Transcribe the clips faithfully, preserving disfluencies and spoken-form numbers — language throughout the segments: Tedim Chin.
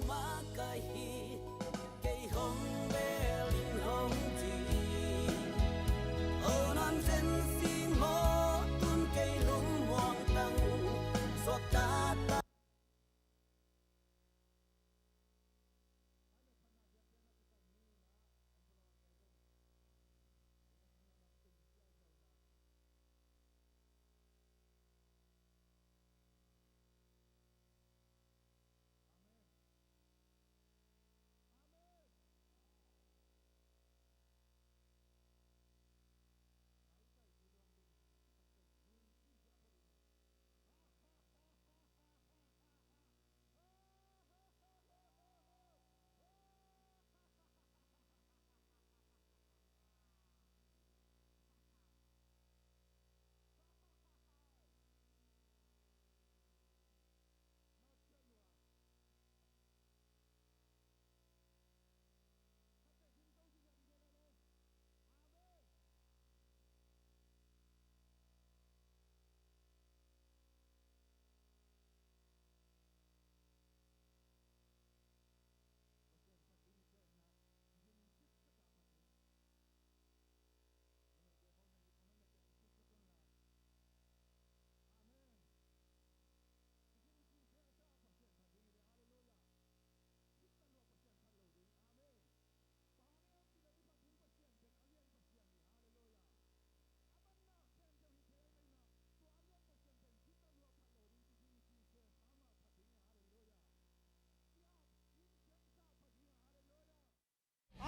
Mah ka hi, kei hong bel in hong ci. O nunsen sing maw, tun kei lungmuang tang, suakta ta.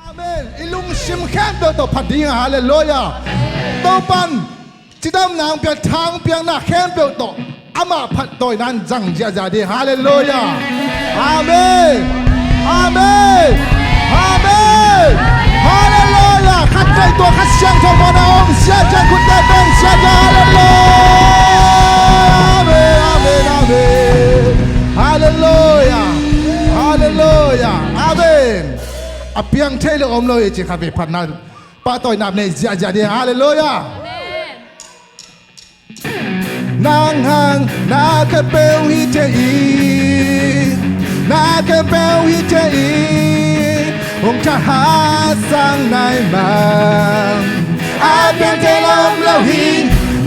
Amen. I lungsim khempeuh tawh phat ding a, halleluiah. Topa'n cidamna hong piak, tha hong piakna khempeuh tawh amah phatdawina in zang ziahziah ding, halleluiah. Amen. Amen. Amen. Halleluiah. Khat vei tua Kha Siangtho mawhna om ziahziah, khutte beng ziahziah, halleluiah. Amen. Amen. Amen. Halleluiah. Halleluiah. Amen. A piang thei lo om lo hi ci kha ve, phatna pahtawina nei ziahziah ding, halleluiah. Amen. Nang hang na khempeuh hi thei hi, na khempeuh hi thei hi, hong thahat sang nai mah. A piang thei lo om lo hi,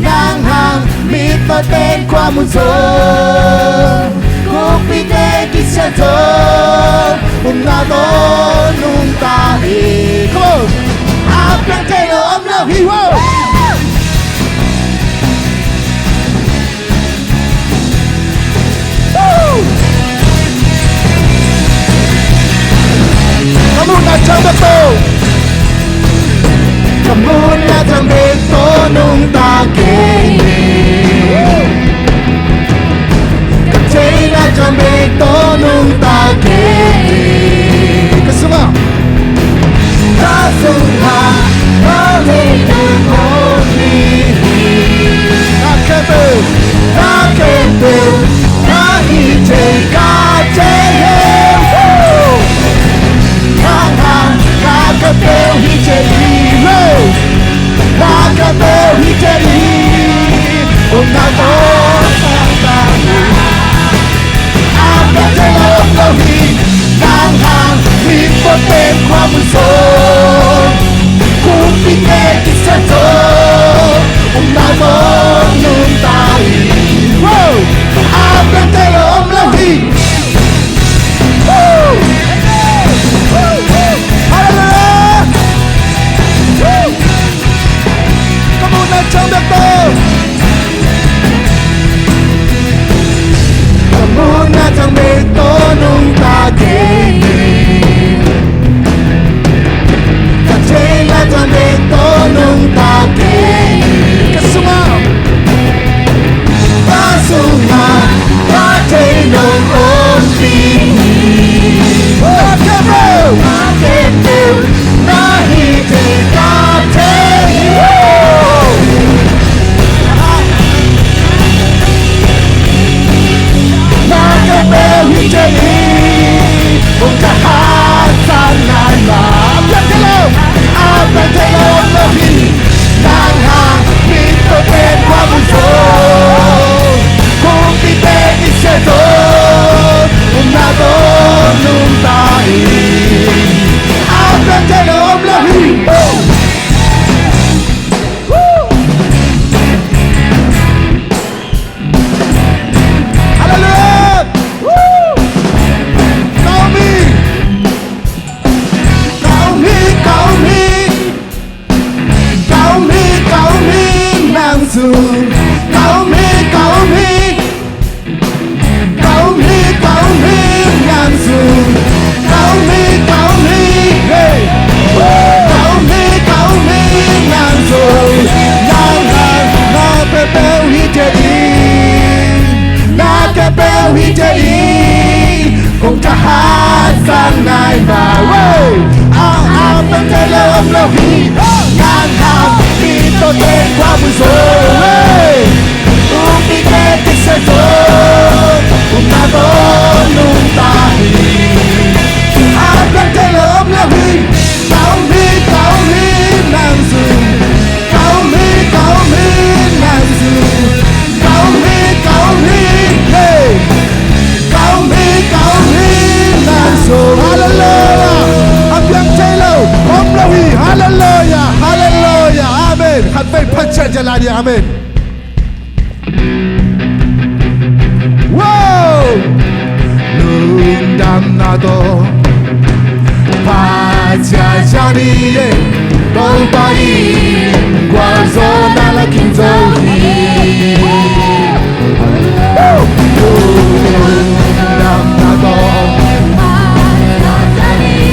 nang hang mit pawt pen khua mun sung, kumpite kisiat zong, upna tawh nungta hi. Come on. A piang thei lo om lo hi, wow. Ka muhna ciang bek tawh, ka muhna ciang bek tawh nungta kei ni. Ka theihna ciang bek tawh nungta kei ni. Ka sungah, ka sungah na thei nung om ni hi. Na khempeuh, na khempeuh na hi thei ka thei hi. Nang hang na khempeuh hi thei hi. Na khempeuh hi thei hi. Upna tawh nungta hi. A piang thei lo om lo hi, nang hang mit pawt pen khua mun sung, kumpite kisiat zong, upna tawh nungta hi. Wow! A piang thei lo om lo hi. Woo! Woo! Woo! Halleluiah! Woo! Ka muhna ciang bek tawh. Ka muhna ciang bek tawh nungta kei ni. Ka theihna ciang bek tawh nungta kei ni. Ka sungah, ka sungah ka thei nung om ni hi. Na khempeuh, na khempeuh na hi thei ka thei hi. Na khempeuh hi thei hi. Hong thahat sang nai mah. A piang thei lo, a piang thei lo om lo hi. Nang hang mit pawt pen khua mun sung, kumpite kisiat zong, upna tawh nungta Lo hi, nang hau, mi to te kua mu zo, hey. Upite kise zo, upna to nung ta hi. Abraham te lo om lo hi, ka om hi, ka om hi, nang zu. Ka om hi, ka om hi, nang zu. Ka om hi, ka om hi, hey. Ka om hi, ka om hi, nang zu. Hallelujah. A piang thei lo, om lo hi. Hallelujah. Hallelujah. Amen. Khat vei phat ciat ciat la ding. Amen. Wow. Lungdamna tawh phat ciat ciat ni, eh. Topa in gualzawhna la kim zo hi. Lungdamna tawh.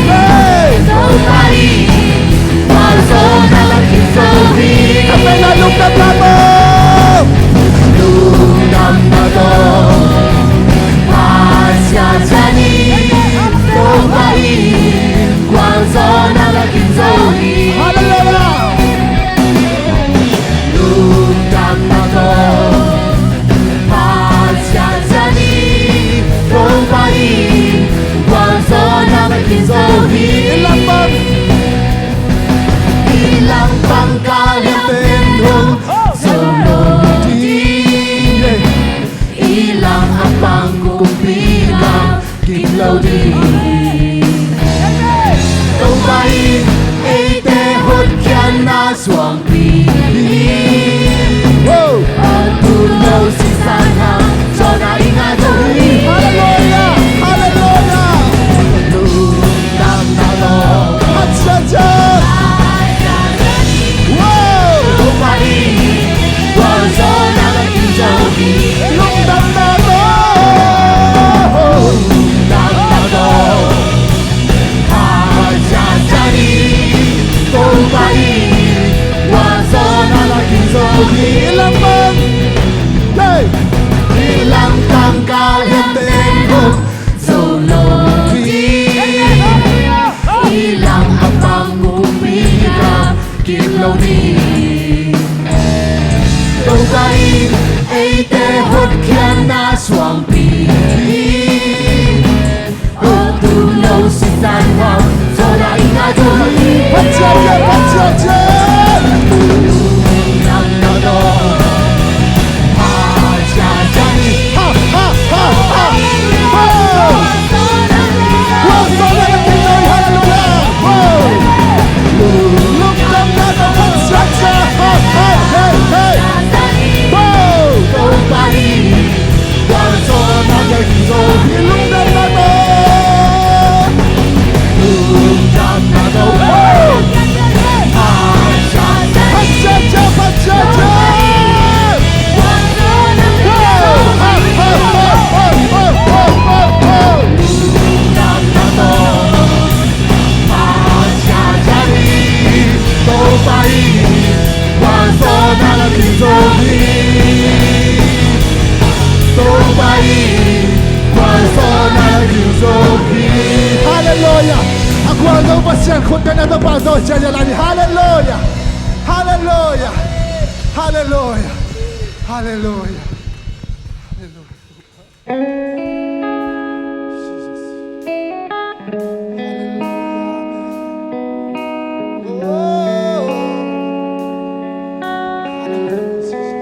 Hey. Topa in gualzawhna la kim zo hi. Ka pe la lungdamna tawh. Lungdamna tawh. Phat ciat ciat ni, Topa in gualzawhna la kim zo hi. Hallelujah. Lungdamna tawh. Phat ciat ciat ni, Topa in gualzawhna la kim zo hi. I langpang. I langpang ka liam ten hong zo lo ding. I langpang kumpi gam kim lo ding. Topa in eite hotkhiatna suangpi hi. Wow. A tul lo sisan hang zawhna i ngah zo hi. Hallelujah. Hallelujah. Lungdamna tawh. Hallelujah. Wow! Topa in gualzawhna la kim zo hi. Lungdamna tawh. Lungdamna tawh. Phat ciat ciat ni, Topa in gualzawhna la kim zo hi. I langpang. Hey! I langpang ka liam ten hong zo lo ding. I langpang kumpi gam kim lo ding. Topa in eite hotkhiatna suangpi hi. Tul lo sisan hang zawhna i ngah zo hi. Phat ciat ciat, phat ciat ciat. Lungdamna tawh. Hallelujah. Hallelujah. A gualzo Pasian khut tawh na tawh pau zo cia cia lai ni. Hallelujah. Hallelujah. Hallelujah. Hallelujah. Hallelujah. Jesus. Hallelujah. Oh. Hallelujah, Jesus.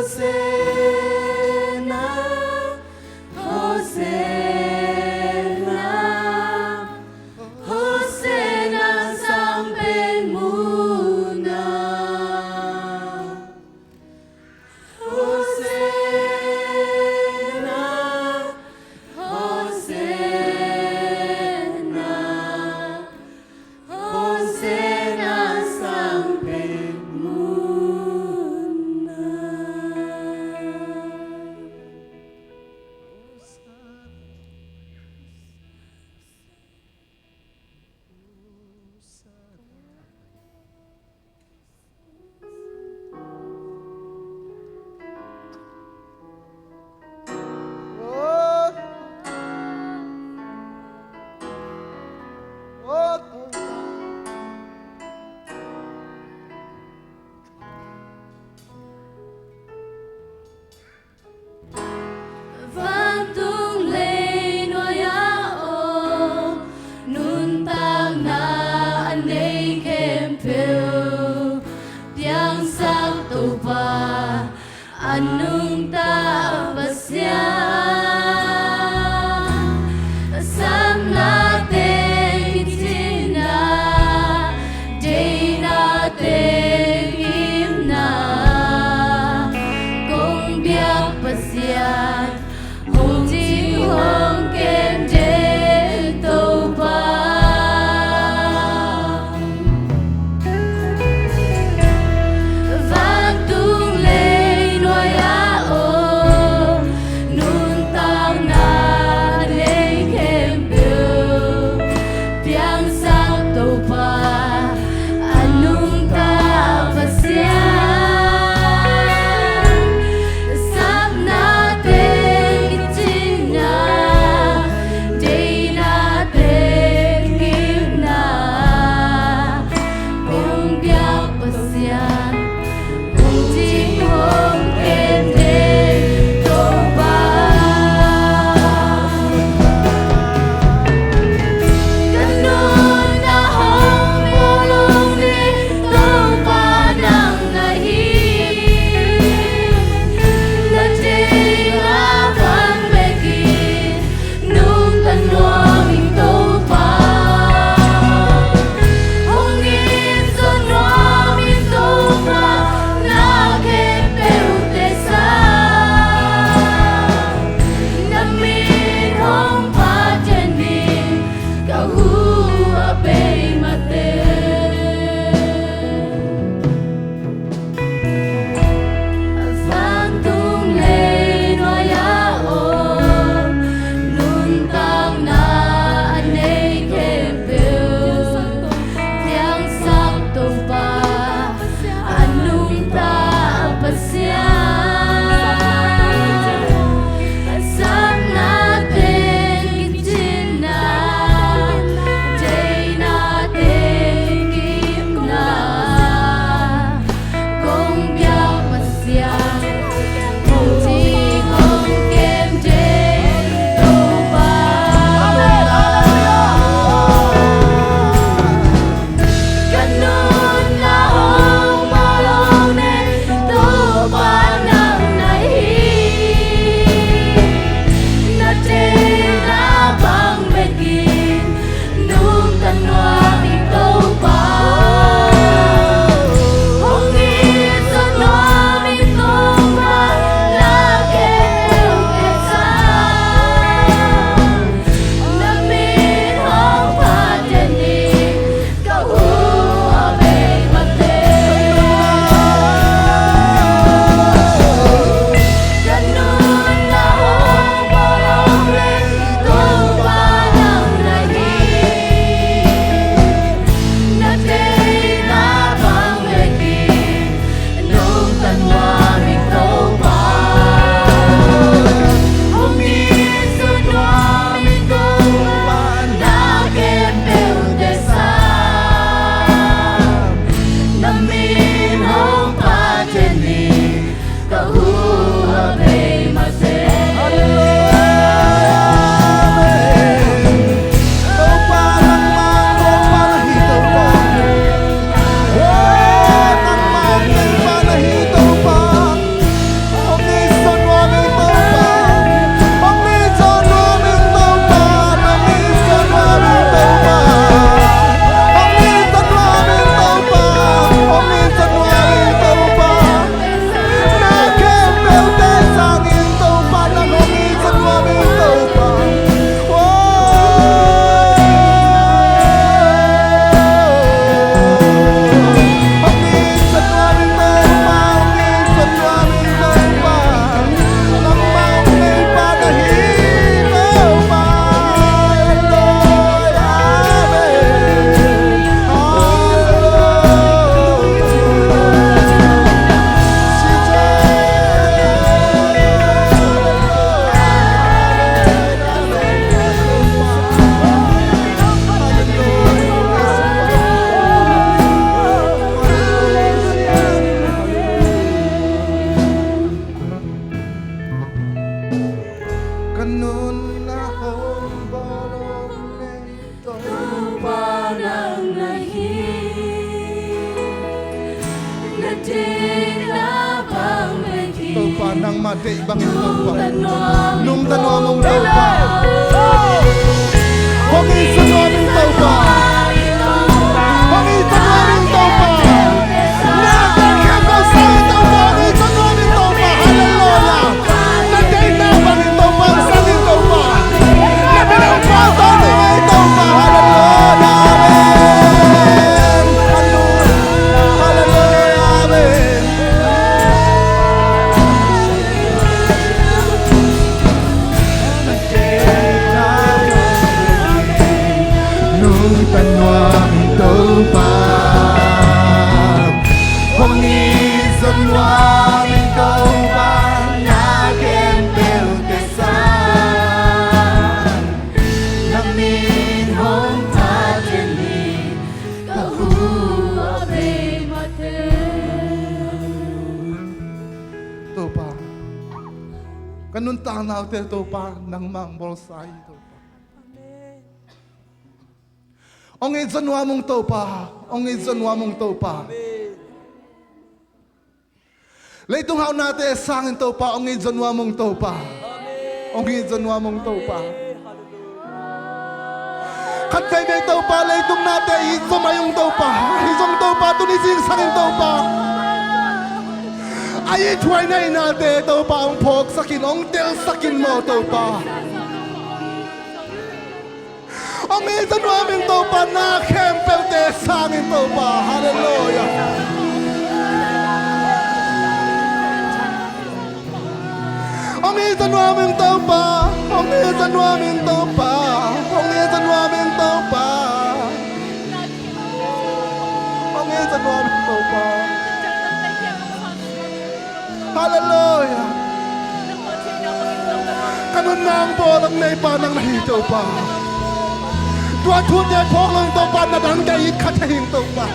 Hosanna, Hosanna, Hosanna sang pen mun ah. Hosanna, Hosanna, Hosanna sang pen mun ah. Vantung leinuai ah aw, nuntakna a nei khempeuh piangsak Topa, a nungta Pasian. Sapnate kicina, deinate ngimna, kong biak Pasian, hong cing hong kem den Topa. Vantung leinuai ah aw, Nangmah deih bangin Topa, nungta nuam ung Topa. Hong it zaw nuam ung Topa. Hong it zaw nuam ung Topa. Na deih khempeuh sang in Topa, hong it zaw nuam ung Topa. Halleluia. Na deihna bangin Topa, sang in Topa. Na deihna bangin Topa, halleluia. Amen. Halleluia. Amen. Nungta nuam ung Topa. Hong it zaw nuam ung Topa. Na khempeuhte sang. Na min hong phat in, ka hu a bei mah teh. Topa, ka nuntakna uh teh Topa, nangmah hong bawlsa hi Topa. Amen. Hong it zaw nuam ung Topa, hong it zaw nuam ung Topa. Amen. Leitung hauhnate sang in Topa, hong it zaw nuam ung Topa. Amen. Hong it zaw nuam ung Topa. Amen. Khat veivei Topa, leitung nate it zaw mai ung Topa. Ahi zong Topa, tuni zingsang in Topa, a ithuai na itnate Topa, hong phawksak in, hong telsak in maw Topa. Hong it zaw nuam ung Topa, na khempeuhte sang in Topa. Halleluia. Hong it zaw nuam ung Topa. Hong it zaw nuam ung Topa. Hong it zaw nuam ung Topa. Hong it zaw nuam ung Topa. Halleluia. Ka nunna hong bawl hong neipa nang na hi Topa. Tua thute phawk lo ung Topa, na dang ka it kha thei ung Topa.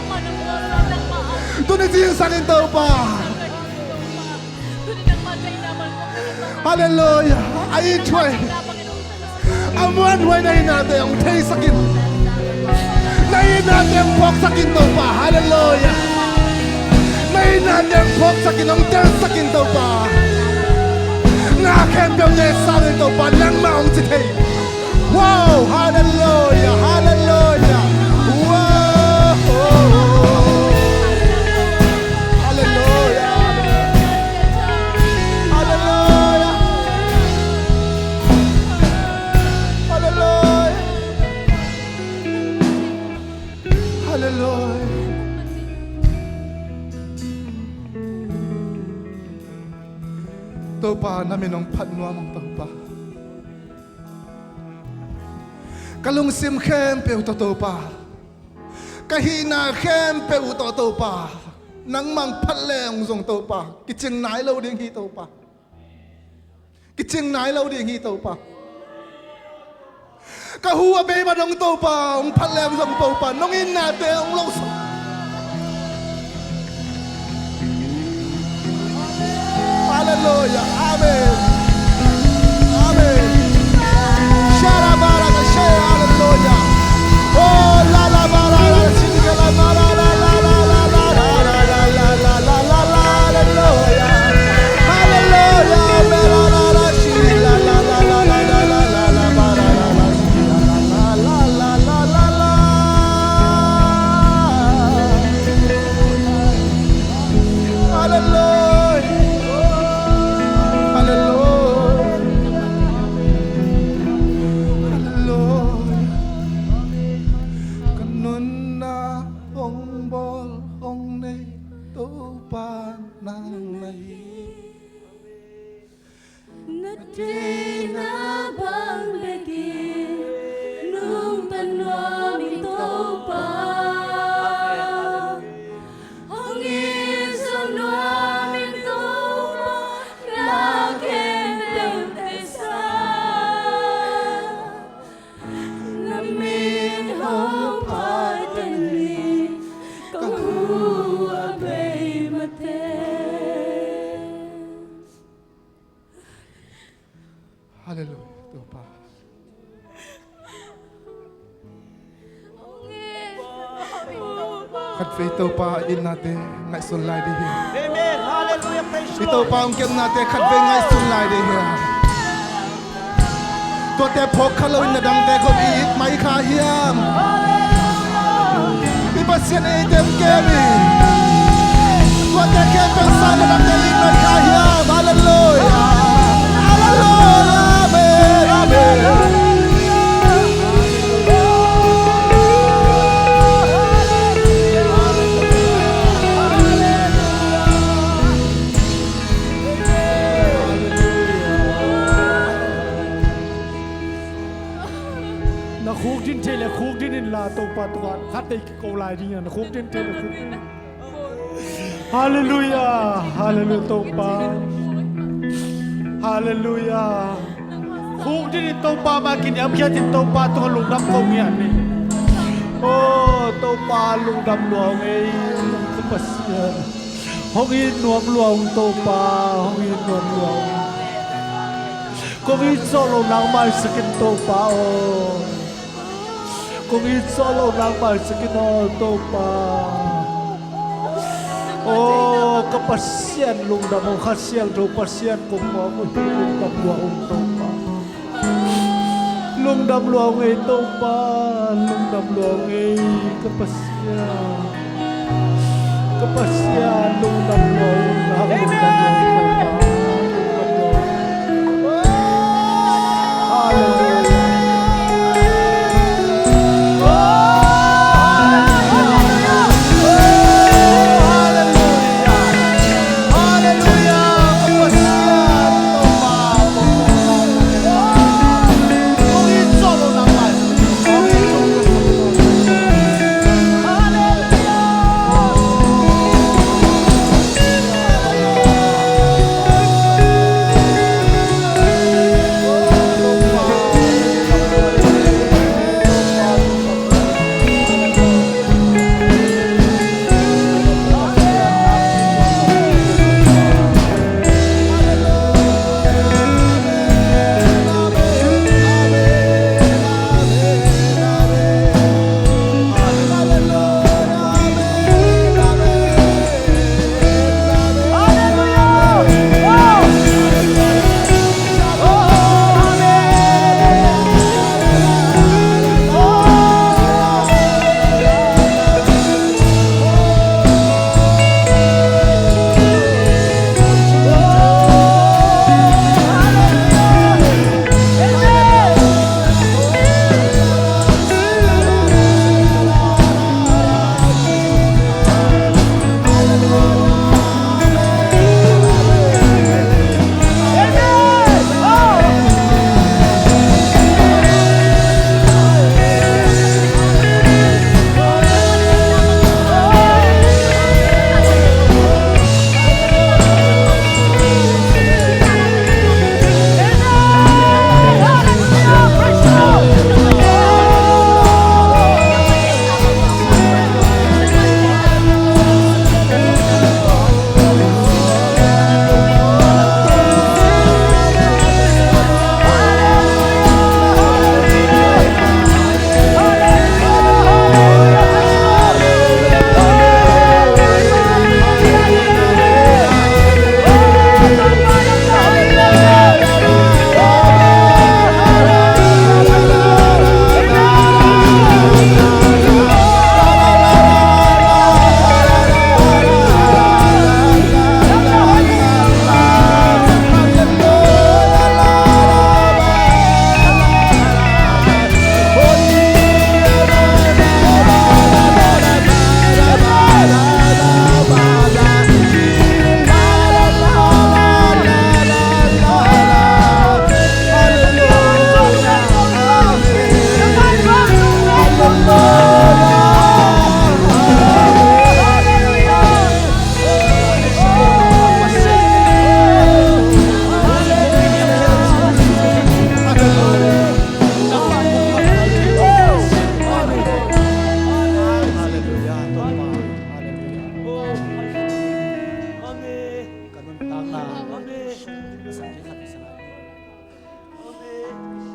Tuni zingsang in Topa. Halleluia. A ithuai, a muanhuai na itnate hong theisak in. Na itnate hong phawksak in Topa. Halleluia. Na itnate hong phawksak in, hong telsak in Topa. Na khempeuhte sang in Topa, nangmah hong ci thei. Wow, halleluia, halleluia. Wow. Halleluia. Halleluia. Halleluia. Halleluia. Topa, na min hong phat nuam ung Topa. Ka lungsim khempeuh tawh Topa, ka hihna khempeuh tawh Topa, nangmah hong phat leng zong Topa, kicing nai lo ding hi Topa. Kicing nai lo ding hi Topa. Ka hu a bei mah dong Topa, hong phat leng zong Topa, nong itnate hong lo sa. Halleluia. Amen. Amen. Shalabara, hallelujah. Oh, la la bara, la la bara, la la la la la la la la la la la, hallelujah. Hallelujah. Hallelujah. Hallelujah. Hallelujah. Ka nunna hong bawl hong nei Topa nang na hi. Na deihna bang bekin nungta nuam ing Topa. Hong it zaw nuam ing Topa, na khempeuhte sang. Na min hong phat in, ka hu a bei mah teh. Hallelujah, Topa. Khatvei Topa itnate ngaihsun lai ding hi. Amen. Hallelujah. Praise I Topa hong kepnate khatvei ngaihsun lai ding hiam? Tuate phawk kha loin na dangte khawng i it mai kha hiam? I Pasian in eite hong kem hi. Tuate khempeuh sang na dangte i it mai kha hiam? Halleluiah. Halleluiah. Amen. Amen. Na khukdin thei le khukdin inla Topa tungah khatvei kiko lai ding a, na khukdin thei le khukdin. Halleluiah, halleluiah Topa. Halleluiah. Khukdin in Topa mah kiniamkhiat in Topa tungah lungdam ko ngiat ni. Oh Topa, lungdam lua ung ei, ka Pasian. Hong it nuam lua ung Topa, hong it nuam lua ung. Kong it zawh loh nang maisak in Topa aw. Kong it zawh loh nang maisak in aw Topa. Aw ka Pasian, lungdam ung, Kha Siangtho Pasian kong muak uh hi, lungdam lua ung Topa. Lungdam lua ung ei Topa, lungdam lua ung ei ka Pasian. Ka Pasian, lungdam lua ung, lungdam lua ung Topa. Halleluiah.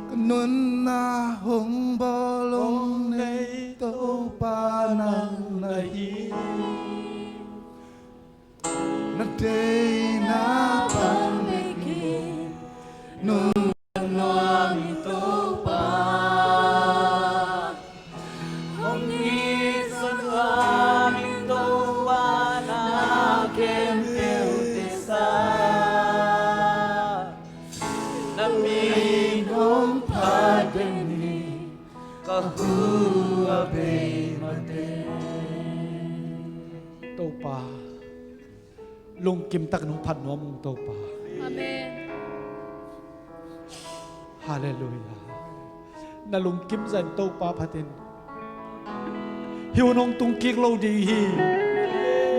Ka nunna hong bawl hong nei Topa nang na hi. Na Ei na pan bek hi, nong nuam in Topa. Hong it zaw nuam in Topa, na khempeuh te sa. Na min hong phat den hi, ka hu a bei mate. Topa, lungkim takin hong phat nuam ung Topa. Amen. Halleluiah. Na lungkim zah in Topa phat in. Hih hun hong tung kik lo ding hi.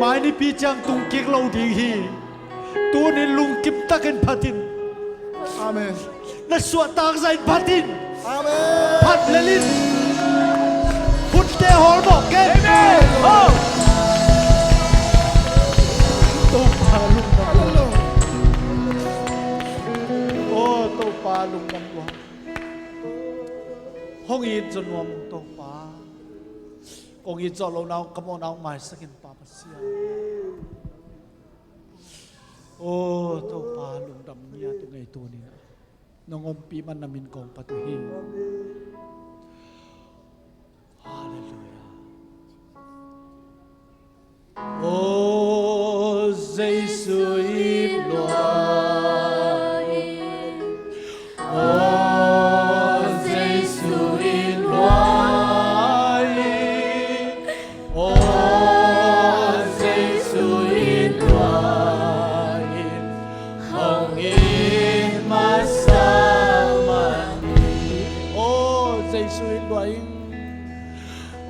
Mai nipi ciang tung kik lo ding hi. Tuni-in lungkim takin phat in. Amen. Na suahtak zah in phat in. Amen. Phat lel in. Hunte hawlmawh kei. Amen. Oh. Topa lungdam. Hallelujah. Oh, Topa lungdam lua. Hong it zaw nuam ung Topa. Kong it zawh lohna ung, ka mawhna ung maisak in Pa Pasian. Oh, Topa lungdam ngiat ung ei tuni-in ah. Nong ompih man na min kong phat uh hi. Halleluiah. O Jesu it lua in. O Jesu it lua in. O Jesu it lua in. Hong it masa mah ni. O Jesu it lua in.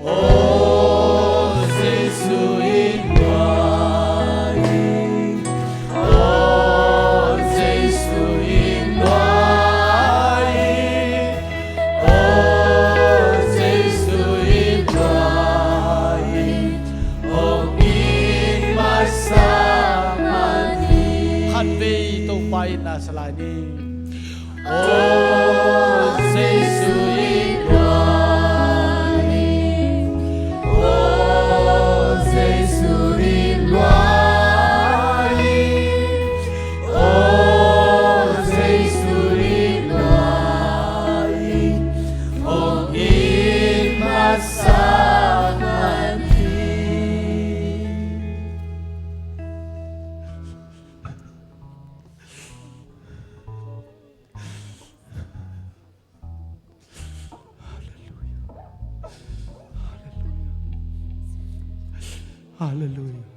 O Jesu it lua in. O Jesu it lua in. O Jesu it lua in. Hong it masa mah ni. Khatvei Topa itna sa lai ni. O Jesu it lua in. O Jesu it lua in. O Jesu it lua in. Hong it masa mah ni. Halleluiah. Halleluiah.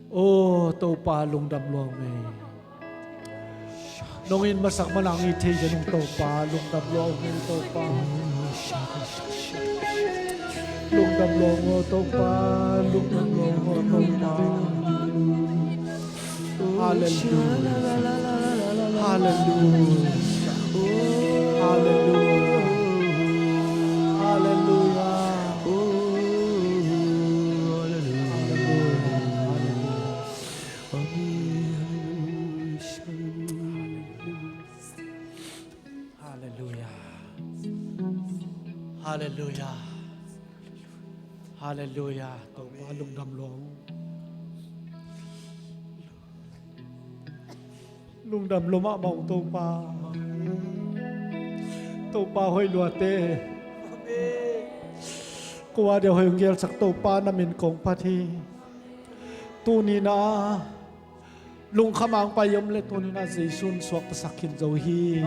O Topa lungdam lua ung ei. Nong it masak man a hong it thei zen ung Topa lungdam lua ung ei Topa. Lungdam lua ung aw Topa, lungdam lua ung aw Topa. Halleluiah. Halleluiah. Halleluiah. Halleluiah. Halleluiah. Halleluiah. Halleluiah. Topa lungdam lua ung. Lungdam lua mahmah ung Topa. Topa hoih luate. Kua dia hoih hong gelsak Topa na min kong phat hi. Tuni-in ah lungkham a hong pai om leh tuni-in ah Jesu'n suaktasak khin zo hi.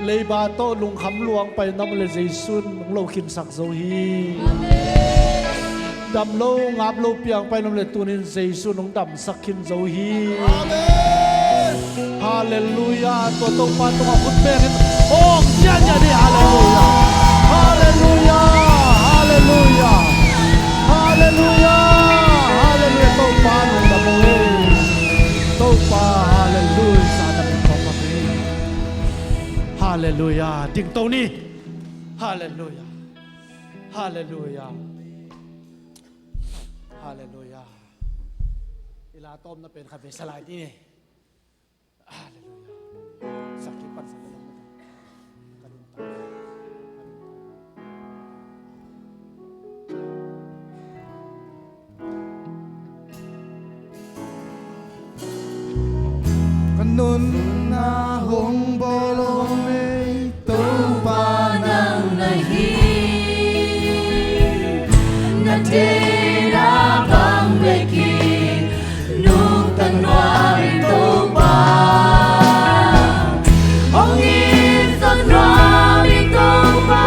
Leiba tawh lungkham lua hong pai na om leh Jesu'n hong lo khinsak zo hi. Dam lo ngap lo piang pai na om leh tuni-in Jesu'n hong damsak khin zo hi. Halleluiah. Tua Topa tungah khut beng in hong ciahciah ni. Halleluiah. Halleluiah. Halleluiah. Halleluiah. Halleluiah. Topa lungdam ung ei. Topa halleluiah. Sa na min kong phat hi. Halleluiah. Dingto ni. Halleluiah. Halleluiah. Halleluiah. I la tawmna pen khatvei sa lai ni. Halleluiah. Sakhi pan sakhi lam. Ka lungtang. Nunna hong bawl om ei, Topa nang na hi. Na deihna bang bekin nungta nuam ing Topa. Hong it zaw nuam ing Topa,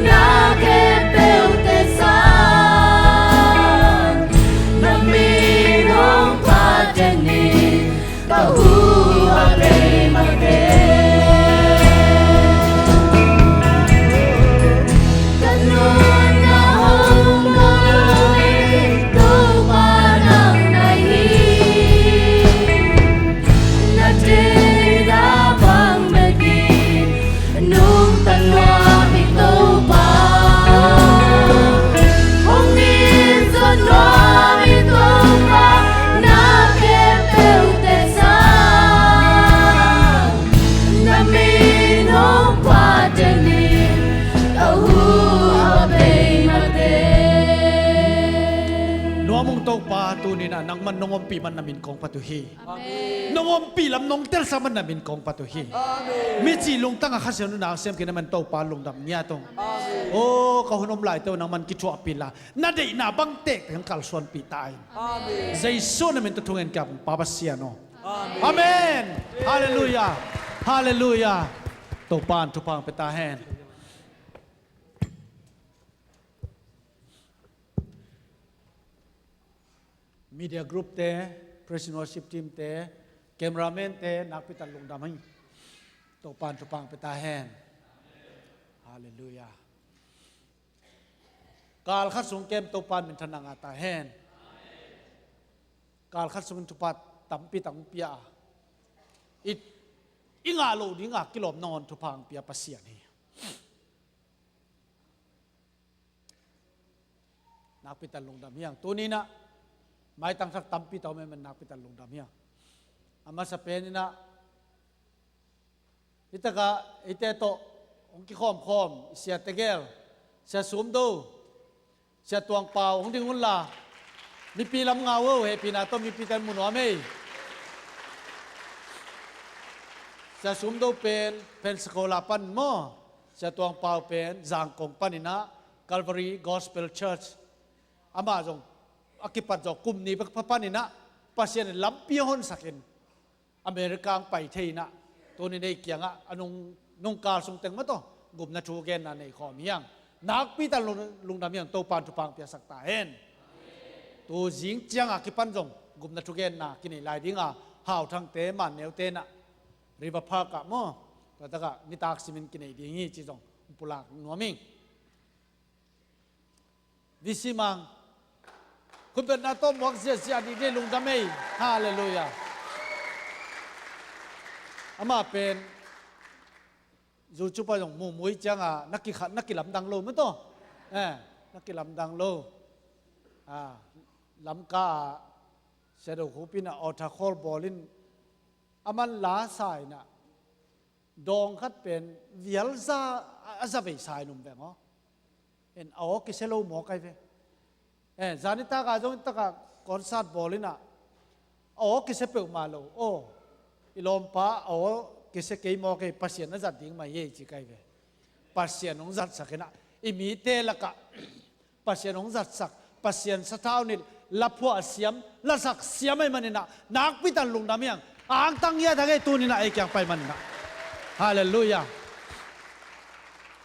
na khempeuhte sang. Na min hong phat den in, ka hu a bei mah teh. Ka nunna hong bawl om ei, Topa nang na hi. Na deihna bang bekin nungta nuam ing Topa. Hong it zaw nuam ing Topa, na khempeuhte sang. Na min hong phat den in, ka hu a bei mah teh. Nuam ung Topa, tuni-in ah nangman nong ompih man na min kong phat uh hi. Amen. Nong ompih lam nong telsak man na min kong phat uh hi. Amen. Mici lungtang a Kha Siangtho in na siam kik na man Topa lungdam ngiat ung. Amen. O, ka hun om laite uh nangman kithuahpih inla, na deihna bang tektek hong kalsuanpih ta in. Amen. Jesu na min tawh thungen ka hi ung, Pa Pasian aw. Amen. Amen. Halleluiah. Halleluiah. Topa'n thupha hong pia ta hen. Media group te, praise and worship team te, cameraman te, nakpi tak lungdam hi. Topa'n thupha hong pia ta hen. Halleluiah. Kal khat sung kem Topa'n minthanna ngah ta hen. Kal khat sungin thupha tampi tak hong pia a, i, i ngah loh ding a kilawm nangawn thupha hong pia Pasian hi. Nakpi tak lungdam hi hang. Tuni-in ah maitang thak tampi tak om ahih manin nakpi tak lungdam hi hang. A masa pen-in ah, hih takah eite tawh hong kikhawmkhawm i sia tegel, Sia Sum Do, Sia Tuang Pau hong ding un la. Mipi lam ngah un, hehpihna tawh mipite mu nuam ei. Sia Sum Do pen Pensacola pan maw, Sia Tuang Pau pen Zangkong panin ah, Calvary Gospel Church. Amah zong a kipat zawh kum nih bek pha panin ah Pasian in lampi a honsakin America hong pai thei-in ah, tuni-in ei kiangah a nung, nungkal sung teng mah tawh gupna thugenna nei khawm hi hang. Nakpi tak lung, lungdam hi hang, Topa'n thupha hong piasak ta hen. Tu zing ciang a kipan zong gupna thugenna kinei lai ding a, Hau Thangte, Man Neute in ah River Park ah maw, tua takah nitak simin kinei ding hi ci zong pulak nuam ing. V C Mang, khutbetna tawh muak ziahziah dih dih, lungdam ei. Halleluiah. Amah pen YouTube ah zong muhmuh ciang a, na kikha, na kilamdang lo mah tawh. Eh, na kilamdang lo. Ah, Lamka ah Shadow Khup in ah altar call bawl in, aman la sa in ah, dawng khat pen vial za, a, a za vei sa in um veng aw. En, a aw kisia lo mawk ai ve. Eh, zan nitak ah zong, nitak ah concert bawl in ah, a aw kisia peuhmah lo. Aw, i lawmpa, a aw kisia kei mawk ei, Pasian na zat ding mah hi ei ci kai ve. Pasian hong zatsak in ah, i mite lakah Pasian hong zatsak, Pasian sathau nilh, laphuah siam, lasak siam ahih manin ah, nakpi tak lungdam hi hang. A angtang ngiat hang ei, tuni-in ah ei kiang pai manin ah. Halleluiah.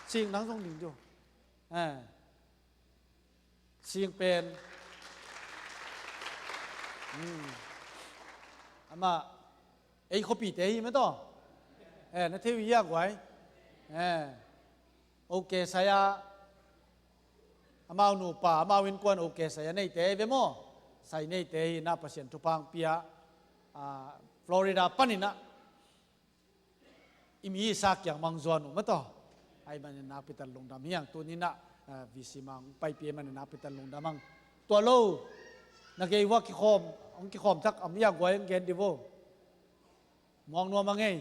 Sing, nang zong ding diu. Eh. Sing pen. Hmm. Amah ei khuapite hi mah tawh. Eh, na thei uh hia guai? Eh. Ok, saya. Amau nupa, amau innkuan ok, saya neite hi ve maw. Sai neite hi in ah, Pasian thupha hong pia. Ah, Florida panin ah i mi i sa kiang mang zuan uh mah tawh. Ahih manin nakpi tak lungdam hi hang, tuni-in ah, ah, V C Mang paipih ahih manin nakpi tak lungdam hang. Tua lo, na gei uh ah kikhawm, hong kikhawm thak om hia guai, hong gen dih vo. Muang nuam hang ei.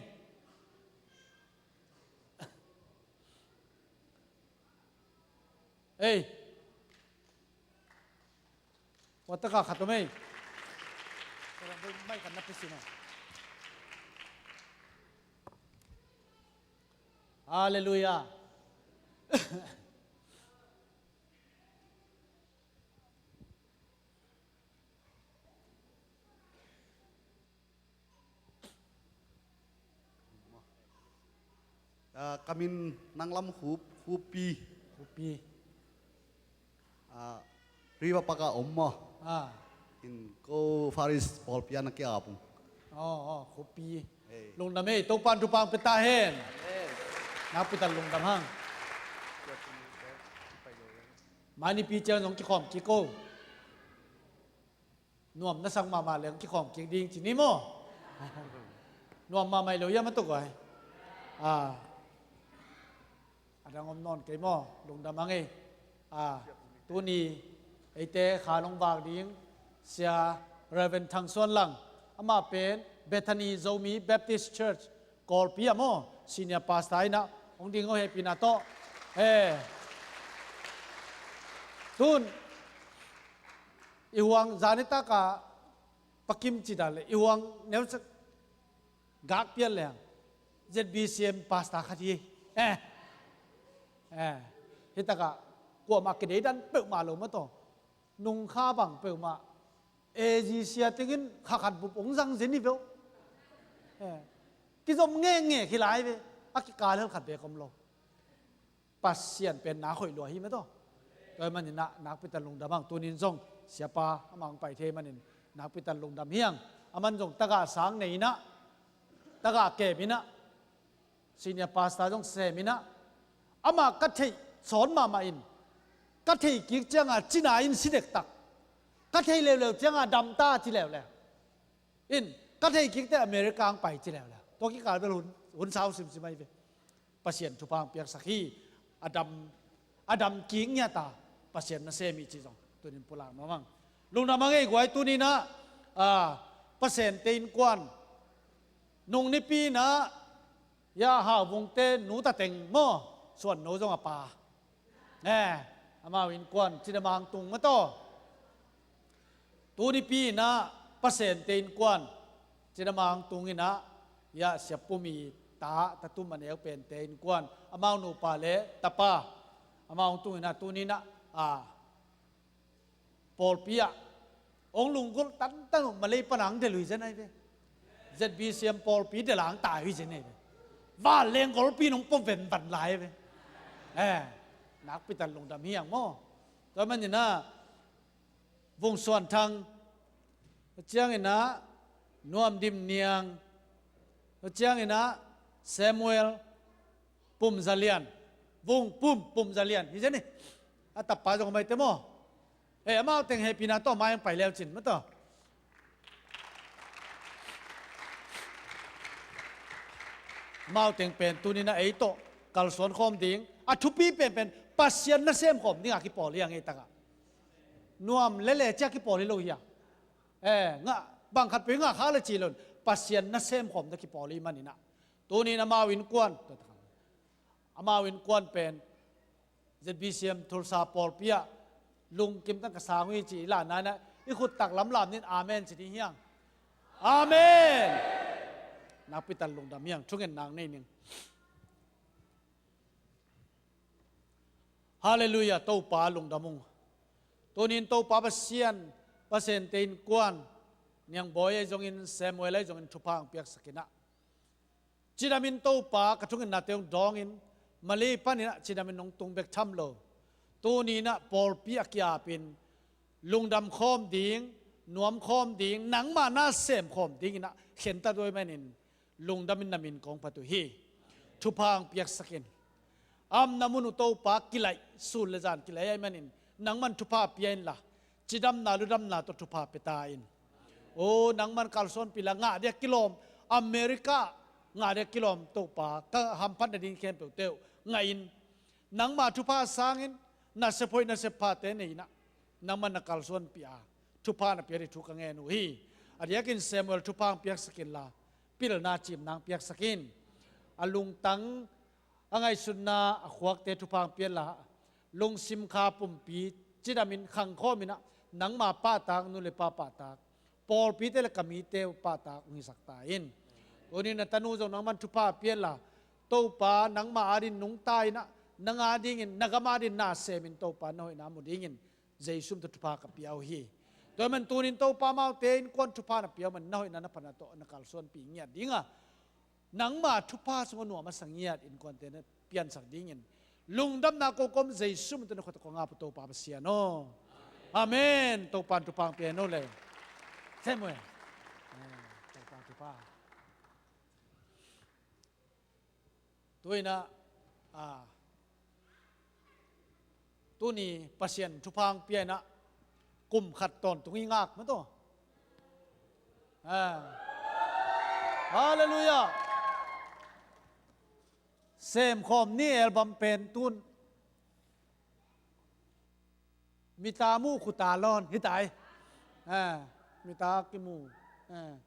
Ei. Tua takah khat om ei. Mai khat na pia sin aw. Halleluiah. Ah, ka min nang lam Khup, Khupi. Khupi. Ah, River Park ah om maw. Ah. In ko Faris pawlpi ah na ki-ap ung. Oh, oh, Khupi. Hey. Lungdam ei, Topa'n thupha hong pia ta hen. Amen. Nakpi tak lungdam hang. Mai Nipi ciang zong kikhawm kik o. Nuam na sak mahmah leng kikhawm kik ding ci ni maw? Nuam mahmah lo hiam a tuk ai. Ah. A dang om nawn kei maw? Lungdam hang ei. Ah. Tuni eite kha long vak ding Sia Reverend Thang Suan Lang. Amah pen Bethany Zomi Baptist Church Kawlpi ah maw, Senior Pastor in ah hong ding o, hehpihna tawh. Eh. Tun i huang zanitak ah Pa Kim ci dan le i huang neusak gak pian leng Z B C M pastor khat hi. Eh. Eh. Hi tak ah kuamah kidei dan peuhmah lo mah tawh. Nungkha bang peuhmah A Z sia tengin kha khat bup hong zang zen hi ve o. Eh. Kizom ngenge hi lai ve. A kikal hel khat bek om lo. Pasian pen na khoih lua hi mah tawh. Tua ahih manin ah nakpi tak lungdam hang, tunin zong siapa amah hong pai thei manin nakpi tak lungdam hi hang. Aman zong tagah sang nei in ah, tagah kem in ah, senior pastor zong sem in ah, amah ka theih sawn mahmah in, ka thei kik ciangah cina in si dektak, ka thei leuleu ciangah dam ta ci leuleu. In, ka thei kik teh America hong pai ci leuleu. Tua kikal bel hun, hun sau simsim ahi ve. Pasian thupha hong piaksak hi. A dam, a dam kik ngiat a Pasian nasem hi cih zong tunin pulak nuam hang. Lungdam hang ei guai, tunin ah, ah, Pasente innkuan, nung nipi in ah, ya, Hau Vungte nu ta teng maw, Suan no zong a pa. Eh, amau innkuan cidam a hong tung mah tawh. Tunipi in ah Pasente innkuan cidam a hong tung in ah, ya, Sia Pum i ta, ta tum a neu Pente innkuan, amau nupa le tapa, amau hong tung in ah, tuni in ah, ah, pawlpi ah hong lunggulh tantan uh, Malay pan a hong delh uh hi zen ahi ve. Z B C M pawlpi delh a hong tai uh hi zen ahi ve. Vanleng golpi in hong pua venvan lai ahi ve. Eh, nakpi tak lungdam hi hang maw. Tua manin ah Vung Suan Thang, tua ciangin ah Nuam Dim Niang, tua ciangin ah Samuel Pum Za Lian, Vung Pum Pum Za Lian hi zen hi. A tapa zong a maite maw. Eh, amau teng hehpihna tawh mai hong pai leu cin mah tawh. Amau teng pen tunin ah ei tawh kalsuan khawm ding, a thupi penpen Pasian nasem khawm dingah kipawl hi hang ei takah. Nuam lele ciah kipawl hi lo hi a. Eh, ngah, bang khat peuh ngah khak le ci lo in, Pasian nasem khawm dingah kipawl hi manin ah, tunin amau innkuan, amau innkuan pen Z B C M Tulsa pawlpi ah lungkim tan ka sang uh hi ci i lahna in ah, i khut tak lamlam nin amen ci ding hi hang. Amen. Nakpi tak lungdam hi hang, thungetna nei ning. Halleluiah, Topa lungdam ung. Tunin Topa Pasian, Pasente innkuan, Niang Bawi ahi zongin, Samuel ahi zongin thupha hong piaksak in ah, cidamin Topa ka thungetnate hong dawngin, Malay panin ah cidamin hong tung bek tham lo, tuni in ah pawlpi a ki-apin lungdam khawm ding, nuam khawm ding, nangmah nasem khawm dingin ah khentat uh ahih manin lungdamin na min kong phat uh hi. Thupha hong piaksak in. A omna mun uh Topa kilaih, sun le zan kilaih ahih manin nangman thupha pia inla, cidamna ludamna tawh thupha pia ta in. O, nangman kalsuanpih la, ngah dia kilawm, America ngah dia kilawm Topa, ka hamphat nading khempeuhte uh ngah in. Nangma thupha sangin nasep hoih nasep phate nei in ah, nangman na kalsuanpih a, thupha na pia ding thu ka ngen uh hi. A diakin Samuel thupha hong piaksak inla, pilna cimna hong piaksak in. A lungtang, a ngaihsutna, a khuakte thupha hong pia inla, lungsim kha pumpi cidamin khangkhawm in ah, nangma pahtak, nu le pa pahtak, pawlpite le ka mite uh pahtak hong hisak ta in. Tunin na tanu zong nangman thupha pia inla, Topa, nangma adin nungta in ah, nang adingin, na gam adin na semin Topa, na hoihna mu dingin Jesu min tawh thupha ka pia uh hi. Tua ahih manin tunin Topa, amaute innkuan thupha na pia uh manin na hoihna na phatna tawh na kalsuanpih ngiat ding a, nangma thupha sungah nuam a sa ngiat innkuante na piansak dingin lungdamna ko kawm Jesu min tawh na khut tawh kong ap uh, Topa Pasian aw. Amen. Topa in thupha hong pia hen aw le. Sem uh e. Amen. Topa in thupha. Tu in ah, a, tuni Pasian thupha hong pia in ah kum khat tawntung i ngak mah tawh. A. Halleluiah. Semkhawm ni album pen tun mita mu khuta lawn hi ta hi. A, mita kimu, a,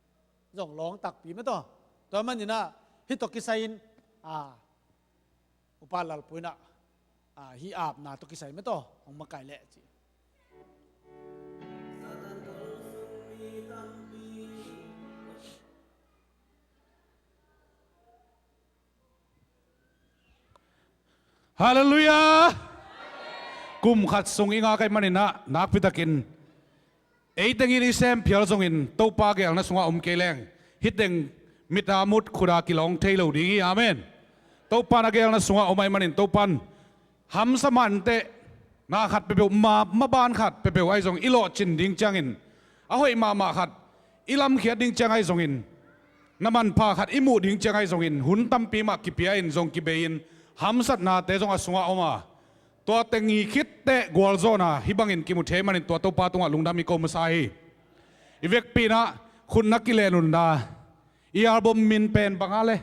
zong lawng takpi mah tawh. Tua ahih manin ah hih tawh kisai in, a, Upa Lalpu in ah, a, hih apna tawh kisai mah tawh hong makaih leh ci. Halleluiah. Kum khat sung i ngak ahih manin ah nakpitakin ei tengin i sem phial zongin Topa geelna sungah om kei leng hih teng mita mu khuta kilawng thei lo ding hi. Amen. Topa na geelna sungah om ahih manin Topa in hamsa mah inteh, na khat peuhpeuh, ma, maban khat peuhpeuh ahi zong i lawhcin ding ciangin, a hoih mahmah khat i lamkhiat ding ciang ahi zongin, na manpha khat i muh ding ciang ahi zongin, hun tampi mah kipia in zong kibei in, hamsatnate zong a sungah om a, tua teng hi khit teh gualzawhna hih bangin kimu thei ahih manin tua Topa tungah lungdam i ko masa hi. I vekpi in ah khut na kilen un la, i album min pen bang a le?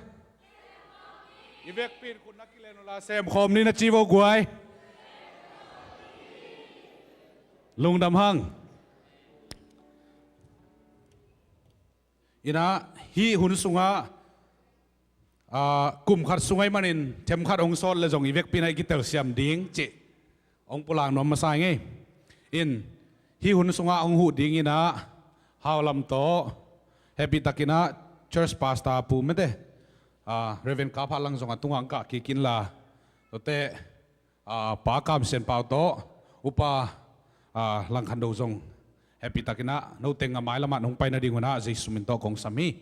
I vekpi in khut na kilen un la, Semkhawm Ni na ci vo guai. Lungdam hang. In ah hih hun sungah, a, kum khat sung ahih manin themkhat hong sawt leh zong i vekpi in ah i kitelsiam ding cih hong pulak nuam masa ing ei. In, hih hun sungah hong huh ding in ah Hau Lam tawh, hehpihtakin ah church pastor pu mete, a, Reverend Kap Hat Lang zong a tungah hong kah kik inla, tuate, a, Pa Kam Sian Pau tawh Upa, a, Lang Khan Do zong hehpihtakin ah note a mailam ah hong pai nading un ah Jesu min tawh kong sam hi.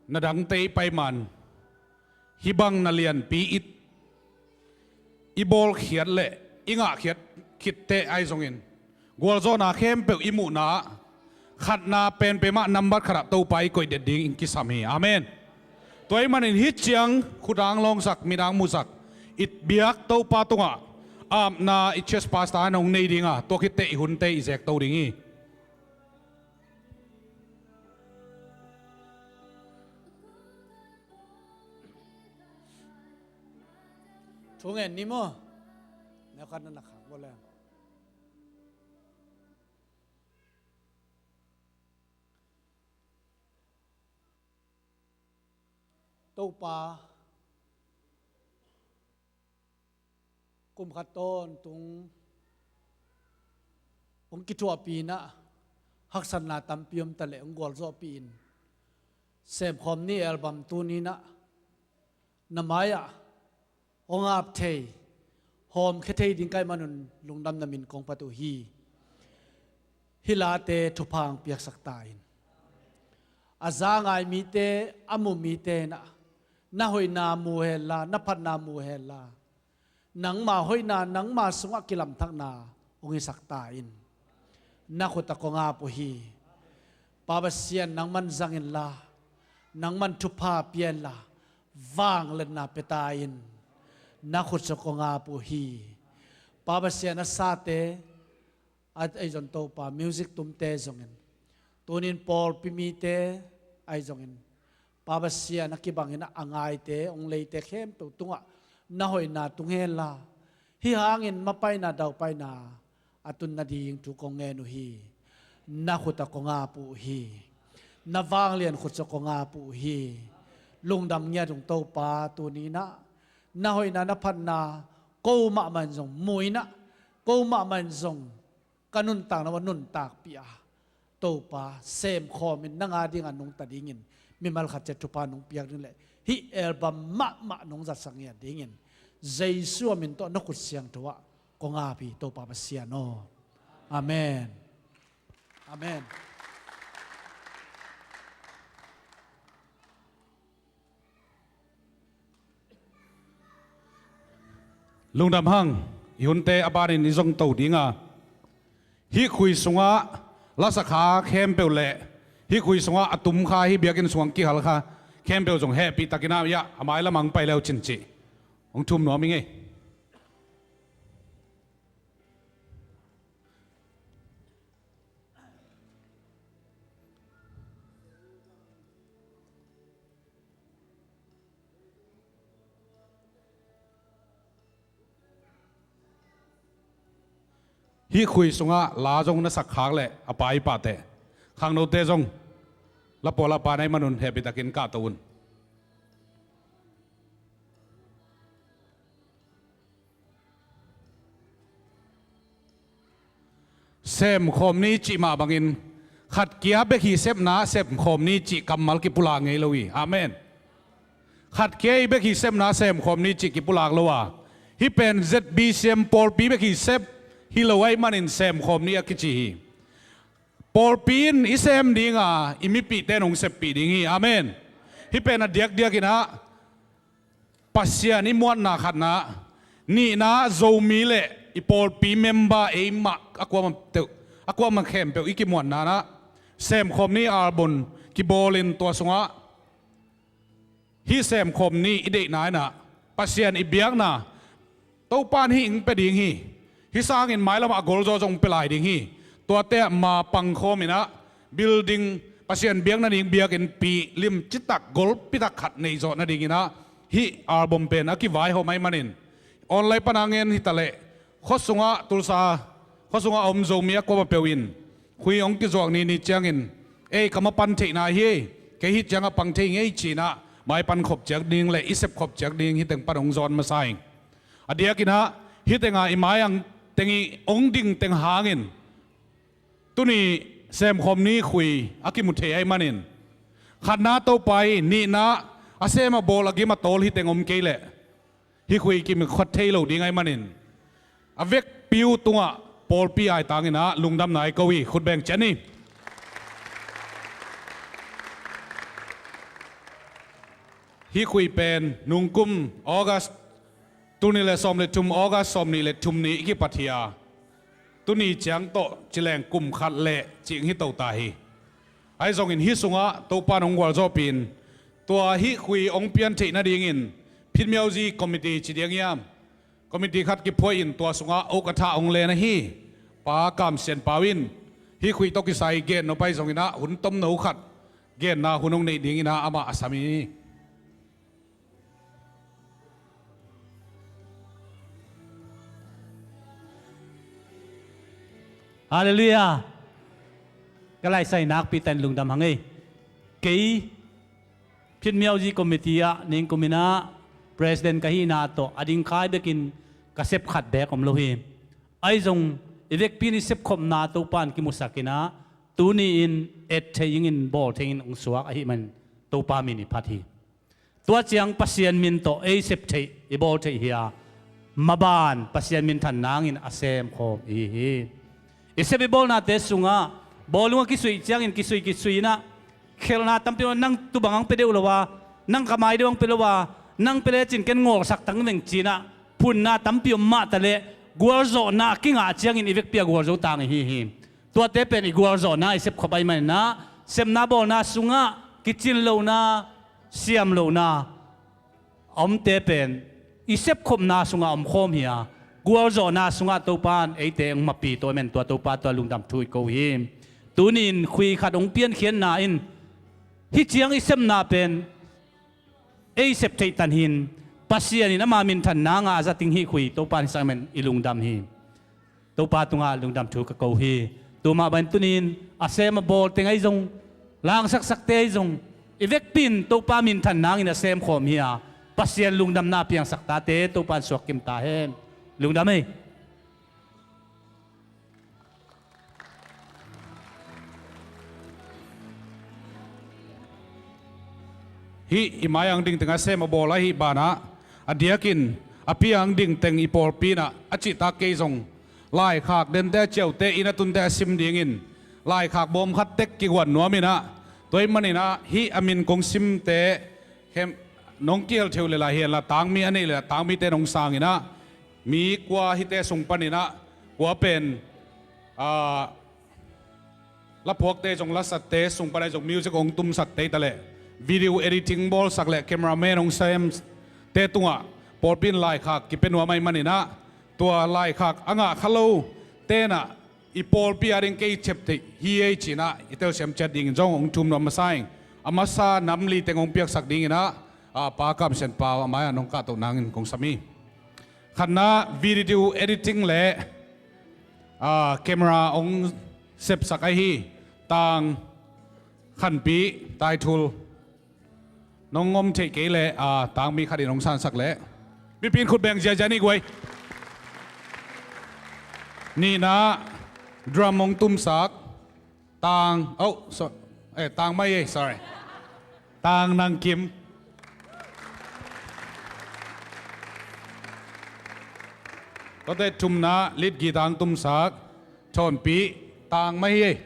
Na dangte i pai man, hih bang na lianpi it i bawlkhiat leh i ngahkhiat khitteh ahi zongin, gualzawhna khempeuh i muhna ah khatna penpen mah nambat khatah Topa i koih det ding in kisam hi. Amen. Tua ahih manin hih ciang khut hong lawngsak, mit hong musak, i biak Topa tungah apna i church pastor in hong nei ding a, tua khitteh i hunte i zekto ding hi. Thu ngen ni maw? Neu khat na na khak bawl leng. Topa, kum khat tawntung hong kithuahpih in ah, haksatna tampi om ta leh hong gualzawhpih in, Semkhawm Ni album tuni in ah na mai-ah hong ap thei, hawmkhia thei ding ka hih manun lungdamna min kong phat uh hi. Hih late thupha hong piaksak ta in. A za ngai mite, a mu mite in ah na hoihna mu hen la, na phatna mu hen la, nangma hoihna, nangma sungah kilamthakna hong hisak ta in. Na khut ah kong ap uh hi. Pa Pasian, nangman zang inla, nangman thupha pia inla, vangliatna pia ta in. Na khut sungah kong ap uh hi. Pa Pasian, a sate, a, ahi zong Topa, music tumte zongin, tunin pawlpi mite ahi zongin, Pa Pasian, a kibangin a ngaite, hong leite khempeuh tungah na hoihna tung hen la, hih hangin mapaina, daupaina a tun nading thu kong ngen uh hi. Na khut ah kong ap uh hi. Na vanglian khut sungah kong ap uh hi. Lungdam ngiat ung Topa, tuni in ah na hoihna, na phatna ko mahmah in zong mu in ah, ko mahmah in zong ka nuntakna uah nuntakpih a, Topa, semkhawmin nang a dingah nungta dingin mimal khat ciat thupha nong piak ding le hih album mahmah nong zatsak ngiat dingin Jesu a min tawh na khut siangtho ah kong ap hi, Topa Pasian aw. Amen. Amen. Lungdam hang, i hunte a banin i zong to dinga, hih khui sungah lasakha khempeuh le hih khui sungah a tumkha, hih biakinn sungah kihal kha khempeuh zong hehpih takin ah, ya, a mailamah hong pai le uh cin cih hong thum nuam ing ei. Hih khui sungah la zong na sakkhak leh a pai pahte, khangnote zong la pawl a pan ahih manun hehpih takin kahto un. Semkhawm ni cih mah bangin khat kia bek hi sepna, semkhawm ni cih kammal kipulak ngei lo hi. Amen. Khat kia hi bek hi sepna, semkhawm ni cih kipulak lo a, hih pen Z B C M pawlpi bek hi sep hi lo ahih manin semkhawm ni a kici hi. Pawlpi in i sem dinga, i mipihte in hong seppih ding hi. Amen. Hih pen a diakdiakin ah Pasian i muanna khatna, nihna Zomi le i pawlpi member eimah a kuamah teuh, a kuamah khempeuh i kimuanna nah, semkhawm ni album kibawlin tua sungah hih semkhawm ni i deihna in ah Pasian i biakna Topa in hih hong pia ding hi. Hih sangin mailamah a golzaw zong pia lai ding hi. Tuate ah ma pangkhawm in ah building, Pasian biakna ding biakinnpi limcitak golpitak khat neihzawh nadingin ah hih album pen a kivaihawm ahih manin online pana ngen hitaleh, khua sungah Tulsa khua sungah a om Zomi a kuamah peuh in khui hong kizuak ni ni ciangin, ei, ka mapan theihna hi ei, kei hih ciangah pang thei ing ei ci-in ah maipan khop ciat ding le i sep khop ciat ding hih teng pan hong zawn masa ing. A diakin ah hih tengah i mai-ang teng i hong ding teng hangin tuni semkhawm ni khui a kimu thei ahih manin, khatna Topa hi, nihna a sem a bawl a gim a tawl hih teng om kei leh hih khui kimu khat thei lo ding ahih manin, a vekpi uh tungah pawlpi aitangin ah lungdamna i ko hi. Khut beng ciat ni. Hih khui pen nungkum August, tul nih le sawm le thum August sawm nih le thum ni i kipat hi a, tuni ciang tawh ci leng kum khat le cih hi to ta hi. Ahi zongin hih sungah Topa in hong gualzawhpih in, tua hih khui hong pian theih nadingin Phitmiauzi Committee ci diang hiam, committee khat kiphuahin tua sungah okatha hong len ahi Pa Kam Sian Pau in hih khui tawh kisai gen nop ahi zongin ah hun tomno khat genna hun hong neih dingin ah amah a sam hi. Halleluiah. Ka laisai nakpi tan lungdam hang ei. Kei Phitmiauzi Committee ah ningkum in ah President ka hihna tawh a ding khai bekin ka sep khat beek om lo hi. Ahi zong i vekpi in i sepkhopna Topa in kimusak in ah tuni-in et thei ingin bawl thei ingin hong suak ahih manin Topa min i phat hi. Tua ciang Pasian min tawh ei sep theih, i bawl theih hi a, maban Pasian minthan nangin a semkhawm i hi hi. I sep i bawlnate sungah bawlung a kisuih ciangin kisuih kisuih in ah khelhna tampi om a, nang tubang ang pia deuh lo a, nang ka mai deuh ang pia lo a, nang pia lecin ken ngawlsak tang veng ci-in ah phunna tampi om mah taleh gualzawhna a kingah ciangin i vekpi a gualzo tang i hi hi. Tuate pen i gualzawhna i sepkhop ahih manin ah sepna bawlna sungah kicin lohna, siam lohna a omte pen i sepkhopna sungah omkhawm hi a, gualzawhna sungah Topa in eite hong mapi to ahih manin tua Topa tungah lungdam thu i ko hi. Tuni-in khui khat hong piankhiatna in hih ciang i sepna pen ei sep theih tan hi-in Pasian in ama minthan nangah a zat ding hih khui Topa in hong sak ahih manin i lungdam hi. Topa tungah lungdam thu ka ko hi. Tua mah bangin tuni-in a sem a bawl teng ahi zong, langsaksakte ahi zong, i vekpi in Topa minthan nangin a semkhawm hi a, Pasian lungdamna a piangsak tate Topa in suak kim ta hen. Lungdam ei. Hih i mai-ah dingteng a sem a bawl ahih banah, a diakin a pi-ah dingteng i pawlpi inah a cihtak kei zong laikhak dente a ciaute, inn a tunte a sim dingin laikhak bawm khat tek kiguan nuam inah, tua ahih maninah hih a min kong simte khem, nong kihel thei uh leh lai hi henla, tangmi a neih leh tangmite nong sang inah, mi kua hihte sung paninah, kua pen, ah, laphuakte zong, lasatte sung panah zong music hong tumsakte hi ta leh, video editing bawlsak leh cameraman hong semte tungah pawlpi in laikhak kipia nuam ahih maninah, tua laikhak a ngah kha lo tenah i pawlpi ading kei cep theih hi ei cinah i telsiam ciat dingin zong hong thum nuam masa ing. A masa nam li teng hong piaksak dinginah, a, Pa Kam Sian Pau a mai-ah nong kahtoh nangin kong sam hi. Khatna video editing le, a, camera hong sepsak ahi Tang Khanpi Taithul. Nong om theih kei leh, a, tangmi khat in hong sansak leh. Mipi in khut beng ziazia ni guai. Nihna drum hong tumsak Tang, oh, so, eh, Tang Mai ei, sorry. Tang Nang Kim. Tuate thumna lead guitar hong tumsak Thawnpi Tang Mai ei.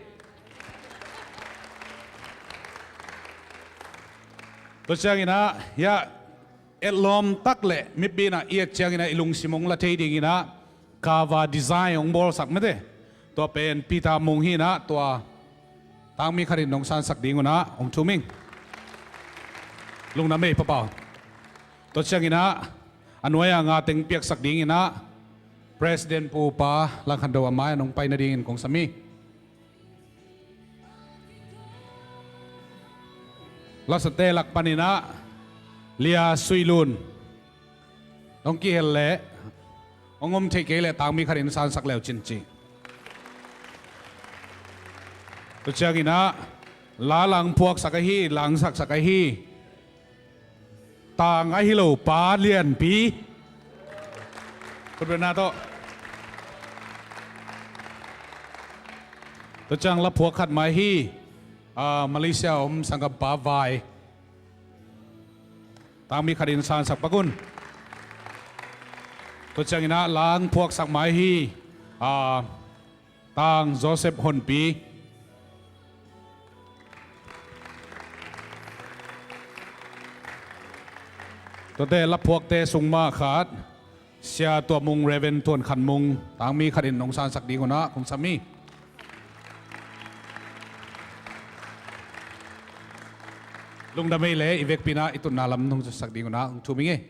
Tua cianginah, ya, etlawm tak leh mipi inah i et cianginah i lungsim hong la thei dinginah cover design hong bawlsak mete. Tua pen Peter Mung hinah, tua tangmi khat in hong sansak dingunah hong thum ing. Lungdam ei, Pa Pau. Tua cianginah a nuai-a nga teng piaksak dinginah President Pu Pa Lang Khan Do a mai-ah nong pai nadingin kong sam hi. Lasate lak paninah Lia Sui Lun. Nong kihel leh, hong om theih kei leh tangmi khat in sansak leu cin ci. Tua cianginah la lang phuaksak ahi, langsaksak ahi Tang ahi lo Pa Lianpi. Khutbetna tawh. Tua ciang la phuak khat mai hi, ah, Malaysia om sanggampa Vai. Tangmi khat in sansak pak un. Tua cianginah lang phuaksak mai hi, ah, Tang Joseph Honpi. Tuate laphuakte sung mah khat Sia Tua Mung, Reverend Tuan Khan Mung, tangmi khat in nong sansak dingunah kong sam hi. Lungdam ei leh i vekpi inah i tutna lam nong sak dingunah hong thum ing ei.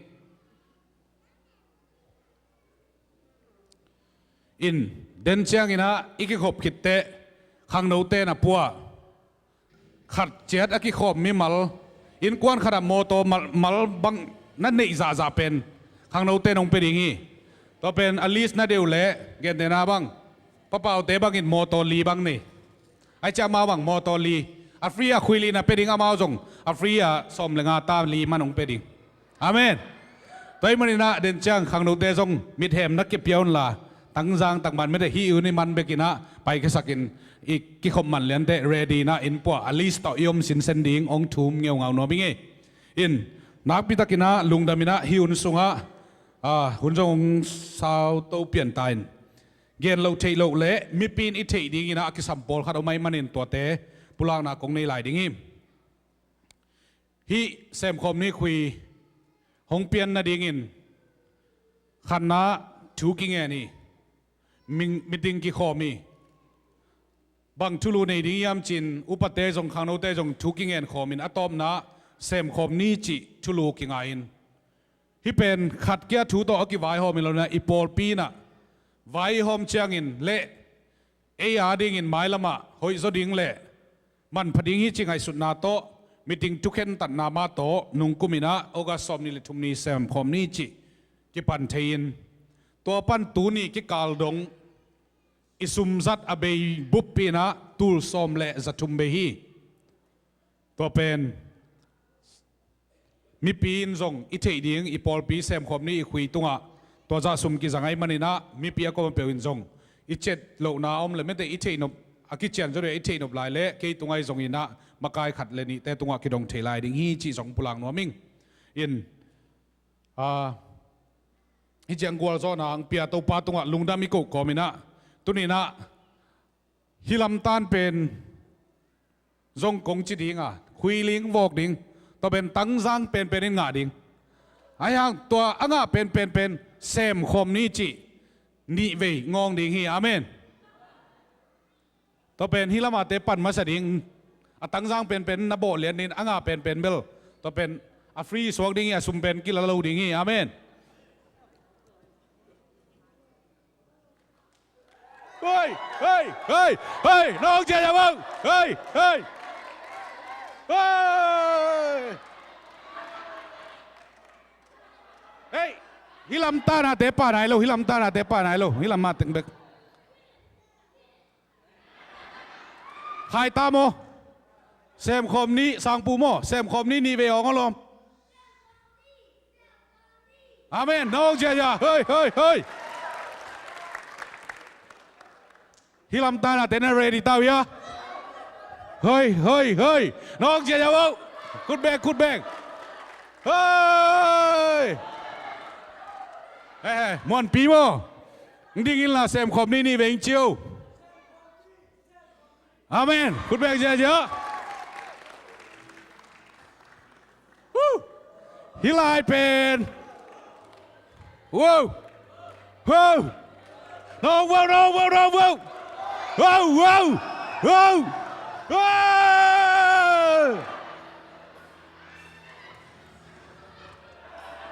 In, den cianginah i kikhop khitteh khangnote na pua. Khat ciat a kikhawm mimal, innkuan khatah mawtaw mal, mal bang na neih zahzah pen khangnote nong pia ding hi. Tua pen a list na deih uh leh, gentehna bang, Pa Paute bangin mawtaw li bang nei. Ai ciah amau bang mawtaw li, a free a khui li na pia ding, amau zong a free a sawm le nga ta li man hong pia ding. Amen. Tua ahih maninah den ciang khangnote zong mitheem na kipia unla, tangzang tangman mete hi un i man bekinah paikhiasakin i kikhop man lianteh ready inah inn puah a list tawh i om sinsen ding hong thum ngeungau nuam ing ei. In, nakpitakinah lungdaminah hih hun sungah, ah, hun zong hong sauto pian ta in, gen loh theih loh le mipi in i theih dinginah a kisam pawlkhat om ahih manin tuate pulakna kong nei lai ding hi. Hih semkhawm ni khui hong pian nadingin khatna thu kingen hi. Meeting kikhawm hi. Bang thulu nei ding hiam ci-in upate zong khangnote zong thu kingen khawmin a tawpna semkhawm ni cih thulu kingai in, hih pen khat kia thu tawh a kivaihawm hi lo inah i pawlpi inah vai i hawm ciangin le ei adingin mailamah hoihzaw ding le manpha ding hi ci ngaihsutna tawh, meeting thukhentatna mah tawh nungkum inah August sawmnih le thum ni semkhawm ni cih kipan thei in, tua pan tuni kikal dong i sumzat a bei buppi inah tul sawm le za thum bei hi. Tua pen mipi in zong i theih ding, i pawlpi semkhawm ni i khui tungah tua zah sum kizang ahih maninah mipi a kuamah peuh in zong i cet lohna a om le mete i theihnop, a kician zaw deh i theihnop lai le kei tungah i zong inah makai khat le nihte tungah kidong thei lai ding hi cih zong pulak nuam ing. In, a, hih ciang gualzawhna hong pia Topa tungah lungdam i koh kawm in ah, tuni in ah hih lamtan pen zong kong ci ding a, khuiling vawk ding, tua pen Tangzang penpen in ngah ding. Ahi hang tua a ngah penpen pen Semkhawm Ni cih nihvei ngawng ding hi. Amen. Tua pen hih lamate pan masa ding. A Tangzang penpen na bawh lian ding, a ngah penpen bel tua pen a free suak ding hi, a sum pen kila lo ding hi. Amen. Hei, hei, hei, hei, nong cia ya bang. Hei, hei. Hei. Hei. Hih lam tanate pa nai lo, hih lam tanate pa nai lo, hih lam mateng bek. Khai ta maw? Semkhawm Ni, Sangpu maw? Semkhawm Ni nihvei awng a lawm. Amen. Nong cia ya. Hei, hei, hei. Hih lam tanate na ready ta uh hia? Hei, hei, hei. Nong cia ya uh. Khut beng, khut beng. Hei. Hei, hei. Muanpi maw? Ding in la Semkhawm Ni nihvei ing ci uh. Amen. Khut beng ziahziah. Woo! Hih lai pen. Wow! Wow! No, wow, no, wow, no, wow! Wow, wow! Wow! Wow!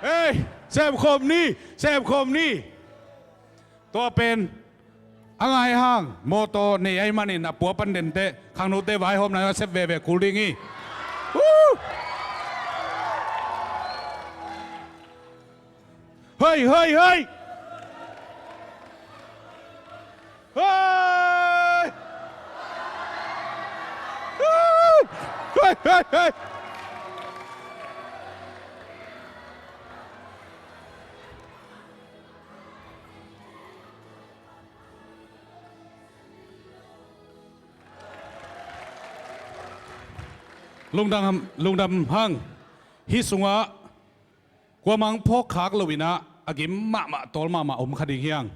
Hei, Semkhawm Ni, Semkhawm Ni. Tua pen a ngai hang mawtaw nei ahih manin a pua pan dente, khangnote vaihawmna a sep veve kul ding hi. Woo! Hei, hei, hei! Hei! Woo! Hei, hei, hei! Lungdam, lungdam hang. Hih sungah kuamah hong phawk khak lo in ah a gim mahmah, tawl mahmah om kha ding hi hang.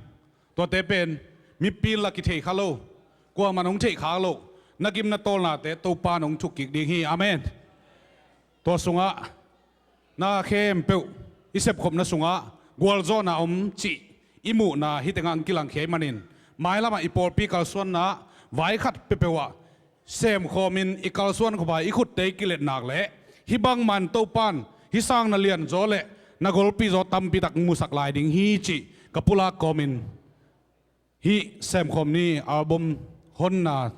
Tuate pen mipi in la kithei kha lo, kuamah in hong theih khak lo. Na gim na tawlnate Topa in hong thuk kik ding hi. Amen. Tua sungah na khempeuh i sepkhopna sungah gualzawhna om cih i muhna hih tengah hong kilangkhia ahih manin, mailamah i pawlpi kalsuanna vai khat peuhpeuh ah semkhawmin i kalsuan khop a, i khutte i kilet nak leh hih bangmah in Topa in hih sang na lianzaw le na golpizaw tampitak musak lai ding hi cih ka pulak kawmin, hih Semkhawm Ni album honna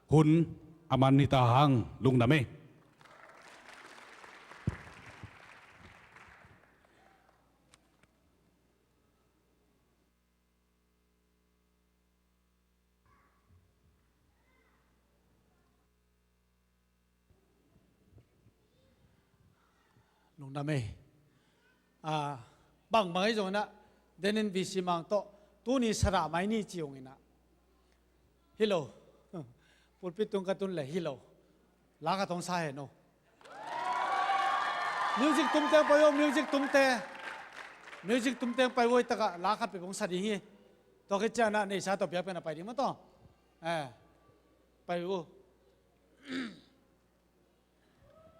hun a man hi ta hang. Lungdam ei. Lungdam ei. A, bangbang ahi zongin ah, denin V C Mang tawh tuni sadah mai ni ci ungin ah, hi lo. Pulpit tung ka tun le hi lo. La ka tong sa hen o. Music tumte pai o, music tumte. Music tumte pai o, i takah la khat peuh hong sa ding hi. Tua khit ciangin ah neihsa tawh biakpiakna pai ding mah tawh. Eh, pai uh.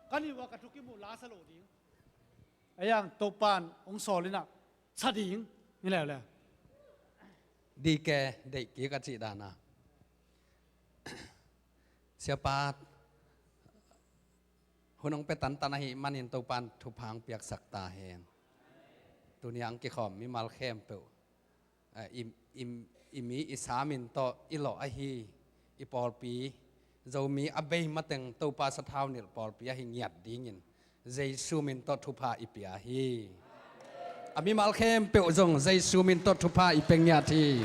Ka nih ua ka thu kimuh la sa lo ding. A yang Topa in hong sawl in ah sa ding. Ni leuleu. D K deih kik a cih dan a. Siapa, hun hong pia tantan ahih manin Topa in thupha hong piaksak ta hen. Tuni a hong kikhawm mimal khempeuh, eh, i, i, i mi i sa min tawh i lawh ahi i pawlpi, Zomi a bei mateng Topa sathau nilh pawlpi ahi ngiat dingin Jesu min tawh thupha i pia hi. A mimal khempeuh zong Jesu min tawh thupha i pia ngiat hi.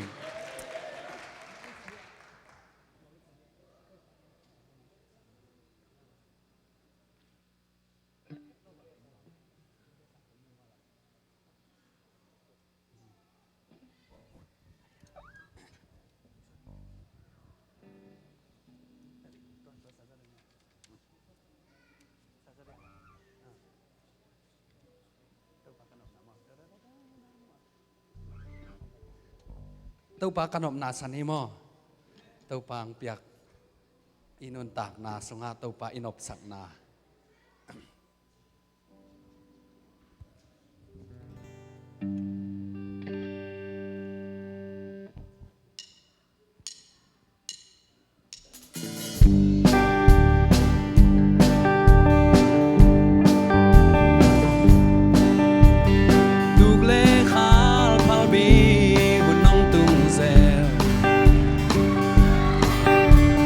Topa ka nopna san hi maw? Topa hong piak i nuntakna sungah Topa i nopsakna. Tuk le khal phalbi hun hong tung zel.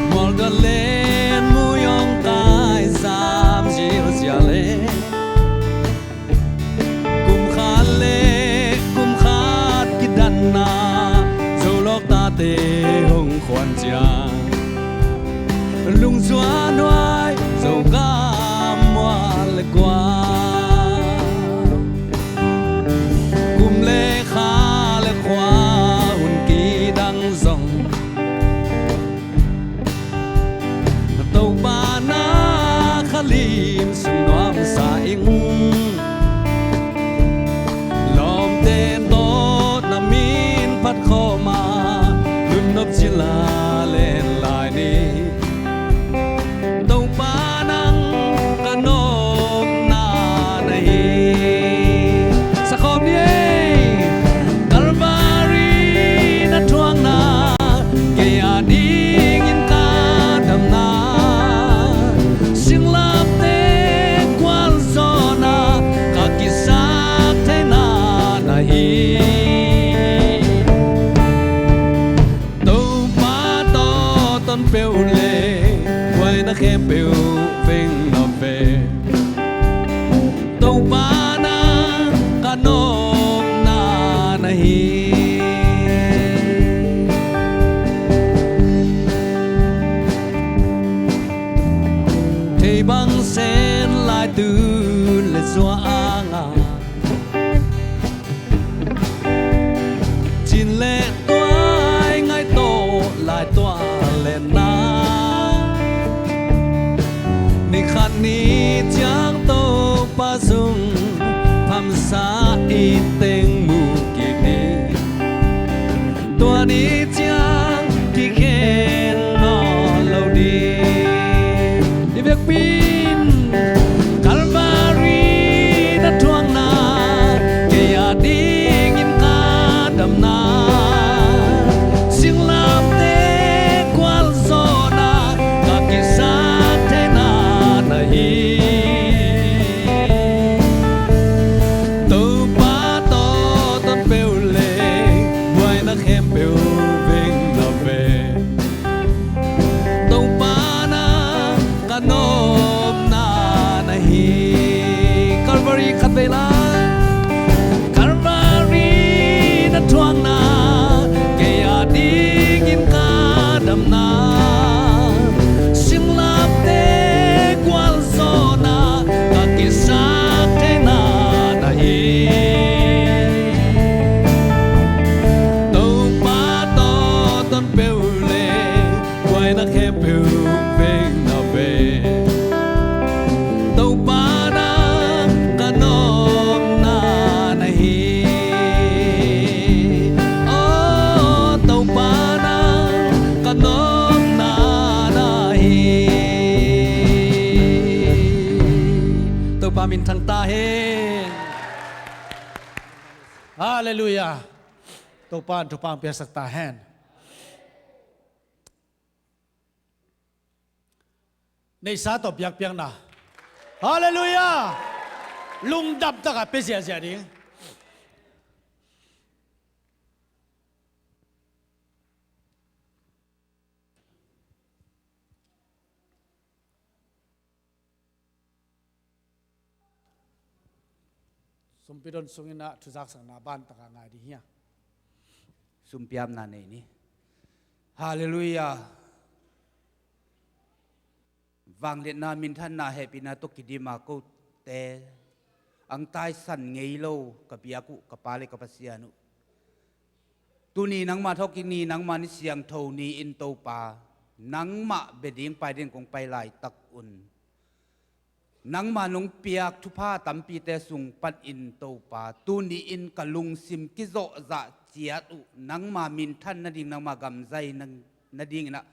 Mual gat le mui hong kai zam zialzial e. Kum khat le kum khat kidatna, Zolawk tate hong khuan ciang, lungzuan huai Zogam mual le kua. Kum le kha le khua hun kidang zong, Topa na khalim sung nuamsa ing. Lawmte tawh na min phat khawm a, nunop cila len lai ni. Topa nang ka nopna na hi. Sakhawm ni ei. Calvary na thuakna, kei a dingin ka damna, singlapte gualzawhna, ka kisak theihna na hi. Topa tawh ton peuh le, buaina khempeuh veng na ve. Topa nang ka nopna na hi. Thei bang sen lai tu le zua anga, cin le tuai ngai tawh lai tuah le na, ni khat ni ciang Topa zung phamsa i teng mu kik ni. Tua ni ciang kikhen nawn lo ding. I vekpi in Calvary na thuakna, kei a dingin ka damna, singlapte gualzawhna, ka kisak theihna na hi. Topa tawh ton peuh le, buaina khempeuh veng na ve. Topa nang ka nopna na hi. Calvary khat vei lai. Calvary na thuakna, kei a dingin ka damna, singlapte gualzawhna, ka kisak theihna na hi. Topa tawh ton peuh le, buaina khempeuh veng na ve. Topa nang ka nopna na hi. Oh, Topa nang ka nopna na hi. Topa min thang ta hen. Halleluiah. Topa in thupha hong piaksak ta hen. Neihsa tawh biakpiakna. Halleluiah. Lungdam takah pia ziahziah ding. Sumpi don sungin ah thuzaksakna ban takah ngai ding hi a. Sumpiamna nei ni. Halleluiah. Vangliatna, minthanna, hehpihna tawh kidim a kote ang taisan ngei lo ka biak uh ka Pa le ka Pasian uh, tuni nangmah thawhkik ni, nangmah ni siangtho ni-in Topa, nangmah bia ding pai ding kong pai laitak un Nangma nong piak thupha tampite sung panin Topa, tuni-in ka lungsim kizawhzah ciat uh, nangma minthan nading, nangma gamzai na, nadinginah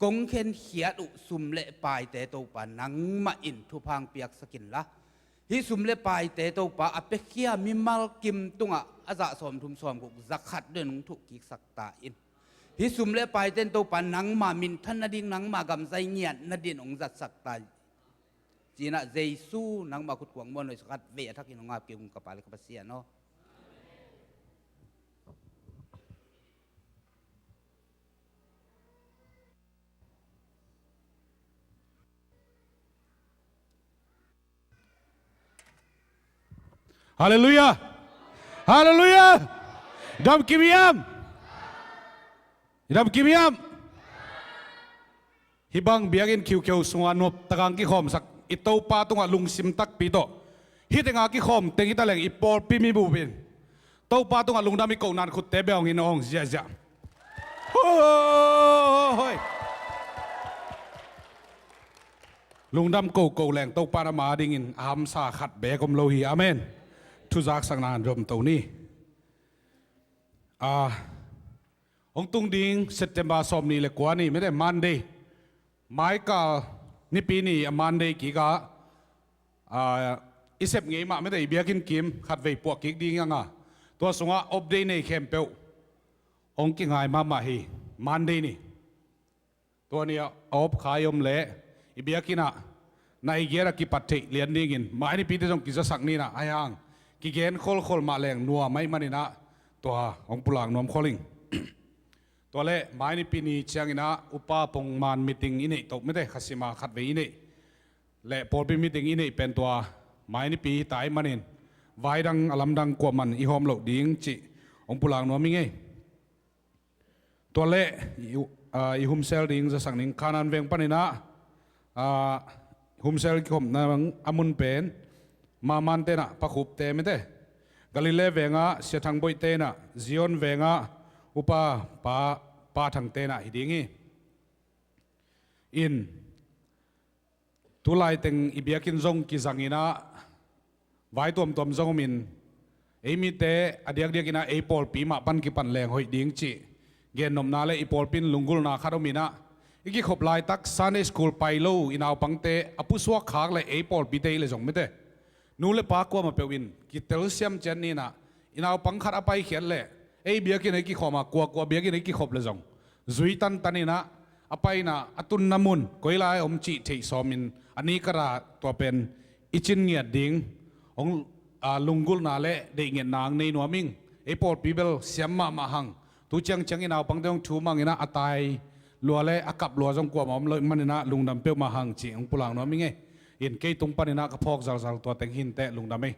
kong khenkhiat uh sum le paite Topa, nangmah in thupha hong piaksak inla, hih sum le paite Topa, a piakhia mimal kim tungah a zah sawmthum sawmguk, zakhat den hong thuhkiksak ta in. Hih sum le paite in Topa, nangma minthan nading, nangma gamzai ngiat nadin hong zatsak ta in. Cinah Jesu nangma khutkuang muan hoih sa khat vei a thakin hong ap kei ung, ka Pa le ka Pasian aw. Halleluiah. Halleluiah. I dam kim hiam? I dam kim hiam? Hih bang biakinn khiukheu sungah nuamtak hong kikhawmsak i Topa tungah lungsim takpi tawh, hih tengah kikhawm teng hi taleng i pawlpi mi bup in Topa tungah lungdam i koh nan khutte bia hong hi nawh, hong ziahziah. Hoi! Lungdam kohkoh leng Topa in ama dingin a hamsa khat beek om lo hi. Amen. Thuzaksakna hong zom to ni. Ah, hong tung ding September sawmnih le kua ni, mete Monday. Maikal nipi ni a Monday kikah, ah, i sep ngei mah mete i biakinn kim khatvei puah kik ding hi hang a, tua sungah off day nei khempeuh hong kingai mahmah hi. Monday ni. Tua ni a off khai om leh i biakinn ah nai giat a kipat theih lian dingin mai nipite zong kizasak ni inah, ahi hang kigen kholkhol mah leng nuam ahih maninah tua hong pulak nuam khol ing. Tua leh mai nipi ni cianginah upa pongman meeting i neih toh mete, khasima khatvei i neih leh pawlpi meeting i neih pen tua mai nipi hi ta ahih manin vai dang a lamdang kuaman i hawm loh ding cih hong pulak nuam ing ei. Tua leh i, ah, i humsel ding zasak ning. Kanaan veng paninah, ah, humsel kikhopna a mun pen Maman tenah Pa Khup te mete, Galilee vengah Sia Thang Boih tenah, Zion vengah Upa Pa, Pa Thang tenah hi ding hi. In, tu laiteng i biakinn zong kizang inah vai tuamtuam zong om in, ei mite a diakdiak inah ei pawlpi mah pan kipan leng hoih ding cih gennopna le i pawlpi in lunggulhna khat om inah, i kikhop laitak Sunday school pai lo i naupangte a pusuak khak le ei pawlpite i le zong mete, nu le pa kuamah peuh in kitelsiam ciat ni inah, i naupang khat a paikhiat leh ei biakinn ei kikhawm a, kuakua biakinn ei kikhop le zong zui tantan inah, a paina a tunna mun koi lai om cih theih sawmin a ni kara tua pen i cin ngiat ding hong, ah, lunggulhna le deihngetna hong nei nuam ing. Ei pawlpi bel siam mahmah hang, tu ciangciang i naupangte hong thu mang inah a tai lua le a kap lua zong kuamah om lo ahih maninah lungdam peuhmah hang cih hong pulak nuam ing ei. In, kei tung paninah ka phawk zalzal tua teng hi inteh, lungdam ei.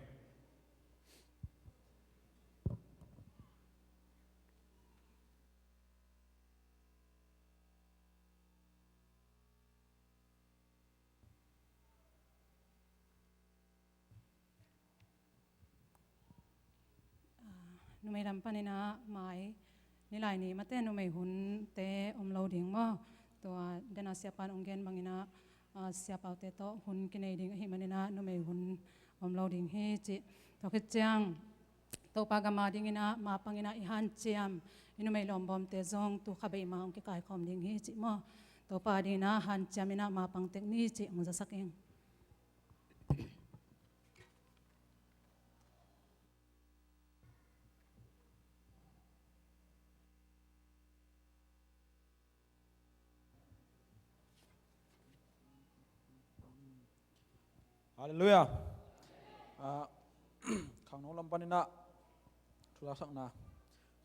Ah, numei lam paninah mai nilai ni mate numei hunte om lo ding maw? Tua dena siapan hong gen banginah, ah, siapaute tawh hun kinei ding ahih maninah numei hun om lo ding hi cih. Tua khit ciang Topa gam a dinginah mapanginah i hanciam i numei lawmbawmte zong tu kha beima hong kikaikhawm ding hi cih maw? Topa dinginah hanciam inah mapang tek ni cih hong zasak ing. Halleluiah. Ah, khangno lam paninah thuzaksakna.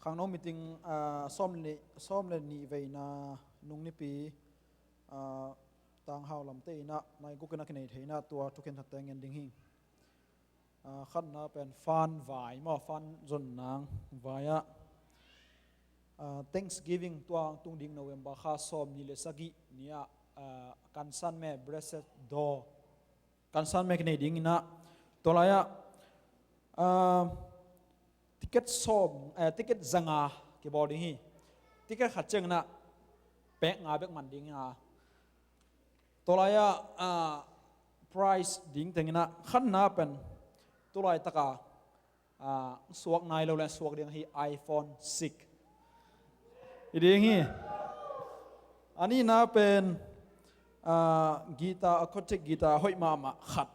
Khangno meeting, ah, sawm le nih, sawm le nih veina nung nipi, ah, tanghau lamte inah nai guk inah kinei thei inah tua thukhen thatte ngen ding hi. Ah, khatna pen fan vai maw, fan zon nang vai ah, ah, Thanksgiving tua tung ding November kha sawm nih le sagih ni ah, ah, kansan me, blessed door, kansan me kinei ding inah, tua lai ah, ah, ticket sawm, eh, ticket zanga kibawl ding hi. Ticket khat ciang inah pek nga bek man ding inah, tua lai ah, ah, prize ding teng in ah, khatna pen tu laitaka, ah, suak nai lo le suak ding hi iPhone six hi ding hi. A nihna pen, ah, guitar, acoustic guitar hoih mahmah khat.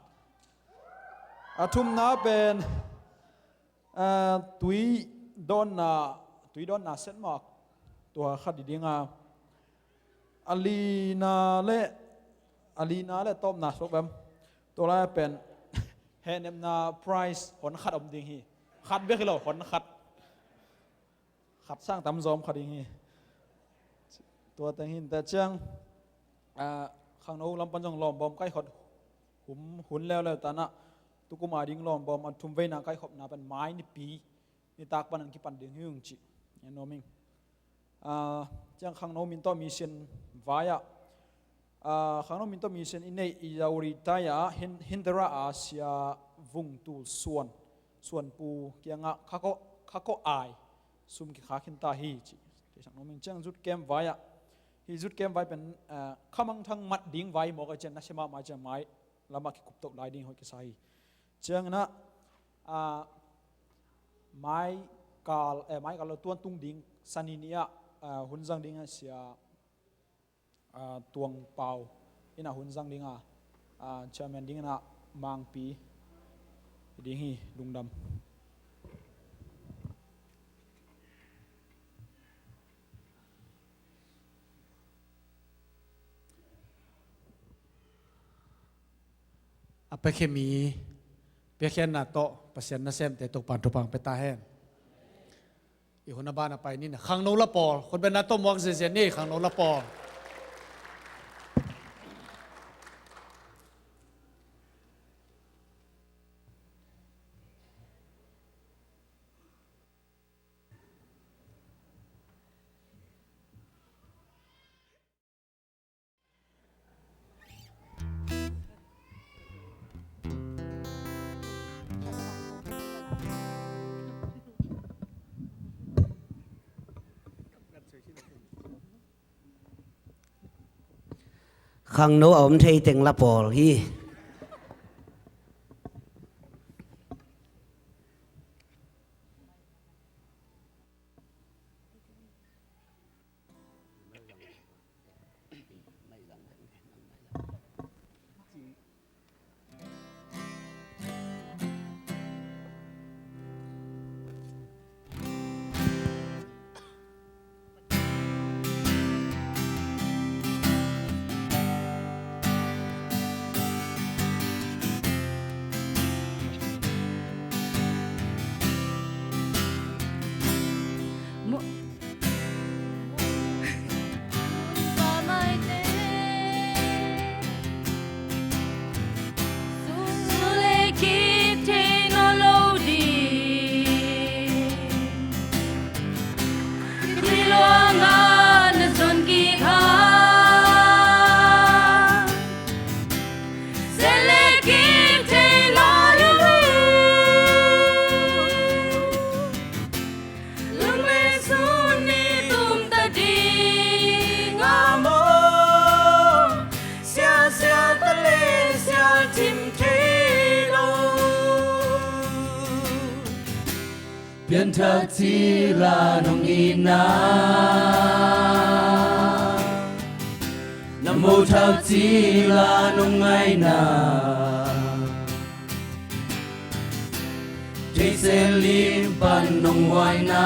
A thumna pen, ah, tui dawnna, tui dawnna set mah tua khat hi ding a, a lina le, a lina le tawpna suak bem. Tua lai pen hehnepna prize hon khat om ding hi. Khat bek hi lo, hon khat. Khat sang tam zaw om kha ding hi. Tua teng hi in teh ciang, ah, khangno lam pan zong lawmbawm kaikhop hun, hun leuleu ta in ah, tukum a ding lawmbawm a thum veina kaikhopna pen Mai Nipi nitak pan hong kipan ding hi ung ci-in hong nuam ing. Ah, ciang khangno min tawh mission vai ah, ah, khangno min tawh mission i neih i Yauri tai ah, Hin-, Hindera a Sia Vung Tul Suan, Suanpu kiangah kha kawh, kha kawh ai sum kikhak khin ta hi ci. Tei sak nuam ing. Ciang zut kem vai ah, hih zut kem vai pen, ah, khamangthang mat ding vai mawk a ciang nasia mahmah ciang mai lamah kikup toh lai ding hoih kisa hi. Ciang in ah, ah, mai kal, eh, mai kal lo tuan tung ding Sani ni ah, ah, hun zang ding a Sia, ah, Tuang Pau in ah hun zang ding a, ah, chairman ding in ah Mangpi ding hi. Lungdam. A piakhia mi piakhia na tawh Pasian nasemte Topan thupha pia ta hen. I hun a ban a pai ni na, khangno la pawl khut beng na tawh muak ziazia ni, khangno la pawl. Khangno a om thei teng la pawl hi. Lungmei sun ni tumta ding a maw, sial sial ta le sial thim thei lo. Pianthak cila nong itna, na mothak cila nong ngaihna, theisen lim pan nong huaina,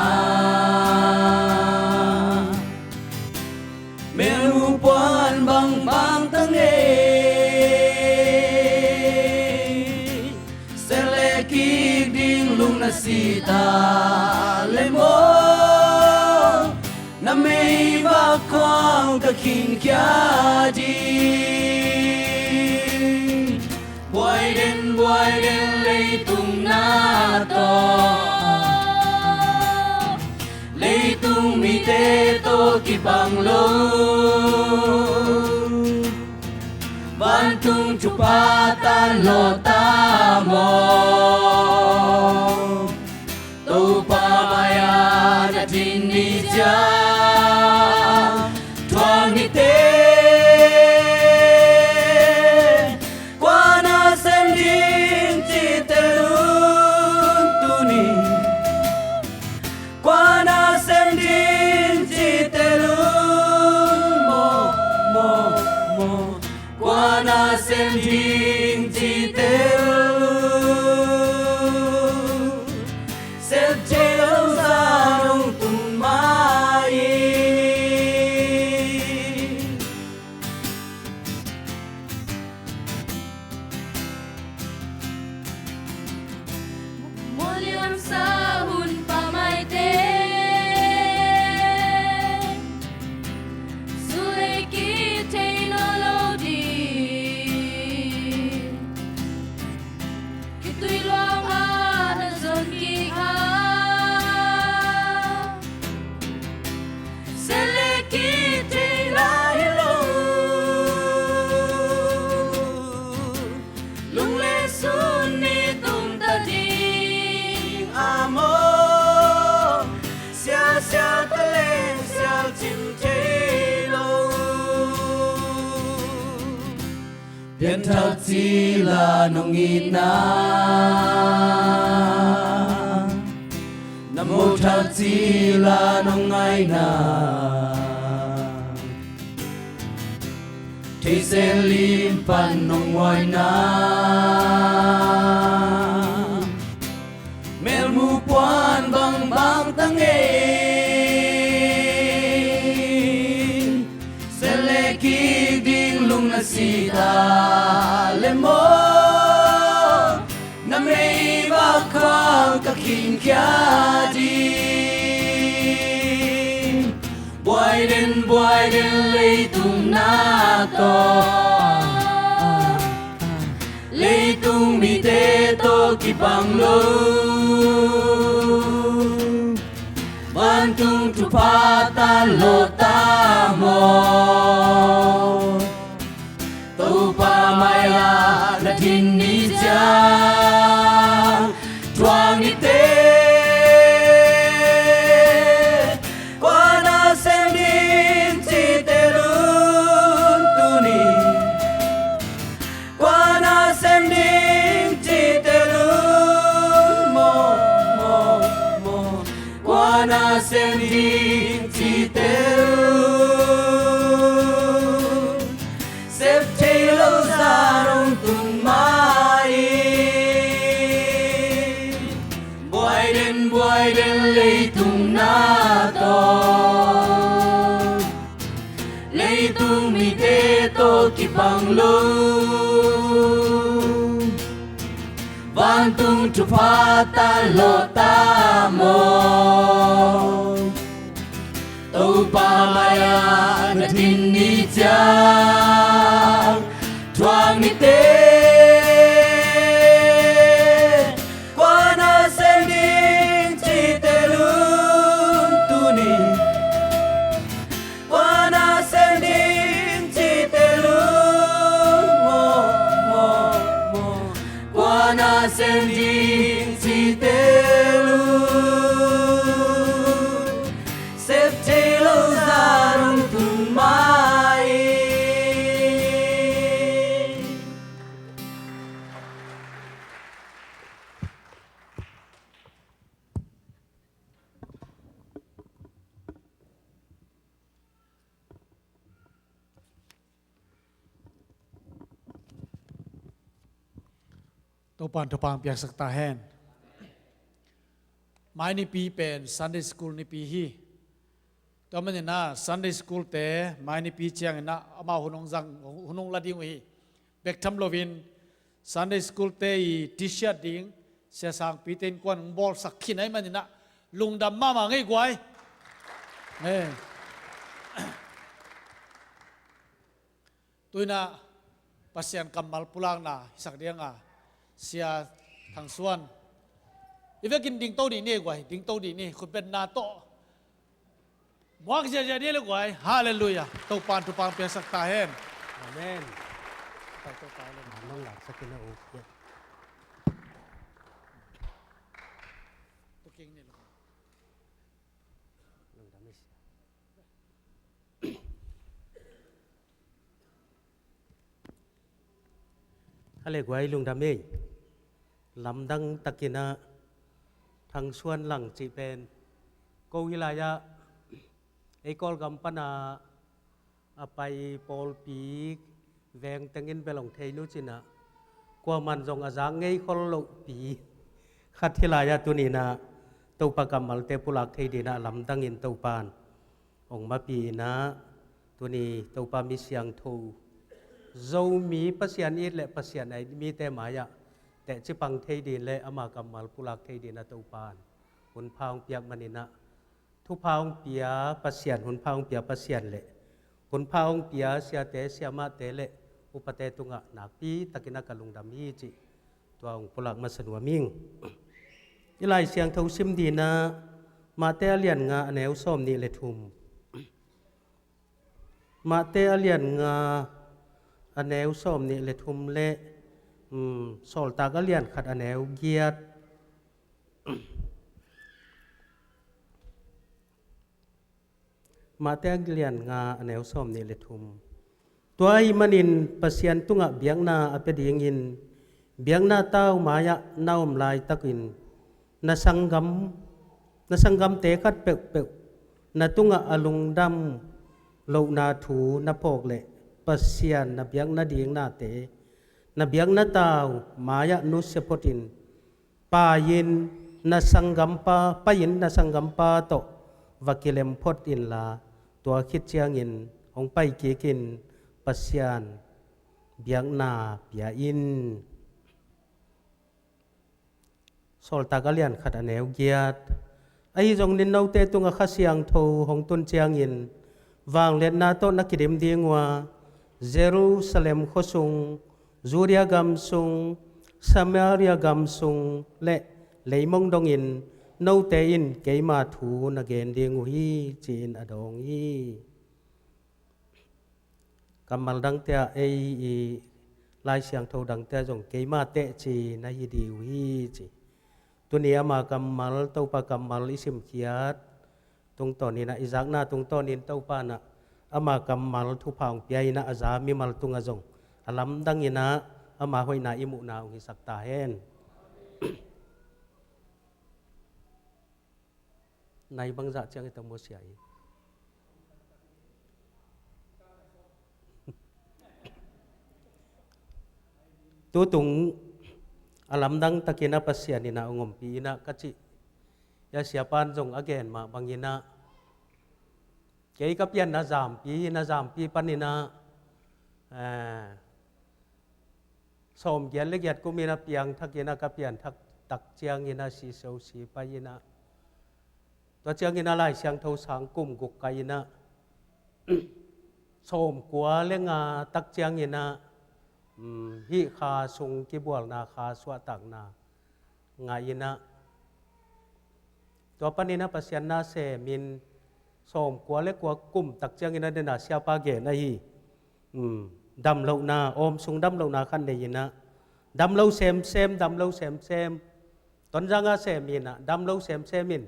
melhu puan bangbang ta ngei. Sel le kik ding lung na si ta le maw, na meivak khawng ka khinkhia ding. Buai den, buai den leitung na tawh, leitung mite tawh kibang lo. Vantung thupha tan lawh ta maw? Topa mai-ah na din ni ciang thuak ni teh, kua na Sem ding cihte uh, sem thei lo zah hong tun mah hi. Mual liamsa hun pha maite, sule kik thei nawn lo ding. Khitui luang ah na zon kik a, sule kik thei lai lo. Lung le sun ni tung ta ding a maw, sial sial ta leng sial cim thei lo. Pianthak cila nong itna, na mothak cila nong ngaina, theisen lim pan nong muaina, melmu puan bangbang tang ei, sele kik ding lung na si ta le maw, na mei bak khang ka khingkhia ding. Buai den, buai den leitung na tawh, leitung mite tawh kibang lo, vantung thupha tan lawh ta maw. Topa mai-ah na din ni ciang thuak nite, kua na sem ding cihte lun tuni, kua na sem ding cihte lun maw, maw, maw. Kua na sem ding cihte lun, sep thei lo zah hong tun mah hi. Buai den, buai den leitung na tawh, leitung mite tawh kibang lo, vantung thupha tan lawh ta maw. Topa mai-ah na din ni ciang thuak nite, kua na sem ding cihte lun tuni, kua na sem ding cihte lun maw, maw, maw. Kua na sem ding cihte lun, sep thei lo zah hong tun mah hi. Topan thupha piaksak ta hen. Mai nipi pen Sunday School nipi hi. Tua manin ah Sunday School te mai nipi ciangin ah amau hun hong zang, hun hong la ding uh hi. Bek tham loin Sunday School te i T-shirt ding Sia Sangpi te innkuan hong bawlsak khin ahih manin ah lungdam mahmah ngei guai. Eh. Tu-in ah Pasian kammal pulakna hisak ding a, Sia Thang Suan, i vekin dingto dih ni guai, dingto dih ni, khutbetna tawh muak ziahziah dih le guai. Halleluiah. Topan thupha piaksak ta hen. Amen. Pai, Topa le. Nang laksak in a uk. Tuking ni lo. A le guai, lungdam ei. Lamdang takin ah Thang Suan Lang cih pen ko hi lai-ah ei Kawlgam pan a pai pawlpi Veng tengin bel hong thei nu cinah, kuaman zong a zak ngei khol lohpi khat hi lai-ah tuni inah Topa kammalte pulak thei dinah a lamdangin Topan hong mapi inah, tuni Topa mi siangtho, Zomi Pasian it le Pasian a it mite mai-ah tehcipang thei din le ama kammal pulak thei dinah Topan hunpha hong piak maninah, thupha hong pia Pasian, hunpha hong pia Pasian le hunpha hong pia siate, siamahte le upate tungah nakpi takinah ka lungdam hi cih tua hong pulak masa nuam ing. I Lai Siangtho sim dinah Mate a lian nga a neu sawm nih le thum. Mate a lian nga a neu sawm nih le thum le, um, Sawltak a lian khat a neu giat. Mate a lian nga a neu sawm nih le thum. Tua ahih manin Pasian tungah biakna a pia dingin, biakna tau mai-ah na om laitakin na sanggam, na sanggamte khat peuhpeuh na tungah a lungdam lohna thu na phawk leh, Pasian na biak nading nate, na biakna tau mai-ah nusia photin, pai-in na sanggampa, pai-in na sanggampa tawh va kilem phot inla, tua khit ciangin hong pai kikin Pasian biakna pia in. Sawltak a lian khat a neu giat. Ahi zongin note tungah Kha Siangtho hong tun ciangin vangliatna tawh na kidim ding uh a, Jerusalem khuasung, Judea gamsung, Samaria gamsung le leimong dongin note in keima thu na gen ding uh hi, ci-in a dawng hi. Kammal dangte ah ei i Lai Siangtho dangte ah zong keima teh ci na hi ding uh hi ci. Tuni ama kammal, Topa kammal i simkhiat tungtawn inah, i zakna tungtawn in Topa inah ama kammal thupha hong pia inah a za mimal tungah zong a lamdang inah ama hoihna i muhna hong hisak ta hen. Nai bangzah ciang i tong maw sia i. Tutung a lamdang takin a Pasian inah hong ompih inah ka cih. Ya siapan zong a gen mah bang inah, kei ka pianna zampi, na zampi pan inah, eh, sawm giat le giat kum inah piangthak inah ka pianthak tak ciang inah si so si pai inah, tua ciang inah Lai Siangtho sang kum guk kai inah, sawm kua le nga tak ciang inah, um, hih kha sung kibualna kha suahtakna ngah inah, tua pan inah Pasian na semin sawm kua le kua kum tak ciang inah dena siapa gen ahi. Um, damlohna, awm sung damlohna khan nei inah, damlo semsem, damlo semsem. Tonzang a sem inah damlo semsem in,